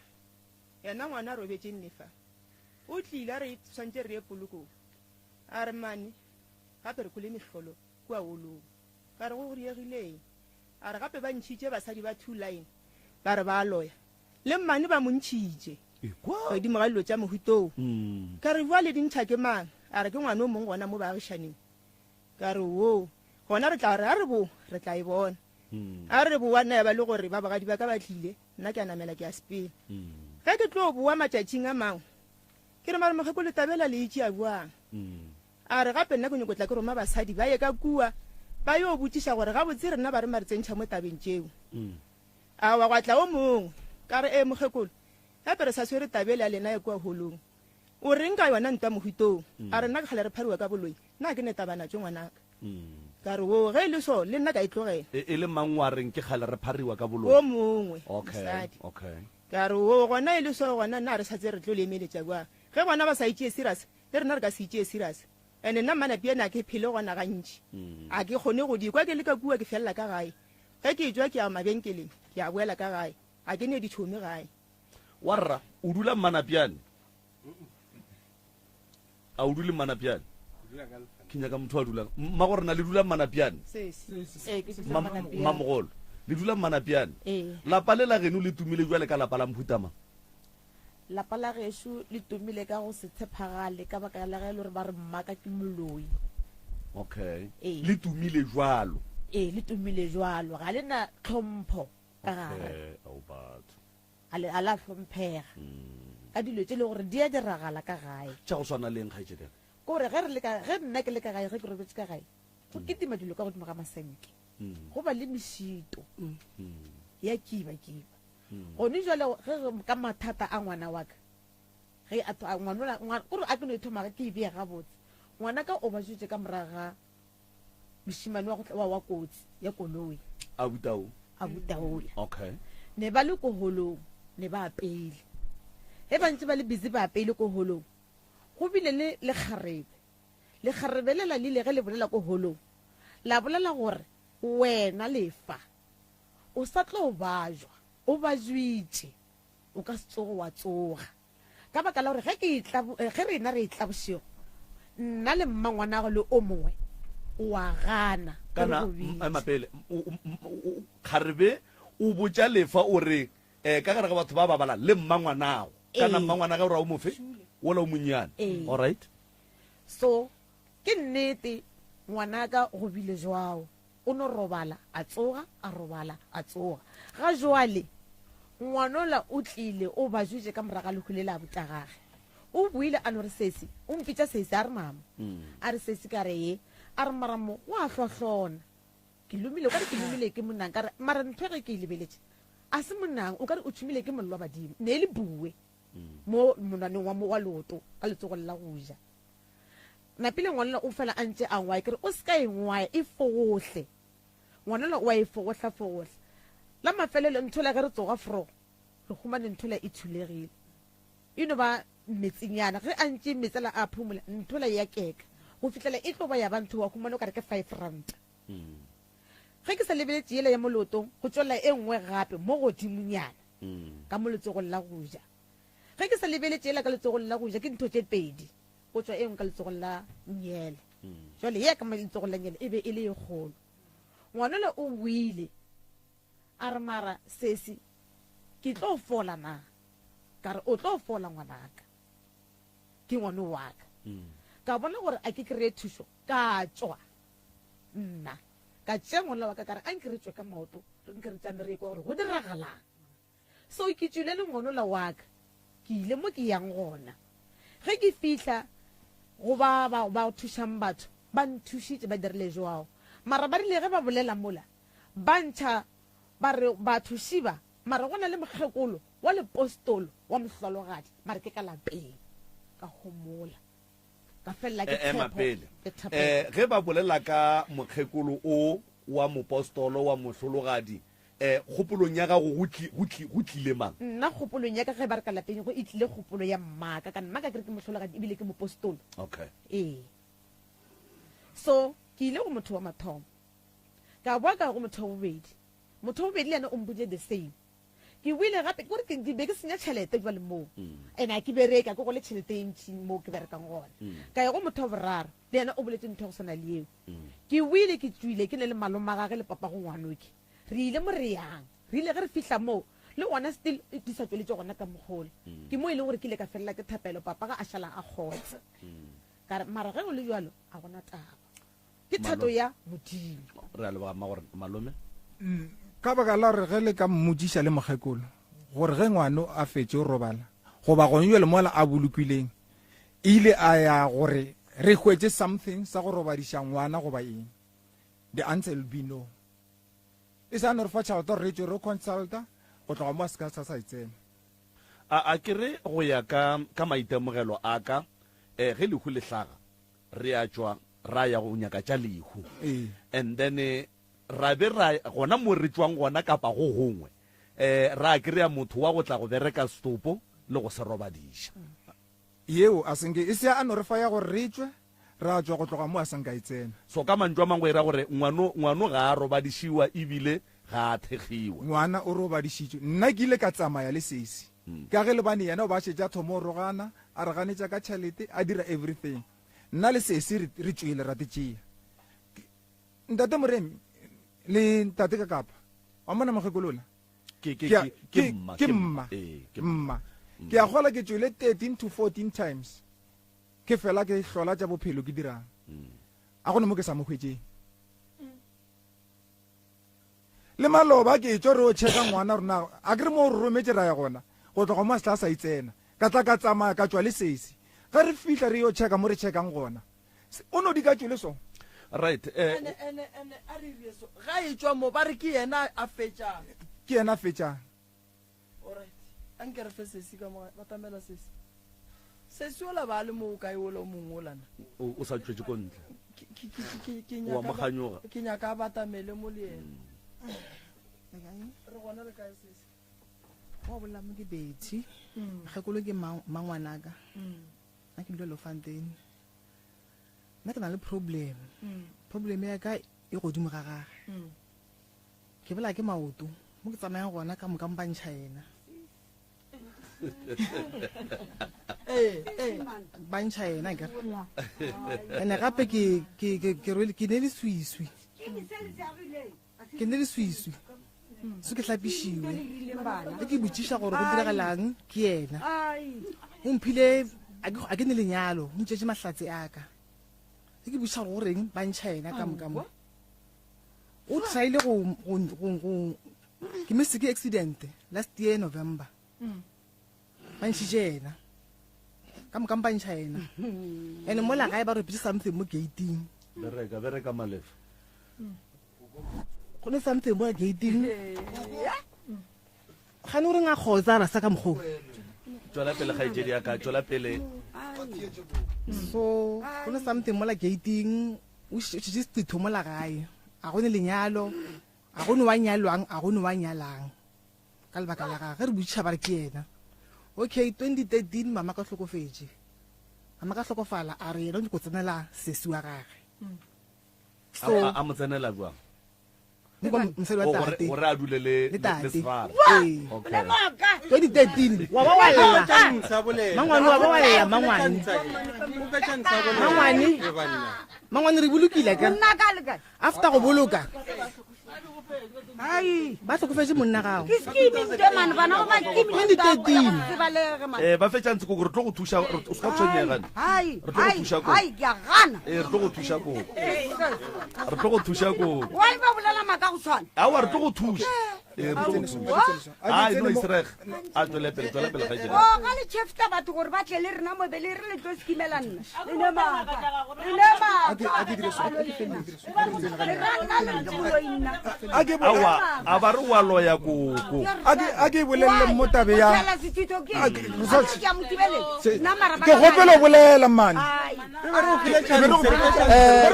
yena ngwana a robetše nne fa. O tlile a re swantše re ye polokong. A re, Mane, gape re kwele mehlolo kua wolong. Ka re, Go diegile eng? A re, Gape ba ntšhitše basadi ba two line, ba re ba a loya. Le mmane ba mo ntšhitše godimo ga dilo tša mohuta wo. Ka re, Bjale di ntšha ke mang? A re, Ke ngwana o mongwe gona mo baagišaning. Ka re, Oo, gona re tla re a re bo, re tla e bona. A re boa, nna ya ba le gore ba bogadi ba ka ba tlile, nna ke a namela ke a sepela. Ge ke tlo boa matšatšing a mangwe, ke re, Mare mokgekolo taba ela le e tšea bjang? A re, Gape nna ke nyoko tla ke roma basadi ba ye ka kua ba yo botšiša gore gabotse rena ba re ma re tsentšha mo tabeng tšeo. Aowa, gwa tla o mongwe. Ka re, Ee, mokgekolo, gape re sa swere taba ele ya lena ya kua holong. O reng ka yona ntwa mohutong? A re, Nna ke kgale re phariwa ka boloi, nna ga ke ne taba natšo ngwanaka. Ka re, Oo, ge e le so, le nna ka e tlogela. E, e le mang wa reng ke kgale re phariwa ka boloi? O mongwe, Okay, mosadi. okay. Ka re, Oo, gona e le so, gona nna ga re sa tsebe re tlo le emeletša bjang. Ge bona ba sa e tšee serious, le rena re ka se e tšee serious. Ene nna Mmanapiyane a ke phele gona gantši. A ke kgone go di kwa ke le ka kua, ke felela ka gae. Ge ke etšwa ke ya mabenkeleng, ke a boela ka gae. Ga ke ne ditšhomi gae. Warra, o dula Mmanapjane? A o dule Mmanapjane? Ke nyaka motho a dulang. Mmago rena le dula Mmanapjane? Mmamogolo, le dula Mmanapjane? Lapa le la geno le tumile bjale ka lapa la mohuta mang? Lapa la gešo le tumile ka go se tshephagale ka baka la ge e le gore ba re mmaka ke moloi. Okay. Ee. Le tumile jwalo. Ee, le tumile jwalo. Ga le na tlhompho ka gare. Okay, ao batho. Ga le, ga la hlomphega. Ka dilo tše e le gore di a diragala ka gae. Tša go swana le eng, kgaetšedi ya ka? Ke gore ge re le ka, ge nna ke le ka gae, ge ke robetše ka gae, go kitima dilo ka godimo ga masenke. Go ba le mešito ya kiba-kiba. Gone jwale ge re ka mathata a ngwana wa ka, ge a tho, ngwanola, ngwa, kore a ke no e thoma ke e beye gabotse. Ngwana ka o bajutše ka morago ga mošemane wa go tla, wa, wa kotsi ya koloi. Abuti ao? Abuti aola. Okay. Ne ba le ko holong, ne ba apeile. Ge ba ntse ba le busy ba apeile ko holong, go bile le lekgarebe. Lekgarebe lela le ile ge le bolela ko holong, la bolela gore wena lefa O sa tlo bajwa, o bajwitše, o ka se tsoge wa tsoga. Ka baka la gore ge ke etla, ge rena re etla bošego, nna le mmangwanagwe le o mongwe, o a gana ge re Kana, go bitša. ema pele, kgarebe o botša Lefa o re, eh, ka gare ga batho ba ba balang, le mmangwanago. Kana Ee. mmangwanagwe o ra o mofe? Wola o monnyane. Ee. All right. So, ke nnete, ngwanaka go bile jwao. O no robala, a tsoga, a robala, a tsoga. Ga jwale, ngwanola o tlile, o bajutše ka morago ga lehu le la botagage. O boile a no re, Sesi, o mpitša Sesi, a re, Mama. A re, Sesi, ka re, Ee. A re, Mara mo go a hlohlona. Ke lomile, o ka re ke lomile ke monang. Ka re, Mara ntho ge ke e lebeletše, a se monang, o ka re o tšhumile ke mollo wa badimo. Ne e le bue mo monwaneng wa, wa leoto ka letsogong la go ja. Napile ngwanela o fela a ntše a ngwaya, ke re o se ka e ngwaya, e fogohle. Ngwanela o a e fogohla-fogohla. La mafelelo nthola ge re tsoga fro, re humane nthola e thulegile. E no ba metsinyana. Ge a ntše metsela a phumola, nthola e ya keka. Go fihlela e tlo ba ya ba ntho wa humana o ka re ke R5. Ge ke sa lebeletše yela ya mo leotong, go tšwelela e nngwe gape mo godimonyana, ka mo letsogong la go ja. Ge ke sa lebeletše yela ka letsogong la go ja, ke ntho tše pedi, go tšwa e nngwe ka letsogong la nngele. Jwale ye ya ka mo letsogong la nngele e be e le e kgolo. Ngwanola o boile a re, Mara sesi, ke tlo fola na? Ka re, O tlo fola ngwanaka, ke ngwano wa ka. Ka bona gore a ke kry-e thušo, ka tšwa nna ka tšea ngwana wa ka ka re, Anke re tšwe ka maoto, nke re tšame re ye kwa gore go diragalang. So ke tšwile le ngwanola wa ka, ke ile mo ke yang gona. Ge ke fihla go ba ba ba thušang batho, ba nthušitše, ba dirile jwao. Mara ba rile ge ba bolela mola, ba ntšha ba re batho šiba, mara go na le mokgekolo wa lepostolo wa mohlologadi, mara ke ka lapeng. Ka homola, ka felela ke Ema tshepo pele. le thapelo. Ge ba bolela ka mokgekolo o wa mopostolo wa mohlologadi, Eh, kgopolong ya gago go tli, go tli, go tlile mang? Nna kgopolong ya ka ge ba re ka lapeng go e tlile kgopolo ya mmaka, ka mmaka ke re ke mohlologadi ebile ke mopostolo. Okay. Ee. So, ke ile go motho wa mathomo. Ka boa ka ya go motho wa bobedi. Motho wa bobedi le yena o mpoditše the same. Ke boile gape, ke gore ke, ke be ke senya tšhelete jwale moo. And a ke bereke, a ke gole tšhelete e ntši moo ke berekang gona. Ka ya go motho wa boraro, le yena o boletše ntho ya go swana le yeo. Ke boile ke tšwile ke ne le malomagage le papago ngwanoke. Re ile mo re yang. Re ile ge re fihla moo, le gona still di sa tšweletše gona ka mokgola. Ke mo e leng gore ke ile ka felela ke thapelo, papa ga a šala a kgotsa. Ka re, mara ge go le bjalo, a gona taba. Ke thato ya Modimo. Re a leboga mma gore malome. Ka baka la gore ge le ka mmotšiša le mokgekolo gore ge ngwano a fetše o robala goba gone bjale mola a bolokileng ile a ya gore re hwetše something sa go robadiša ngwana goba eng, the answer will be no. E sa no re fa tšhelete gore re tšwe re consulta, go tloga mo a se ka sa sa e tsena. A, a ke re go ya ka, ka maitemogelo a ka, eh, ge lehu le hlaga, re a tšwa ra ya go nyaka tša lehu. Ee. And then ra be ra, gona mo re tšwang gona kapa go gongwe, eh, ra kry-a motho wa go tla go bereka setopo le go se robadiša. Yeo a se nke e se a no re fa ya gore re tšwe, ra tšwa go tloga mo a sa nka e tsena. So ka mantšu a mangwe e ra gore ngwano, ngwano ga a robadišiwa ebile ga a thekgiwa. Ngwana o robadišitšwe. Nna ke ile ka tsamaya le sesi. Ka ge lebane yena o ba a šetše a thoma go rogana, a re ganetša ka tšhelete, a dira everything. Nna le sesi re, re tšwele ra te tšea. Ntate Moremi le ntate Kakapa, wa mona mokgekolo ola? Ke, ke, Ke a- ke, ke ke- mma, ke ke mma. Ee, ke mma. Mma. Ke a kgola ke tšwele 13 to 14 times. Ke fela ke hlola tša bophelo ke dirang. A gone mo ke sa mo hwetšeng. Le maloba ke tšo re o checka ngwana rona a ke re mo o re rometše ra ya gona go tloga mo a se tla sa itsena. Ka tla ka tsamaya ka tšwa le sesi. Ge re fihla re yo checka mo re checkang gona. O no di ka tšwele so. Right eh. Ene ene ene a re rie so. Ga e tšwa mo ba re ke yena a fetšang. Ke yena a fetšang. Alright. A nke re fe sesi ka mo batamela sesi. Sesi ola ba le mo o kae ola o mongwe ola na. O o sa tšwetše ko ntle. Ke ke ke ke ke Wa mo nyaka kganyoga. ke nyaka a batamele mo le yena. Re gona le kae sesi? Wa bolela mo ke Betty. Mokgekolo ke mangwanaka. Nna ke dula Lofontein. Nna ke na le problem. Problem ya ka e godimo ga gage. Ke bolaya ke maoto. Mo ke tsamayang gona ka moka ba ntšha yena. Ba ntšha yena akere. Ene gape ke ke ke ke rwele ke ne leswiswi. Ke ne leswiswi. So ke hlapišiwe. Ge ke botšiša gore go diragalang ke yena. O mphile a ke ne lenyalo, o ntšetše mahlatse a ka. Ge ke botšiša gore go reng ba ntšha yena ka moka mo. O tryile go go go go ke missed ke accident last year November. Ba ntšhitše yena. Ka moka ba ntšha yena. And mola gae ba ropile something mo gating. Bereka, bereka Malefa. Go ne something mo gating. Gane o reng a kgotsa ra sa ka mokgwa. Tšwela pele kgaetšedi ya ka, tšwela pele. So go ne something mola gating o šetše setho mola gae. A go ne lenyalo. A go ne wa nyalwang, a go ne wa nyalang. Ka lebaka la gage, ge re botšiša ba re ke yena. Okay, 2013 mama ka hlokofetše. Mama ka hlokofala, a re yena o nyako tsenela sesi wa gage. So, A, a mo tsenela jwang? Mosadi wa tate. Gore a dule le le tate. Svara. Ee. Okay. 2013. Wa ba wa lla. Mangwane wa ba wa lla mangwane. Mangwane. Mangwane re bolokile ka. Monna ka le kae? After go boloka. Ai. Ba hlokofetše monna gago. Ke scheme ntwe man bana ba ba scheme. 2013. Tsebalege man. Eh ba fetša ntse koko re tlo go thuša re- o se ka tshwenyega. Ai. Re tlo go Ai. thuša koko. Ai ke a gana. Eh re tlo go thuša koko. Re tlo go thuša koko. Why ba bolela maaka go tshwana? Aowa re tlo go thuša. Eh re tlo go thuša. Ai no isreg. A tswele pele tswela pele kgaetšedi. O ga le chefta batho gore ba tle le rena mo be le re le tlo skimela nna. Le ne maaka. Le ne maaka. Le ra nna le re ke moloi nna. Aowa a ba re wa loya koko. A ke bolelele mo tabe ya. Tshela sethito ke. A ke- results. Ke a mo thibelela. Nna mara ba Ke gopela o bolela mane. Ai. Eh,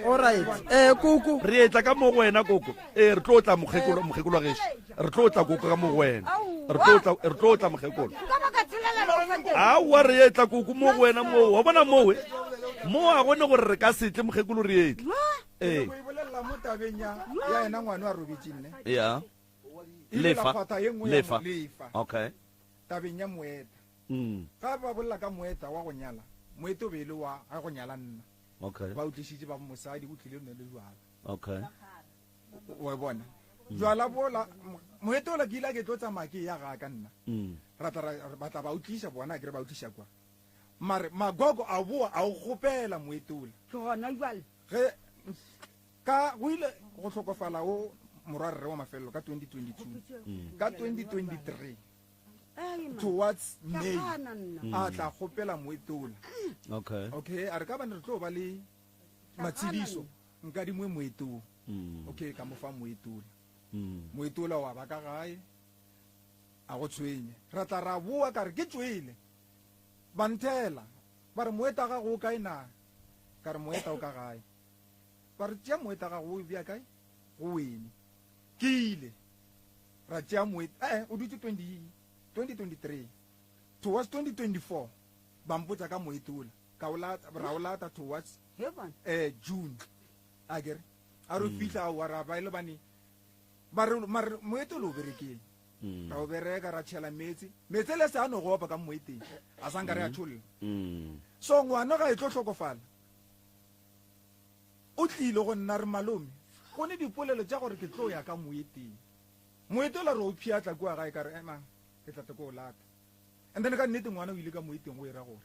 Alright. Eh koko. Re etla ka mo go wena koko. Ee re tlo tla mokgekolo mokgekolo wa gešo. Re tlo tla koko ka mo go wena. Re tlo tla re tlo tla mokgekolo. Nka ba ka tshelela le go fetela. Aowa re etla koko mo go wena moo. Wa bona mowe? Mo a gone gore re ka se tle mokgekolo re etle. Ee. Go e bolelela mo tabeng ya ya yena ngwana a robetše nne. Ya. E ile la Lefa. kgwatha ye nngwe ya Lefa. mo- lefa. Okay. Tabeng ya moeta. Mm. Ga ba bolela ka moeta wa go nyala, moeta o be e le wa ga go nyala nna. Okay. Ba o tlišitše ba mosadi o tlile nne le jwala. Okay. Wa bona. Jwala bola moeta ola ke ile ke tlo tsamaya ke ya ga ka nna. Mm. Ra tla ra ba tla ba o tliša bona ke re ba o tliša kwa. Mare magogo a boa a o gopela moeta ola. Ke gona jwale. Ge ka go ile go hlokofala o morwarre wa mafelelo ka 2022. Mm. Ka 2023. towards May a tla kgopela moetola. Okay. Okay, a re ka bane re tlo ba le matshediso nka dingwe moetong. Mm. Okay, ka mo fa moetola. Mm. Moetola wa ba ka gae a go tshwenye. Ra tla ra boa ka re ke tšwele. Ba nthela ba re moeta gago o kae na? Ka re moeta o ka gae. Ba re tšea moeta gago o bea kae? Go wene. Ke ile ra tšea moet eh o dutše 20 2023 towards 2024 ba mpotša ka moetola ka o lata ra o lata towards eh June a kere a re Mm. fihla wa ra ba ile bane ba re mare moetola o berekeng Mm. ra o bereka ra tšhela meetse meetse le se a no go opa ka moeteng a sanka re a tšholla Mm. so ngwana ga e tlo hlokofala O tlile go nna re malome, go ne dipolelo tša gore ke tlo ya ka moeteng. Moeti ola re o pheatla kua gae ka re emang ke tla tle ko o lata. And then ka nnete ngwana o ile ka moeteng go era gore.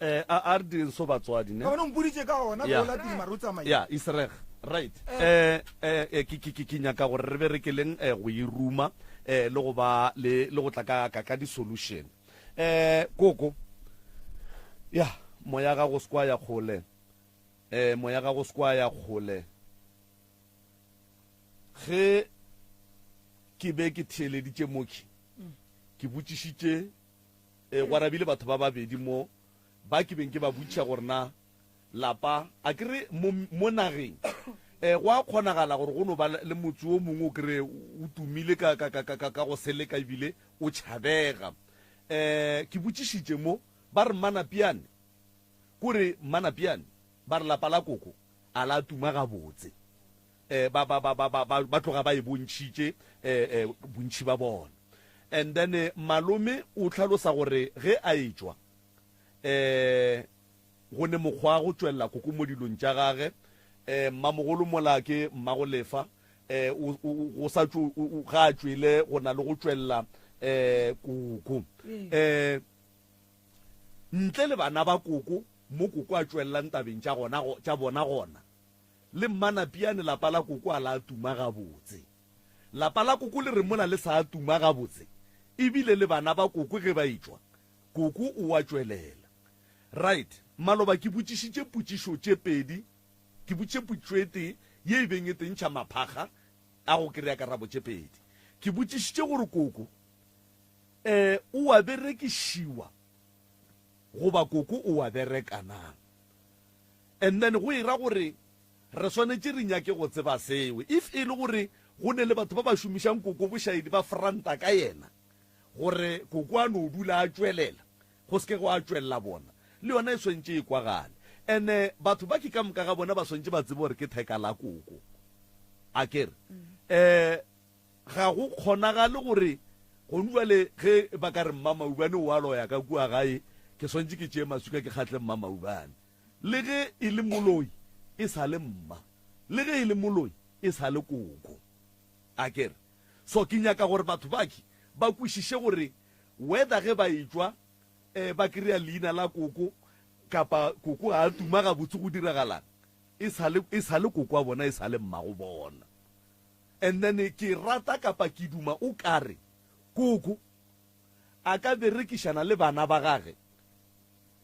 Eh, a a re direng so batswadi ne. Ka bona o mpoditše ka gona Yeah. o latile mare o tsamaile. Ya, Israel. Right. Eh eh eh, ke ke ke ke nyaka gore re berekeleng eh go e ruma eh le go ba le le go tla ka ka ka di solution. Eh koko. Ya, moya ga go skwa ya kgole. Eh, moya ga go se kwa ya kgole. Ge ke be ke theeleditše moki, ke botšišitše, eh, go arabile batho ba babedi mo, ba ke beng ke ba botšiša gore na lapa, a ke re mo, mo nageng, eh, go a kgonagala gore go no ba le motse o mongwe o kry o tumile ka, ka, ka, ka, ka, ka go seleka ebile o tšhabega. Eh, ke botšišitše mo, ba re Mmanapiane, Kore Mmanapiane ba re lapa la koko a la tuma gabotse. Eh, ba, ba, ba, ba, ba, ba, ba tloga ba e bontšhitše, eh, eh, bontši ba bona. And then eh, malome o hlalosa gore ge a etšwa, eh, go ne mokgwa go tšwelela koko mo dilong tša gage, eh, mmamogolo mola ke mmagolefa, eh, o, o, go sa tšo, o, o, ga a tšwele go na le go tšwelela, eh, koko. Eh, Ntle le bana ba koko, mo koko a tšwelelang tabeng tša gona, tša bona gona. Le Mmanapiane lapa la koko a la tuma gabotse. Lapa la koko le re mola le sa tuma gabotse, ebile le bana ba koko ge ba etšwa, koko o a tšwelela. Right, maloba ke botšišitše potšišo tše pedi, ke botšiše potšišo e tee ye e beng e tentšha maphakga a go kry-a karabo tše pedi. Ke botšišitše gore koko E, o a berekišiwa goba koko o a bereka na? And then go e ra gore Re swanetše re nyake go tseba seo. If e le gore go ne le batho ba ba šomišang koko bošaedi ba franta ka yena gore koko a no dula a tšwelela, go se ke gwa tšwelela bona, le yona e swanetše e kwagale. Ene batho ba ke ka moka ga bona ba swanetše ba tsebe gore ke theka la koko. Akere? Um ga go kgonagale gore gonu bjale ge ba ka re Mmamaubane o a loya ka kua gae, ke swanetše ke tšee maswika ke kgatle Mmamaubane. Le ge e le moloi e sa le mma, le ge e le moloi e sa le koko. Akere? So ke nyaka gore batho baki ba kwešiše gore whether ge ba etšwa eh, ba kry-a leina la koko kapa koko ga a tuma gabotse go diragalang, e sa le, e sa le koko wa bona, e sa le mmago bona. And then ke rata kapa ke duma o kare koko a ka berekišana le bana ba gage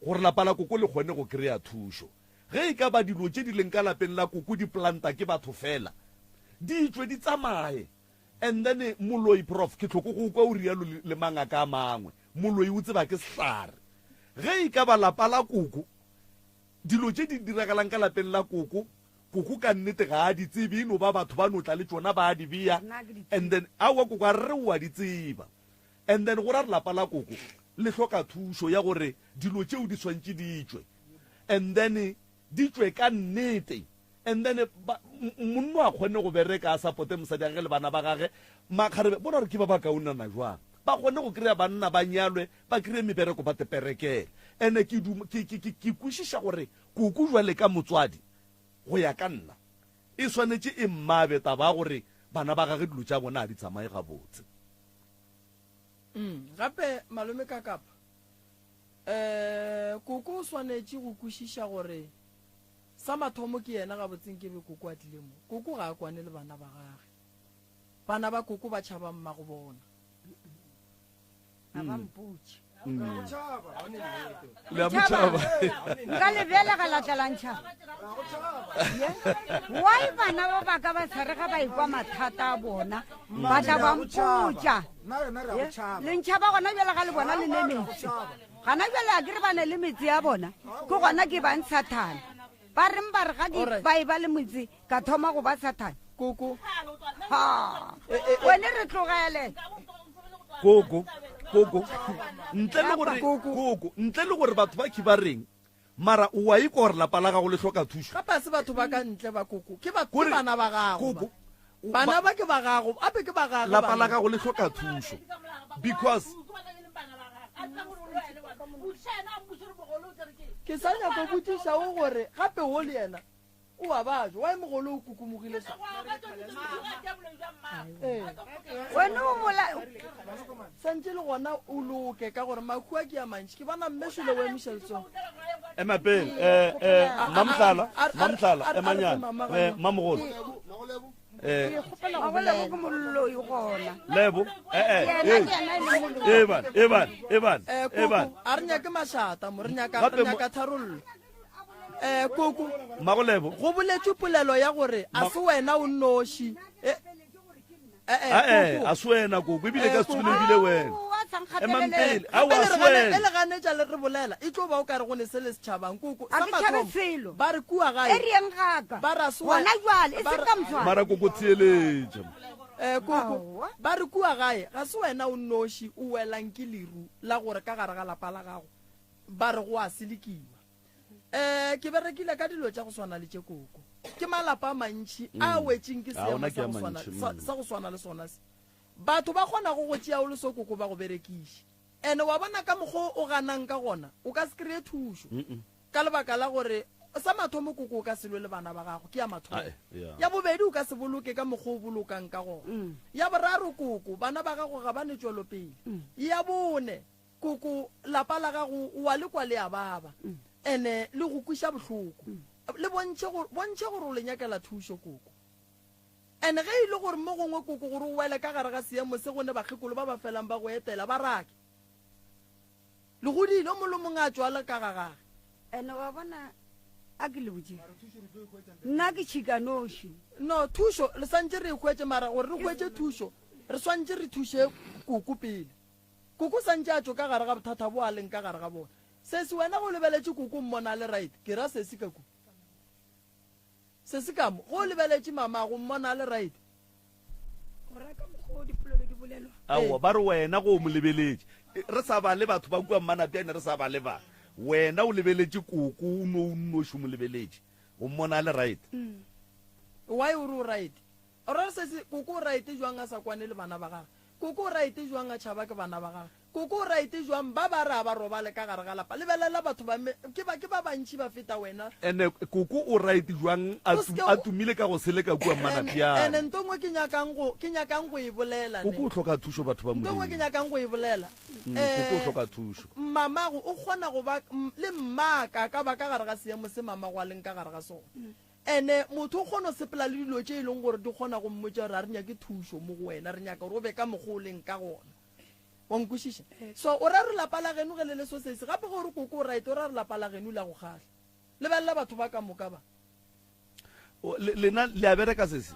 gore lapa la koko le kgone go kry-a thušo. Ge e ka ba dilo tše di leng ka lapeng la koko di planta ke batho fela, di tšwe di tsamaye. And then moloi, Prof, ke hloko go kwa o rialo le mangaka a mangwe, moloi o tseba ke sehlare. Ge e ka ba lapa la koko, dilo tše di diragalang ka lapeng la koko, koko ka nnete ga a di tsebe, e no ba batho ba no tla le tšona ba di bea, and then aowa koko a re o a di tseba. And then go ra re lapa la koko le hloka thušo ya gore dilo tšeo di swantše di tšwe, and then di tšwe ka nnete, and then ba, monno a kgone go bereka a supporte mosadi wa gage le bana ba gage, makgarebe bona gore ke ba ba kaonana jwang, ba kgone go kry-a banna ba nyalwe, ba kry-e mebereko ba teperekele. And ke duma, ke, ke, ke, ke kwešiša gore koko jwale ka motswadi, go ya ka nna, e swanetše e mmabe taba ya gore bana ba gage dilo tša bona ga di tsamaye gabotse. Mm, gape malome Kakapa, eh, koko o swanetše go kwešiša gore sa mathomo ke yena gabotse nke be koko a tlile mo. Koko ga a kwane le bana ba gage. Bana ba koko ba tšhaba mmago bona. Ga ba mpotše. Le a mo tšhaba. Nka le belega la tla la ntšhaba. Why bana ba ba ka ba sa re ga ba ekwa mathata a bona ba tla ba mpotša. Le ntšhaba gona bjale ga le bona le ne metse. Gona bjale a ke re ba ne le metse ya bona ke gona ke bang sathane. Ba reng ba re ga ke ba e ba le metse ka thoma go ba sathane. Koko. Ha. Wene re tlogele. Koko, koko. Ntle le gore koko, ntle le gore batho ba ki ba reng, mara o a ikwa gore lapa la gago le hloka thušo. Gape a se batho ba ka ntle ba koko, ke ba ke bana ba gago. Koko. Bana ba ke ba gago, ape ke ba gage. Lapa la gago le hloka thušo because Ke sa nyako botšiša o gore gape wo le yena O a bajwa. Why mogolo o kukumogile so? Ee. Wena o bola. Santše le gona o loke ka gore mahu a ke a mantši. Ke bona mme šole o emiša letsogo. Ema pele. Eh eh Mamhlala, Mamhlala, emanyana. Eh Mamogolo. Eh Magolebo ke moloi gona. Lebo. Eh eh. Yena ke yena e le moloi. Eban, eban, eban, Eh eban. koko, a re nyake mašata mo, re nyaka re nyaka tharollo. Eh, koko. Mmagolebo. Go boletšwe polelo ya gore a se wena o nnoši. Eh, eh, eh, Ae, koko. a se wena koko, ebile Eh, ka se koko. tsogile ebile wena. Emang pele. Aowa, Gape a se le re gane- wena. ge le ganetša le re bolela e tlo ba o ka re go ne se le setšhabang koko A sa ke tšhabe mathomo selo. ba re kua gae E re yeng gaka. ba re a se Gona jwale, e ba seng re- ka moswane. Mara koko theeletša. Eh, koko ba re kua gae ga se wena o nnoši o welang ke leru la gore ka gare ga lapa la gago ba re go a selekiwa Um ke berekile ka dilo tša go swana le tše koko. Ke malapa a mantši a mm. wetšeng ke seemo sa go swana, mm. sa go swana le sona se. Batho ba kgonago go tšea o le so koko ba go berekiše. Ene wa bona ka mokgwa o ganang ka gona, o ka se kry-e thušo. Ka lebaka la gore sa mathomo koko o ka se lwe le bana ba gago, ke ya mathomo. Ya bobedi o ka se boloke ka mokgwa o bolokang ka gona. Mm. Ya boraro koko, bana ba gago ga ba ne tšwelopele. Ya bone, Koko, lapa la gago o a le kwa le a baba, ene le go kweša bohloko. Le bontšhe gore, bontšhe gore o le nyakela thušo, Koko. Ene ge e le gore mo gongwe, Koko, gore o wele ka gare ga seemo se go ne bakgekolo ba ba felang ba go etela, ba rake. Le godile, o mongwe le o mongwe a tšwa le ka ga gage. Ene wa bona, a ke le botše, nna ke tšhikanoši. No, thušo, le santše re e hwetše, mara gore re hwetše thušo, re swantše re thuše Koko pele. Koko sa ntše a tšo ka gare ga bothata bo a leng ka gare ga bona. Sesi wena ge o lebeletše koko o mmona a le right, ke ra sesi ka ku. Se se ka mo, ge o lebeletše mamago, o mmona a le right. O ra ka mokgwa o dipolelo di bolelwa. Aowa, ba re wena ge o mo lebeletše. Re sa bale batho ba kua Mmanapjane, re sa bale ba. Wena o lebeletše koko, o no o nnoši o mo lebeletše. O mmona a le right. Why o re o right? O ra re sesi, koko o right jwang a sa kwane le bana ba gagwe? Koko o right jwang a tšhaba ke bana ba gagwe? Koko o right jwang ba ba re a ba robale ka gare ga lapa? Lebelela batho ba me, ke ba, ke ba bantši ba feta wena. Ene koko o right jwang a O se tu, ke a tumile ka go seleka kua Ene, Mmanapjane? ene nto nngwe ke nyakang go, ke nyakang go e bolela ne. Koko o hloka thušo batho ba Nto nngwe ke Modimo. nyakang go e bolela. Mm, koko o Eh, hloka thušo. mamago o kgona go ba, le mmaka a ka ba ka gare ga seemo se mamago a leng ka gare ga sona. Ene motho o kgona go sepela le dilo tše e leng gore di kgona go mmotša gore ga re nyake thušo mo go wena, re nyaka gore o be ka mokgwa o leng ka gona. Wa nkwešiša? So o ra re lapa la geno ge le le so sesi, gape ge o re koko o right, o ra re lapa la geno la go kgahla. Lebelela batho ba ka moka ba. O, le, lena le a bereka sesi?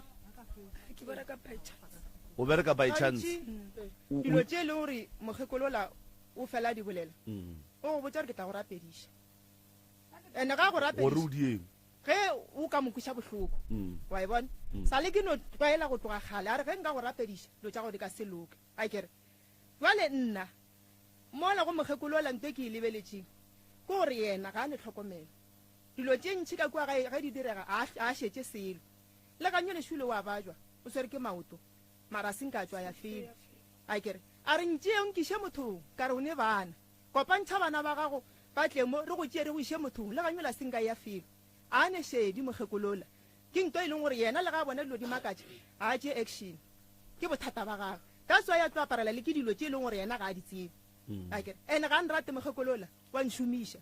Ke bereka by chance. O bereka by chance? Gantši O, o, dilo tše e leng gore mokgekolola o fela a di bolela, mm. o go botša gore ke tla go rapediša. Ene ga a go Gore rapediša, o dieng? Ge o ka mo kweša bohloko, Mm. wa e bona? Mm. Sa le ke no tlwaela go tloga kgale, a re ge nka go rapediša, dilo tša gago di ka se loke. A ke re, Bjale nna, mola go mokgekolo wola nto e ke e lebeletšeng, ke gore yena ga a ne tlhokomelo. Dilo tše ntši ka kua gae ge di direga, ga a, ga a šetše selo. Le ganywe lešole o a bajwa, o swere ke maoto, mara a se nka a tšwa a ya felo. A ke re, A re ntšee o nkiše mothong, ka re o ne bana. Kopantšha bana ba gago ba tle mo, re go tšee re go iše mothong. Le ganywe la se nka e ya felo. A a ne šedi mokgekolo ola. Ke nto e leng gore yena le ge a bona dilo di makatša, ga a tšee action. Ke bothata ba gagwe. That's why a tlo aparela le ke dilo tše e leng gore yena ga a di tsebe. Akere? And ga a nrate mokgekolo ola, wa nšomiša.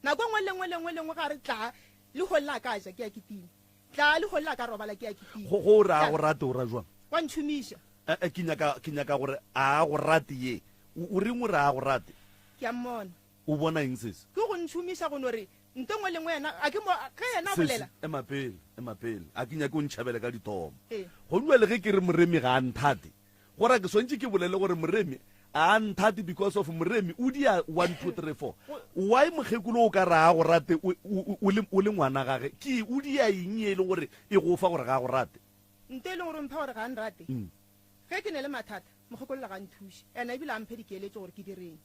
Nako e nngwe le nngwe le nngwe le nngwe ge a re tlaa lehono la ka ja, ke a kitima. Tlaa lehono la ka robala, ke a kitima. Go, go o re a go rate o ra jwang? Wa ntšhomiša. Eh, eh, ke nyaka, ke nyaka gore a go rate ye. O, o reng o re a go rate? Ke a mmona. O bona eng sesi? Ke go ntšhomiša go no re nto nngwe le nngwe yena a ke mo ge yena a Sesi, bolela. ema pele, ema pele. A ke nyake o ntšhabele ka dithomo. Ee. Go bjale ge ke re Moremi ga a nthate, go ra ke swantše ke bolele gore Moremi a a nthate because of Moremi o dia 1 2 3 4. Why mokgekolo o ka re a go rate o, o, o le, o le ngwana gage? Ke o dia eng ye e le gore e go fa gore ga a go rate? Nto e leng gore o mpha gore ga a nrate, ge ke ne le mathata, mokgekolo ga a nthuše, ena ebile a mphe dikeletšo gore ke direng.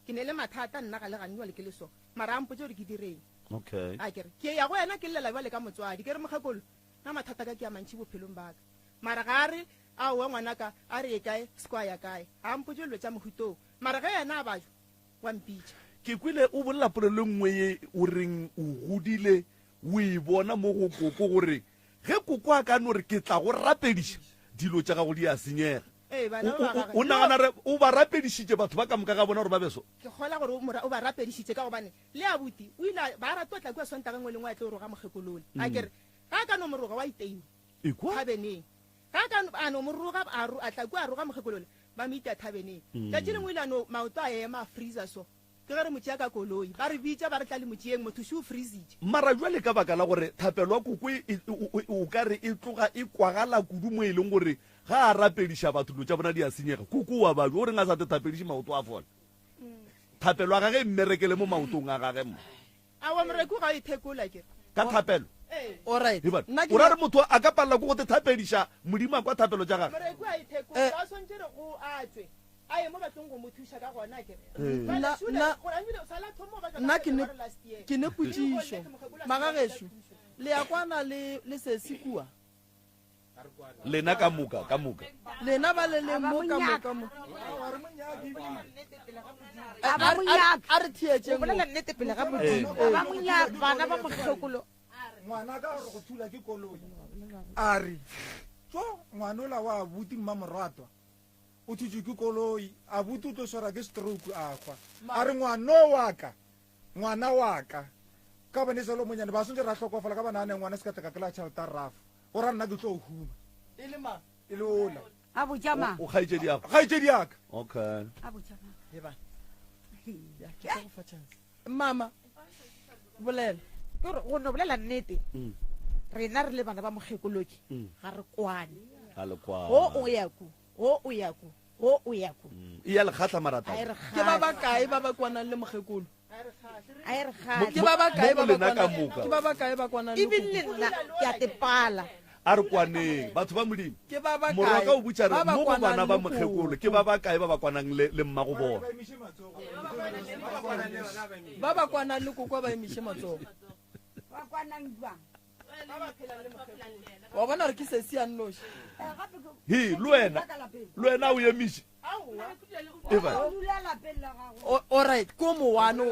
Ke ne le mathata nna ga le gane jwale ke le so, mara a mpotše gore ke direng. Okay. A ke re, ke ya go yena ke llela bjale ka motswadi, ke re, Mokgekolo, nna mathata a ka ke a mantši bophelong ba ka. Mara ga a re, Aowa ngwanaka, a re ye kae, se kwa ya kae. Ga a mpotše dilo tša mohuta wo. Mara ge yena a bajwa, wa mpitša. Ke kwele o bolela polelo e nngwe ye o reng o godile o e bona mo go koko gore ge koko a ka no re ke tla go rapediša, dilo tša gago di a senyega. Ee, bana O, ba o, ba gagwe. o nagana re o ba rapedišitše batho ba ka moka ga bona gore ba be so? Ke kgola gore o mo ra, o ba rapedišitše ka gobane le abuti o ile a, ba a rata o tla kua Sontaga nngwe le nngwe a tlo roga mokgekolole. A ke re, ge a ka no mo roga wa iteiwa Ekwa? thabeneng. Ge a ka no, a no mo roga, a ro, a tla kua a roga mokgekolole, ba mo itia thabeneng. Tšatši lengwe o ile a no, maoto a ema a freezer so. Ke ge re mo tšea ka koloi. Ba re bitša ba re tla le mo tšeeng, motho še o freezitše. Mara bjale ka baka la gore thapelo ya koko e, e, o, o ka re e tloga e kwagala kudu mo e leng gore ga a rapediša batho dilo tša bona di a senyega, koko o a babja, o reng a sa te thapediše maoto a fole? Thapelo ya gage e mmerekele mo maotong a gage mo. Aowa moreku ga o ithekola ke re. Ka thapelo? Ee. Alright. Hee Nna ke O ra re motho a ka palela ke go te thapediša Modimo a kwa thapelo tša gage? Moreku a ithekola, Eh. ba swantše re go a tšwe a ye mo ba tlong go mo thuša ka gona ke re. Ee. Jwale Nna- Shule, nna- gore a ebile o sala thomo ba tšwa ka nna ke ne February last year. ke ne Ke le potšišo golle ke mokgekolo a sa magagešo nyaka thušo. le ya kwana le le sesi kua Lena ka moka, ka moka. Lena ba le leng mo ka moka mo. A ba mo nyaka. A re theetšeng. O bolela nnete pele ga Modimo. Ee. A ba mo nyaka. Bana ba mokgekolo. Ngwana ka gore go thula ke koloi. A re, Tso, ngwanola wa abuti Mmamoratwa o thutšwe ke koloi, abuti o tlo swara ke stroke a hwa. A re, Ngwano wa ka, ngwana wa ka, ka gobane e sa le o monyane, ba swantše ra hlokofala ka gobane a ne ngwana se ka tla ka kry-a tšhelete ya rafa. Go ra nna ke tlo huma. E le mang? E le ola. A botša mang? O kgaetšedi ya gago? Kgaetšedi ya ka. Okay. A botša mang? Eba. Ya, ke tlo go fa chance. Mama, bolela. Ke gore go no bolela nnete, rena re le bana ba mokgekoloki ga re kwane. Ga le kwane. Go o ya ku, go o ya ku, go o ya ku. E ya le kgahla mara Ga e taba. re Ke ba kgahle. bakae ba ba kwanang le mokgekolo? A e re kgahle. Ke ba ba kae Mo ba go ba lena ka kwana- moka. Ke ba ba kae ba kwanang le Even le koko? nna ke a tepala. A re kwaneng, batho ba Modimo. Ke ba ba Morwa kae ka o botša re, ba ba mo go kwanang bana ba le mokgekolo, koko? ke ba ba kae ba ba kwanang le, le mmago bona? Ba ba kwanang le koko ba emiše matsogo. Ba kwanang jwang? Wa bona gore ke sesi a nnoši. He, le wena, le wena o emiše. Eba. Alright, ko mowane.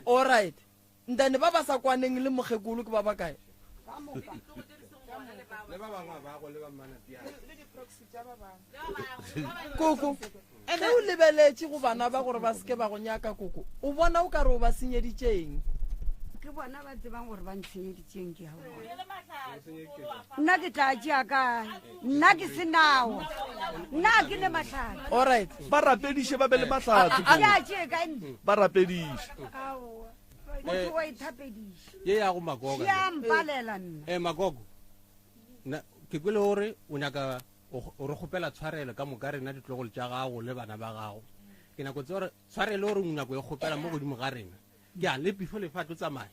Alright. Ntane ba ba sa kwaneng le mokgekolo ke ba ba kae? Koko, ge o lebeletše go bana ba gore ba se ke ba go nyaka, koko, o bona o ka re o ba senyeditše eng? Ke bona ba tsebang gore ba ntshenyeditšeng ke ya bona. Nna ke tla tšea kae? Nna ke se nawo. Nna ga ke ne mahlatse. Alright. Ba rapediše ba be le mahlatse, Ke koko. a tšee kae nna? Ba rapediše. Aowa. Motho wa ithapediša. Ye ya go Magogo. Ke a mpalela nna. Eh, Magogo. Na ke kwele gore o nyaka o re kgopela tshwarelo ka moka rena ditlogolo tša gago le bana ba gago. Ke nako tse gore tshwarelo gore o nyako e kgopela mo godimo ga rena. Ke a le before lefa tlo tsamaya.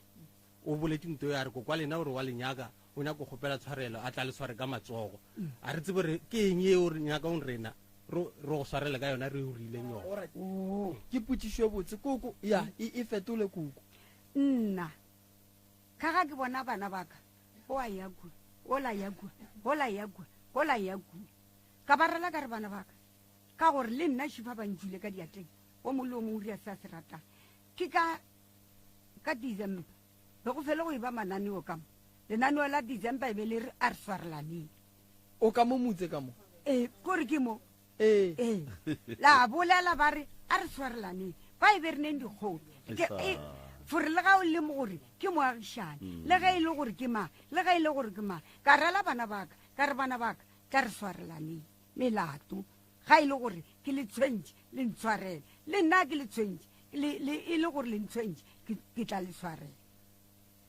O boletše nto ya re kokwa lena gore wa le nyaka o nyako kgopela tshwarelo a tla le sware ka matsogo. A re tsebe re ke eng eo re nyakang rena re go swarele ka yona re o rileng yona. Alright. Ke potšišo e botse koko ya e, e fetole koko. Nna ka ga ke bona bana ba ka o a ya kua ola ya kua ola ya kua ola ya kua ka ba rela ka re bana ba ka ka gore le nna šifa ba ntšwile ka diatleng o mongwe le o mongwe o ria se a se ratang ke ka ka December be go fele go e ba mananeo ka mo lenaneo la December e be le re a re swarelaneng o ka mo motse ka mo ee kore ke mo ee ee la bolela ba re a re swarelaneng ba e be re neng dikgopi Ke- e, fore le ga o le mo gore ke moagišane mm. le ge e le gore ke mang le ge e le gore ke mang ka rela bana baka ka re bana baka tla re swarelaneng melato ga e le gore ke le tshwentše le ntshwarele le nna ke le tshwentše e le gore le ntshwentše ke tla le tshwarela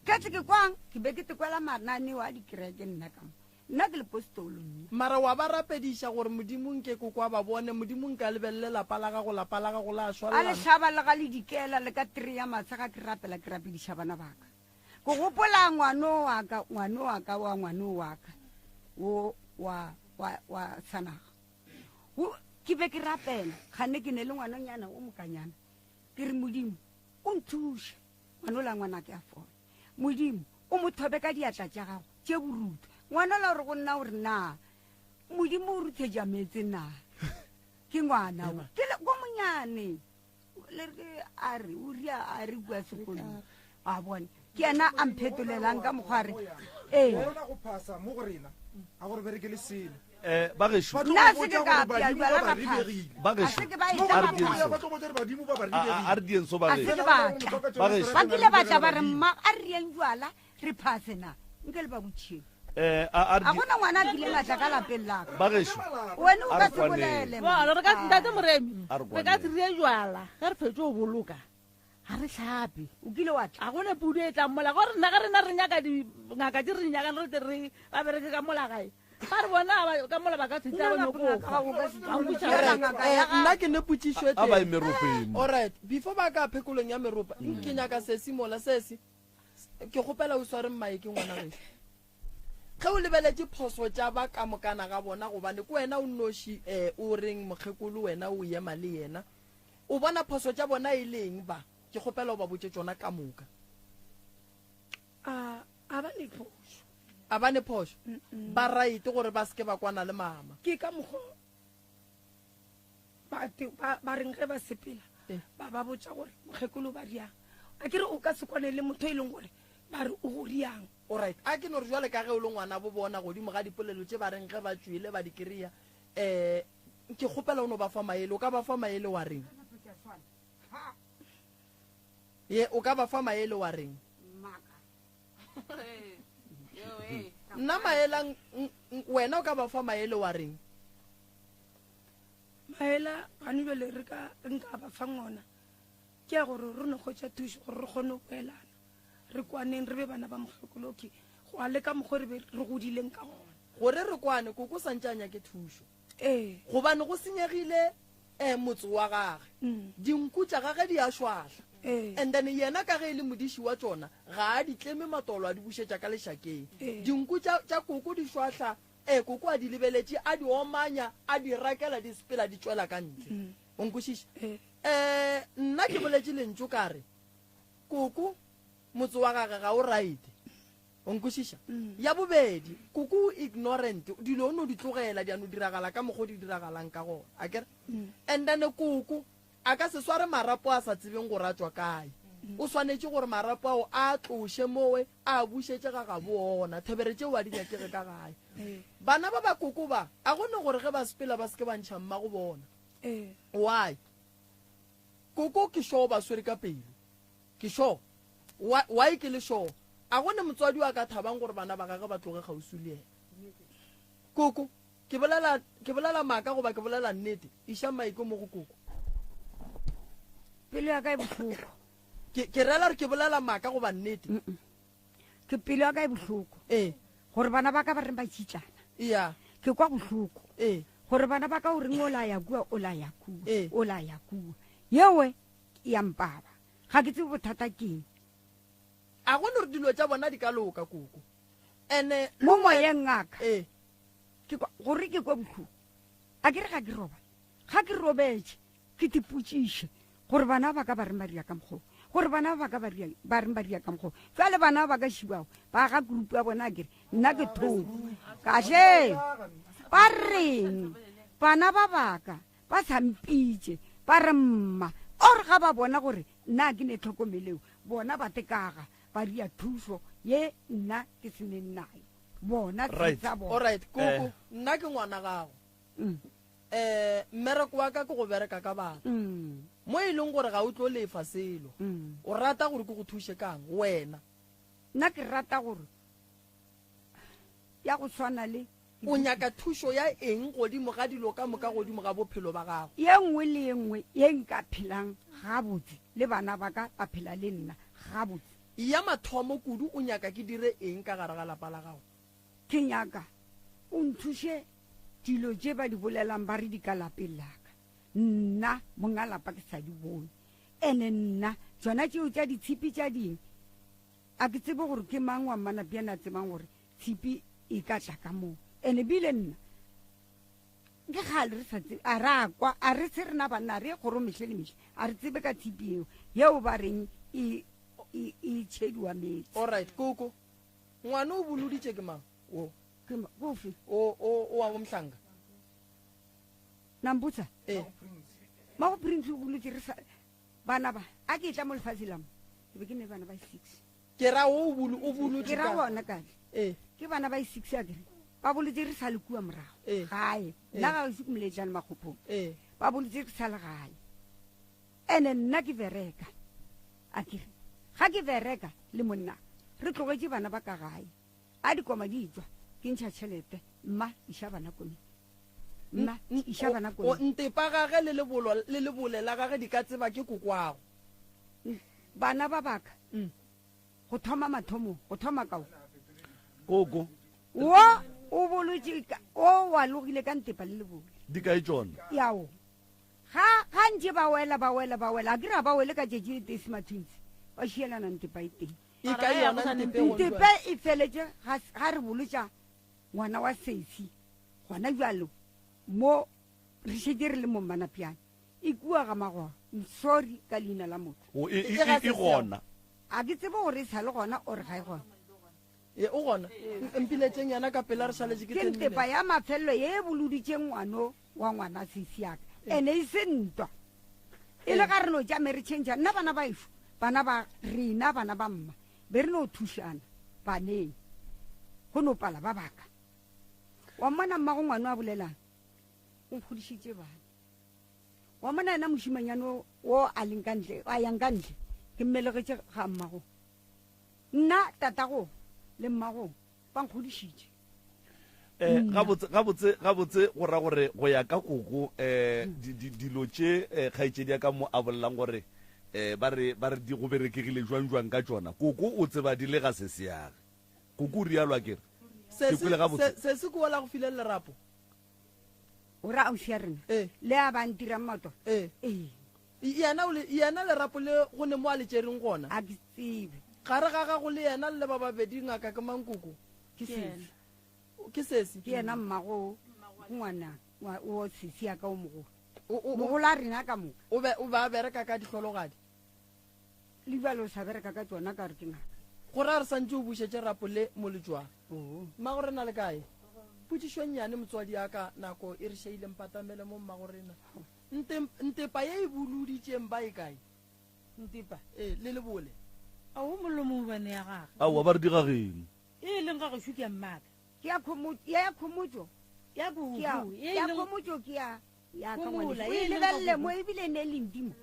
ka tle ke kwang ke be ke tekwela mananeo a dikereke nna ka mo nna ke lepostolo nna mara wa ba rapediša gore modimo nke ko kwa ba bone modimo nka lebelele lapa la gago lapa la gago la swa a le hlaba le ga le dikela le ka three ya masa ga ke rapela ke rapediša bana baka ke gopola ngwano wa ka ngwano wa ka wa ngwano wa ka wo wa wa wa sanaga ke be ke rapela kgane ke ne le ngwanonyana o mokanyana ke re modimo o nthuše ngwanola ngwana ke a fola modimo o mo thobe ka diatla tša gago tše borutho ngwanola o re go nna o re na modimo o ruthetša meetse na ke ngwana o ke le ko monyane le re a re o ria a re kua sekolong a bone ke yena a mphetolelang ka mokgwa a re ee Bona go phasa mo go rena a gore berekele selo Eh, ba gešo Ba tlo Nna go se ke botša ka gore apea badimo jwala ba ka ba phasa. ribegile. Ba A gešo se ke ba Mo etla A re ba dieng phasa. so. ba tlo botša gore badimo ba ba A- a a ribegile re dieng so ba A se gešo ke ba tla. Ba gešo ba kile ba tla ba re mma a re rieng jwala re phase na nke le ba botšheng eh a a re a di- gona ngwana a kileng a tla ka lapeng laka ba gešo wena o A ka re se kwaneng. bolele Bona, re ka ntate Moremi A re re ka kwaneng. se rie jwala ge re fetše go boloka ga re hlape o kile wa tla ga gone pudu e tlang mola gore nna ge rena re nyaka dingaka di re nyakang re tle re ba bereke ka mola gae ba re bona ba- ka mola ba ka se tla ba nyoko Eh, nna ke ne potšišo e a ba ye tee. meropeng Alright, before ba ka phekolong ya meropa ke nyaka sesi mola sesi ke kgopela o sware mmae ke ngwana gešo ge o lebeletše phoso tša ba ka mokana ga bona gobane ke wena o nnoši um o reng mokgekolo wena o ema le yena o bona phoso tša bona e le eng ba ke kgopela o ba botše tšona ka moka a a ba ne phošo a ba ne phošo ba right gore ba seke ba kwana le mama ke ka mokgwa ba te- ba ba reng ge ba sepela Eh. ba ba botša gore mokgekolo ba riang a ke re o ka se kwane le motho e leng gore ba re o go riang Alright, a ke no re jwale ka ge o le ngwana bo bona godimo ga dipolelo tše ba reng ge ba tšwele ba di kry-a um ke kgopela o no ba fa maele o ka ba fa maele wa reng ye o ka ba fa maele wa reng nna maela wena o ka ba fa maele wa reng maela gane bjale re ka nka ba fang ona ke ya gore re no hwetša thušo gore re kgone go boelana re kwaneng re be bana ba mokgekolo okay go a le ka mokgwa re be re godileng ka gona gore re kwane koko santše a nyake thušo ee gobane go senyegile um motse wa gage dinku tša gage di a šwahla and then yena ka ge e le modiši wa tšona ga a di tleme matolo a di bušetša ka lešakeng dinku tša tša koko di šwahla e koko a di lebeletše a di omanya a di rakela di sepela di tšwela ka ntle o nkwešiša um nna ke boletše lentšu ka re koko motse wa gage ga o right O nkwešiša? Ya bobedi, koko o ignorant, dilo o no di tlogela di a no diragala ka mokgwa o di diragalang ka gona, akere? And then koko a ka se sware marapo a sa tsebeng gore a tšwa kae. O swanetše gore marapo ao a a tloše mowe a a bušetše ga gabo ona. Thebere tšeo a di nyakege ka gae. Bana ba ba koko ba, a go ne gore ge ba sepela ba se ke ba ntšha mmago bona. Why? Koko ke sure o ba swere ka pelo. Ke sure. Why, why ke le sure? A go ne motswadi yo a ka thabang gore bana ba gagwe ba tloge kgauswi le yena? Koko, ke bolela, ke bolela maaka goba ke bolela nnete? Iša maiko mo go koko. Pelo ya ka e bohloko. Ke, ke rela gore ke bolela maaka goba nnete? Mm -mm. Ke pelo ya ka e bohloko. Ee. Gore bana ba ka ba reng ba tšitlana. Ya. Ke kwa bohloko. Ee. Gore bana ba ka o reng o la ya kua, o la ya kua, Ee. o la ya kua. Yewe ya mpaba. Ga ke tsebe bothata keng. A go no re dilo tša bona di ka loka, koko. Ene mo moyeng ngaka. Ee. Ke kwa gore ke kwa bohloko. A ke re ga ke robale. Ga ke robetše ke tipotšiše gore bana ba ka ba reng ba ria ka mokgwa gore bana ba ka ba ria ba reng ba ria ka mokgwa. Jwale bana ba ka šibago ba ga group ya bona a ke re nna ke thoko. Kahle ba reng bana ba baka Ba sa mpitše, ba re mma, or ga ba bona gore nna ke ne tlhokomeleo, bona ba tekaga ba ria thušo ye nna ke se neng nayo. Bona se Right. sa bona. Alright, koko, Eh. nna ke ngwana gago. Mm. Eh, mmereko wa ka ke go bereka ka batho. Mm. Mo e leng gore ga o tlo lefa selo. Mm. O rata gore ke go thuše kang wena? Nna ke rata gore ya go swana le O nyaka thušo ya eng godimo ga dilo ka moka godimo ga bophelo ba gago? Ye nngwe le ye nngwe ye nka phelang gabotse le bana ba ka ba phela le nna gabotse. Ya mathomo kudu o nyaka ke dire eng ka gare ga lapa la gago? Ke nyaka o nthuše dilo tše ba di bolelang ba re di ka lapeng la ka, nna monga lapa ke sa di bone. Ene nna tšona tšeo tša ditshipi tša ding a ke tsebe gore ke mang wa Mmanapjana a tsebang gore tshipi e ka tla ka moo. Ene bile nna ke kgale re sa tsebe, a ra kwa, a re se rena banna, a re ye kgorong mehle le mehle, a re tsebe ka tshipi eo, yeo ba reng e, e, e tšhediwa meetse. Alright, koko, ngwana o boloditše ke mang? Wo. Ke ma, kofe? O, o, o wa bomhlanka. Nampotsa? Ee. Mago Prince o bolotše re sa, bana ba, a ke tla mo lefatshe la mo, ke be ke ne bana ba 6. Ke ra wo o bulu, o bulotše Ke ra ka. bona kale. Ee. Ke bana ba 6 a kere. Ba bolotše re sa le kua morago. Ee. Gae. Ee. Nna ga se ke moletlane makgophong. Ee. Ba bolotše re sa le gae. Ene nna ke bereka. A kere. Ga ke bereka le monna, re tlogetše bana ba ka gae. A dikoma di tšwa, ke ntšha tšhelete, mma iša bana komeng. Mma iša bana O komeng. ntepa gage le lebolo le lebole la gage di ka tseba ke kokwago. Bana ba baka go thoma mathomong, go thoma kao. Koko. Wo o bolotše ka, o wa logile ka ntepa le lebole. Di kae tšona? Yao. Ga, ga ntše ba wela, ba wela, ba wela, a ke re ga ba wele ka tšatši le tee Smartwings, ba šielana ntepa e tee. E kae yona ntepe go Ntepe e feletše ga, ga re bolotša ngwana wa sesi gona bjalo mo re šetše re le mo Mmanapjane. E kua ga Magoro. I'm sorry ka leina la motho. O, e, e, e, e gona. A ke tsebe gore e sa le gona or ga e gona. Ye, o gona. Mpiletšeng yena ka pela re šaletše ke Ke ten ntepa minutes. ya mafelelo ye e boloditše ngwano wa ngwana sesi ya ka. Ene e se ntwa. E le ga re no tšame re tšhentšha. Nna bana ba ešo, bana ba rena, bana ba mma, be re no thušana baneng. Go no pala ba baka. Wa mmona mmago ngwano a bolelang? O nkgodišitše bana. Wa mona yena mošimanyane o, wo a leng ka ntle, a yang ka ntle, ke mmelegetše ga mmago. Nna, tatago le mmago ba nkgodišitše. Eh, gabotse, gabotse, gabotse go ra gore go ya ka koko, eh, di, di, dilo tše, eh, kgaetšedi ya ka mo a bolelang gore, eh, ba re, ba re di go berekegile jwang jwang ka tšona. Koko o tseba di le ga sesiage. Koko o rialo a ke re? Ke Sesi, kwele gabotse. se, sesi ke wola go file lerapo. O ra ausi ya rena? Ee. Le a ba ntirang maoto? Ee. Ee. Yena o le, yena lerapo le go ne mo a le tšereng gona? A ke tsebe. Gare ga gago le yena le le ba babedi ngaka ke mang koko? Ke sesi. Ke sesi? Ke yena mmago ngwana wa o sesi ya ka o mogolo. Mogolo a rena ka moka. O be o be a bereka ka dihlologadi? Le bjale o sa bereka ka tšona ka re ke ngaka. Go ra re santše o bušetše rapo le mo le tšwang. Mmago rena le kae? Potšišo nnyane motswadi ya ka nako e re šeile mpatamele mo mmago rena. Nte, ntepa ye e boloditšeng ba e kae? Ntepa? Ee, le lebole. A o mollo mo bane ya gage. Aowa ba re di ga geno. E leng ga gešo ke ya mmaka. Ke ya khomo, ya khomotšo. Ya kuku. Ke ya, E ya leng- khomotšo ke ya ya ka Phomola, ngwanešu. O e e leng ga lebelele kuku. mo ebile ne le ndimo.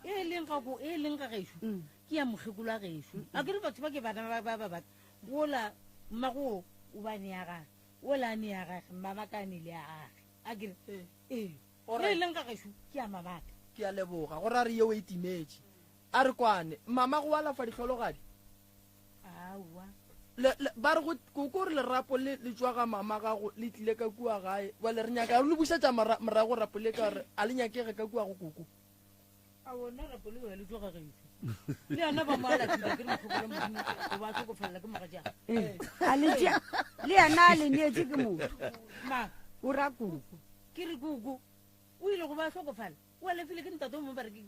E leng ga ko, e leng ga gešo. Ke ya mokgekolo wa gešo. A ke re batho ba ke bana ba ba ba ba. Wola mmago o ba ne ya gage. Wola a ne ya gage, mmama ka ne le ya gage. A ke re ee. Alright. E leng ga gešo ke ya mamaka. Ke a leboga. Go ra re yeo e timetše. A re kwane. Mama go alafa dihlologadi? Aowa. Le, le, ba re go, koko re lerapo le le tšwa ga mama gago le tlile ka kua gae. Bjale re nyaka re le bušetša mora, morago rapo le ka gore a le nyakege ka kua go koko. Aowa, nna rapo le be le tšwa ga gešo. Le yena ba mo alafile ke re mokgekolo Modimo o ba hlokofalela ke mogatšago. Ee, a le tšea, le yena a le neetše ke motho. Mang? O ra koko. Ke re koko o ile go ba hlokofala, o alafile ke ntate o mongwe ba re ke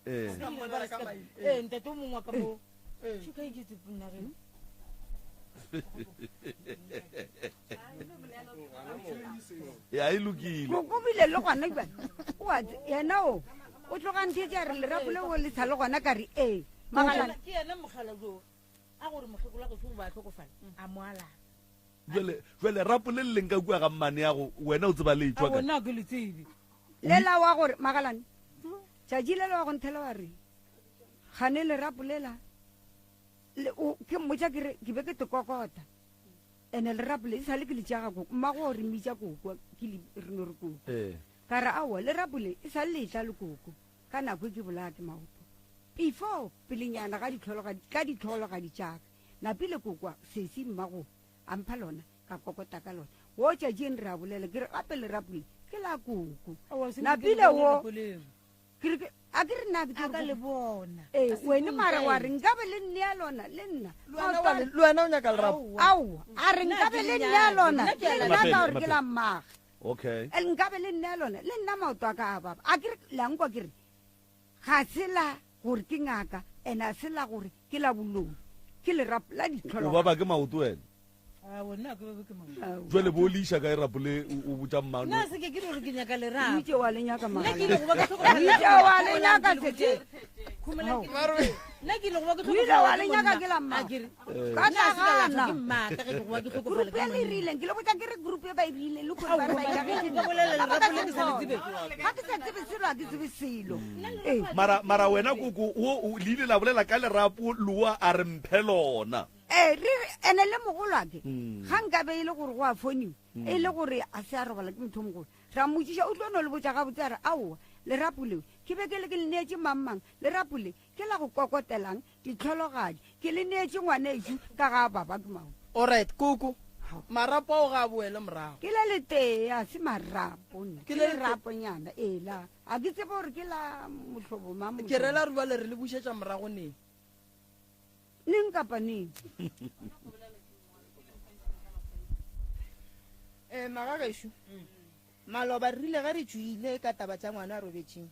Ee. Se ka mmolela ka maina. Ee, ntate o mongwe wa ka mo. Tšhika e ke tsepe nna ge. Ya e lokile. Koko bile le gona bjale. O a tse- yena o o tloga ntheetša a re lerapo leo le sa le gona ka re ee. Magalane. Ke yena mogala jo a gore mokgekolo wa gešo o ba hlokofala a mo alafa. Jwale, jwale rapo le le leng ka kua ga mmane yago, wena o tseba le etšwa kae? Aowa, nna ga ke le tsebe. Lela wa gore, Magalane, tšatši lela wa go nthela wa re, Kgane lerapo lela, le, o, ke mmotša ke re, ke be ke te kokota. Ene lerapo le, e sale ke le tšea ga koko, mmago o re mmitša koko, ke le, re no re koko. Ee. Ka re, aowa, lerapo le, e sale le etla le koko, ka nako e ke bolaya ke maoto. Before, pelenyana ga ditlhologadi, ka ditlhologadi tša ka, napile koko, sesi mmago, A mpha lona, ka kokota ka lona. Wo tšatšing re a bolela, ke re gape lerapo le ke la koko. Aowa, se Napile ke le wo, lerapo leo. ke re ke, a ke re nna ke A ka le bona. Ee, A se wene mara wa nkae. re nkabe le nnea lona, le nna. Le wena wa le, le wena o nyaka lerapo? Aowa, a re Nna nkabe ke le le nnea nyake. lona, Nna ke a le la nna ka Mapele, gore ke la mapele. mmage. Okay. Eh, nkabe le nnea lona, le nna maoto a ka a baba. A ke re, la nkwa ke re, ga se la gore ke ngaka, and a se la gore ke la boloi, ke lerapo la O ditlholo. baba ke maoto wena? Aowa, nna ke bebe ke maoto. Jwale bo o le iša kae rapo le o botša mmano? Nna se ke ke re ke nyaka lerapo. O itše wa le nyaka Nna ke ile go ba ke O itše wa le nyaka setse. Nna ke ile go ba ke O ile wa le nyaka ke la mma. A ke re. Ka Nna se ka lahlwa nagana. ke mmaka ge ke go ba ke hlokofala Group ke e le monna. rileng, ke le botša ke re group e ba e rileng le gore ba re ba Aowa, ikagetse. nka bolela Ka lerapo baka le ke sa le tsebe. Ga ke sa tsebe selo, ga ke tsebe selo. Ee. Mara, mara wena koko, wo o le ile la bolela ka lerapo loa a re mphe lona. Ee, re re, ene le mogolwake, ga nkabe e le gore go a foniwa, e le gore a se a robala ke motho o mogolo, ra mmotšiša, o tlo no le botša gabotse a re, Aowa, lerapo leo ke be ke le ke le neetše mang-mang, lerapo le ke la go kokotelang ditlhologadi, ke le neetše ngwanešu ka ga baba ke maoto. Alright, koko, marapo ao ga a boele morago. Ke le letee, a se marapo nna, Ke ke le lete- leraponyana, ee, la, a ke tsebe gore ke la mohlobo mang, Ke mohlobo. rela re bjale re le bušetša morago neng? Neng kapa neng. Eh, magagešo, maloba re rile ge re tšwile ka taba tša ngwana a robetšeng,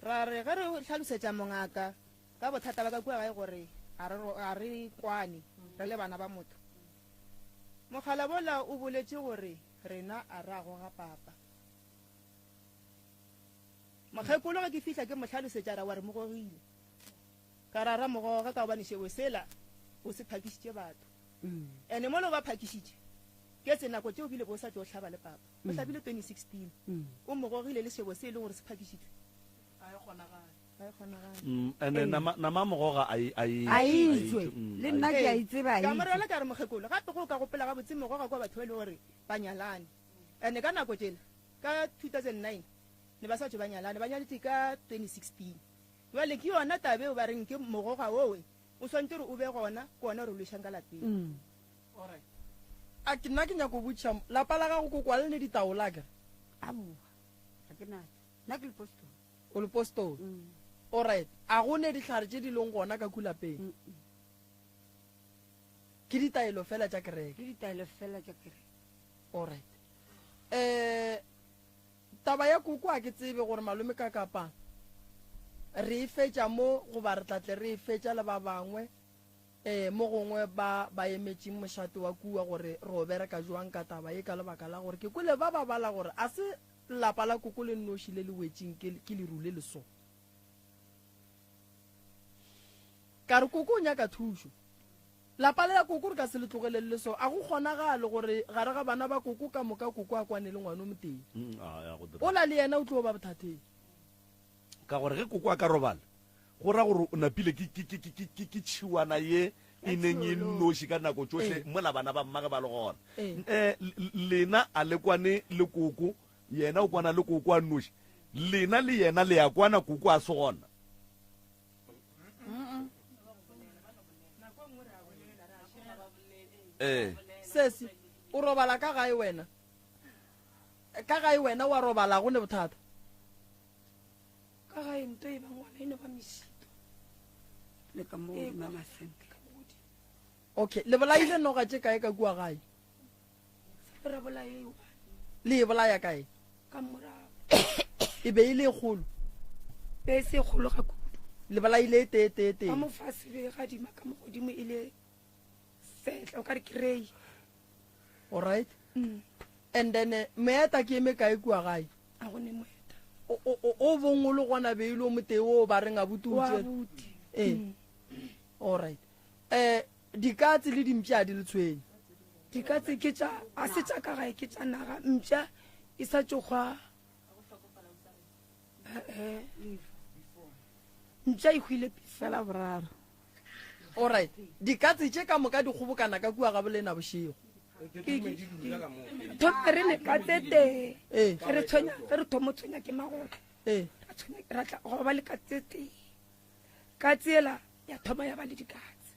ra re ge re hlalosetša mongaka ka bothata ba ka kua gae gore ga re ro-, ga re kwane re le bana ba motho. Mogala bola o boletše gore rena a ra goga papa. Mokgekolo ge ke fihla ke mo hlalosetša ra wa re mo gogile. Ka ra ra mo goga ka gobane šebo sela o se phakišitše batho. Ene mola o ba phakišitše, ke tse nako tšeo bile bo sa tšo hlaba le papa. O hlabile 2016. O mo gogile le šebo se e leng gore se phakišitšwe. Ga e kgonagale. Ga e kgonagale. Ene nama, nama mogoga a e, a e, A a e tšwe. e Le nna ke a e tseba, a e Ka mo tšwe. rela ka re mokgekolo, gape ge o ka gopola gabotse mogoga kwa batho ba e le gore ba nyalane. Ene ka nako tšela, ka 2009, ne ba sa tšwe ba nyalane, ba nyaletše ka 2016. Bjale ke yona taba eo ba reng ke mogoga wowe o swantše gore o be gona, ke wona o re lwešang ka lapeng. Alright. A ke nna ke nyako botšiša, lapa la gago koko a le ne ditaola akere? Aowa, ga ke natšo. Nna ke lepostoli. O lepostoli? Alright, a go ne dihlare tše di leng gona ka ku lapeng? Ke ditaelo fela tša kereke? Ke ditaelo fela tša kereke. Alright. Eh, taba ya koko a ke tsebe gore malome ka kapa re e fetša mo goba re tla tle re e fetša le ba bangwe eh mo gongwe ba ba emetšeng mošate wa kua gore re o bereka jwang ka taba ye ka lebaka la gore ke kwele ba ba bala gore a se lapa la koko le nnoši le le wetšeng ke, ke leru le le so. Ka re koko o nyaka thušo. Lapa le la koko re ka se le tlogelele le so. A go kgonagale gore gare ga bana ba koko ka moka koko a kwane le ngwana o motee. Mm, a, ya go direga. Ola le yena o tlo ba bothateng. Ka gore ge koko a ka robala, go ra gore o napile ke, ke, ke, ke, ke, ke tšhiwana ye e neng e nnoši ka nako tšohle mola bana ba mmage ba le gona. Eh, lena a le kwane le koko, yena o kwana le koko a nnoši. Lena le yena le ya kwana koko a se gona. Eh. Sesi, o robala ka gae wena? Ka gae wena wa robala go ne bothata? Ka gae nto e ba ngwana e no ba mesito. Le ka mo godimo ga masenke. Okay, le bolaile noga tše kae ka kua gae? Ra bolaya e one. Le e bolaya kae? Ka morago. E be e le e kgolo? Be e se e kgolo ga kudu. Le bolaile e tee tee tee? Ka mo fase be e gadima ka mo godimo e le setla o ka re ke Alright. Mm. And then eh, meeta ke eme kae kua gae? A go ne moeta. O o o bong o le gona beile o motee o ba reng abuti o tšere. Abuti. Eh. Mm. Alright. Eh dikatse le dimpša a di le tshwenye. Dikatse ke tša a se tša ka gae ke tša naga mpša e sa tšo hwa. Eh, eh. Mpša e hwile fela boraro. Alright. Dikatse tše ka moka di kgobokana ka kua ga bolena bošego. Thome re ne katse tee. Ee. Ge re tshwenya, ge re thomo tshwenya ke magolo. Ee. Ra tshwenya, ra tla go ba le katse tee. Katse ela ya thoma ya ba le dikatse.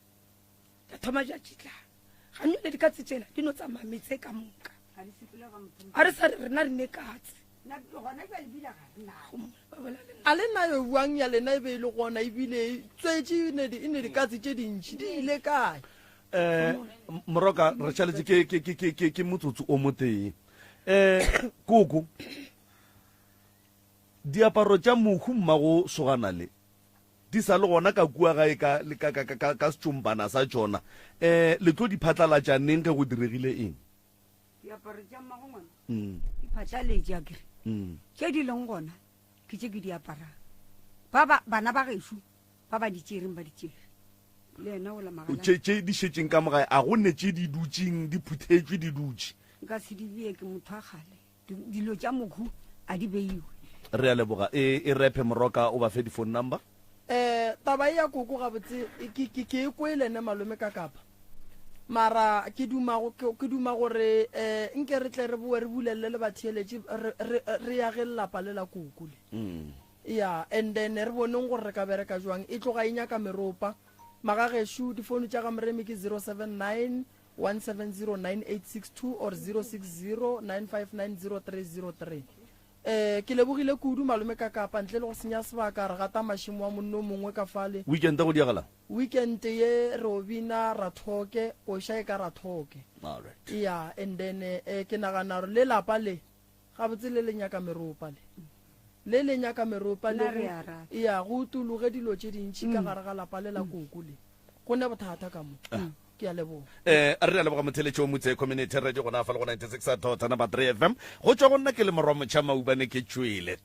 Ya thoma ja tšitla. Ga nne le dikatse tšela di no tsamaya metse ka moka. A re sa re rena re ne katse. A le na yo buang ya lena e be e le gona ebile e tswetše e ne e ne dikatse tše dintši di ile kae? Um moroka re šaletše ke, ke, ke, ke, ke, ke motsotso o motee. Um koko, diaparo tša mohu mmago sogana le di sa le gona ka kua gae ka, ka, ka, ka, ka setšompana sa tšona. Um le tlo di phatlalatša neng ge go diregile eng? Diaparo tša mmago ngwana di phatlaletše akere. Tše di leng gona ke tše ke di aparang. Ba ba bana ba gešo ba ba di tšereng ba di tšere. Le yena o la magala. Tše tše di šetšeng ka mo gae a go ne tše di dutšeng di phuthetšwe di dutše. Nka se di bee ke motho wa kgale. Dilo tša mohu a di beiwe. Re a leboga. E e rephe Moroka o ba fe di phone number. Eh taba e ya koko gabotse ke ke ke e kwele ne malome ka kapa. Mara ke duma go ke duma gore eh nke re tle re boe re bulelle le batheeletši re re re yage lelapa le la koko le. Ya and then re boneng gore re ka bereka jwang. E tloga e nyaka meropa. Magagešu difounu tša ga Moremi ke 079 1709862 or 0609590303. Eh, ke lebogile kudu malome ka kapa ntle le go senya sebaka re gata mašemo wa monno mongwe ka fale. Weekend go diagalang? Weekend ye re o bina rathoke, koša e ka rathoke. Alright. Yeah, and then eh, ke nagana gore le lapa le gabotse le le nyaka meropa le. Le le nyaka meropa le Nna re go a rata. ya go utologe dilo tše dintši ka gare ga lapa le la koko le. Go ne bothata ka mo. Ke a leboga. Eh, re a leboga motheletši wa Motse Community Radio gona fa le go 96 dot number 3 FM. Go tšwa go nna ke le morwa motšha maubane ke tšwele.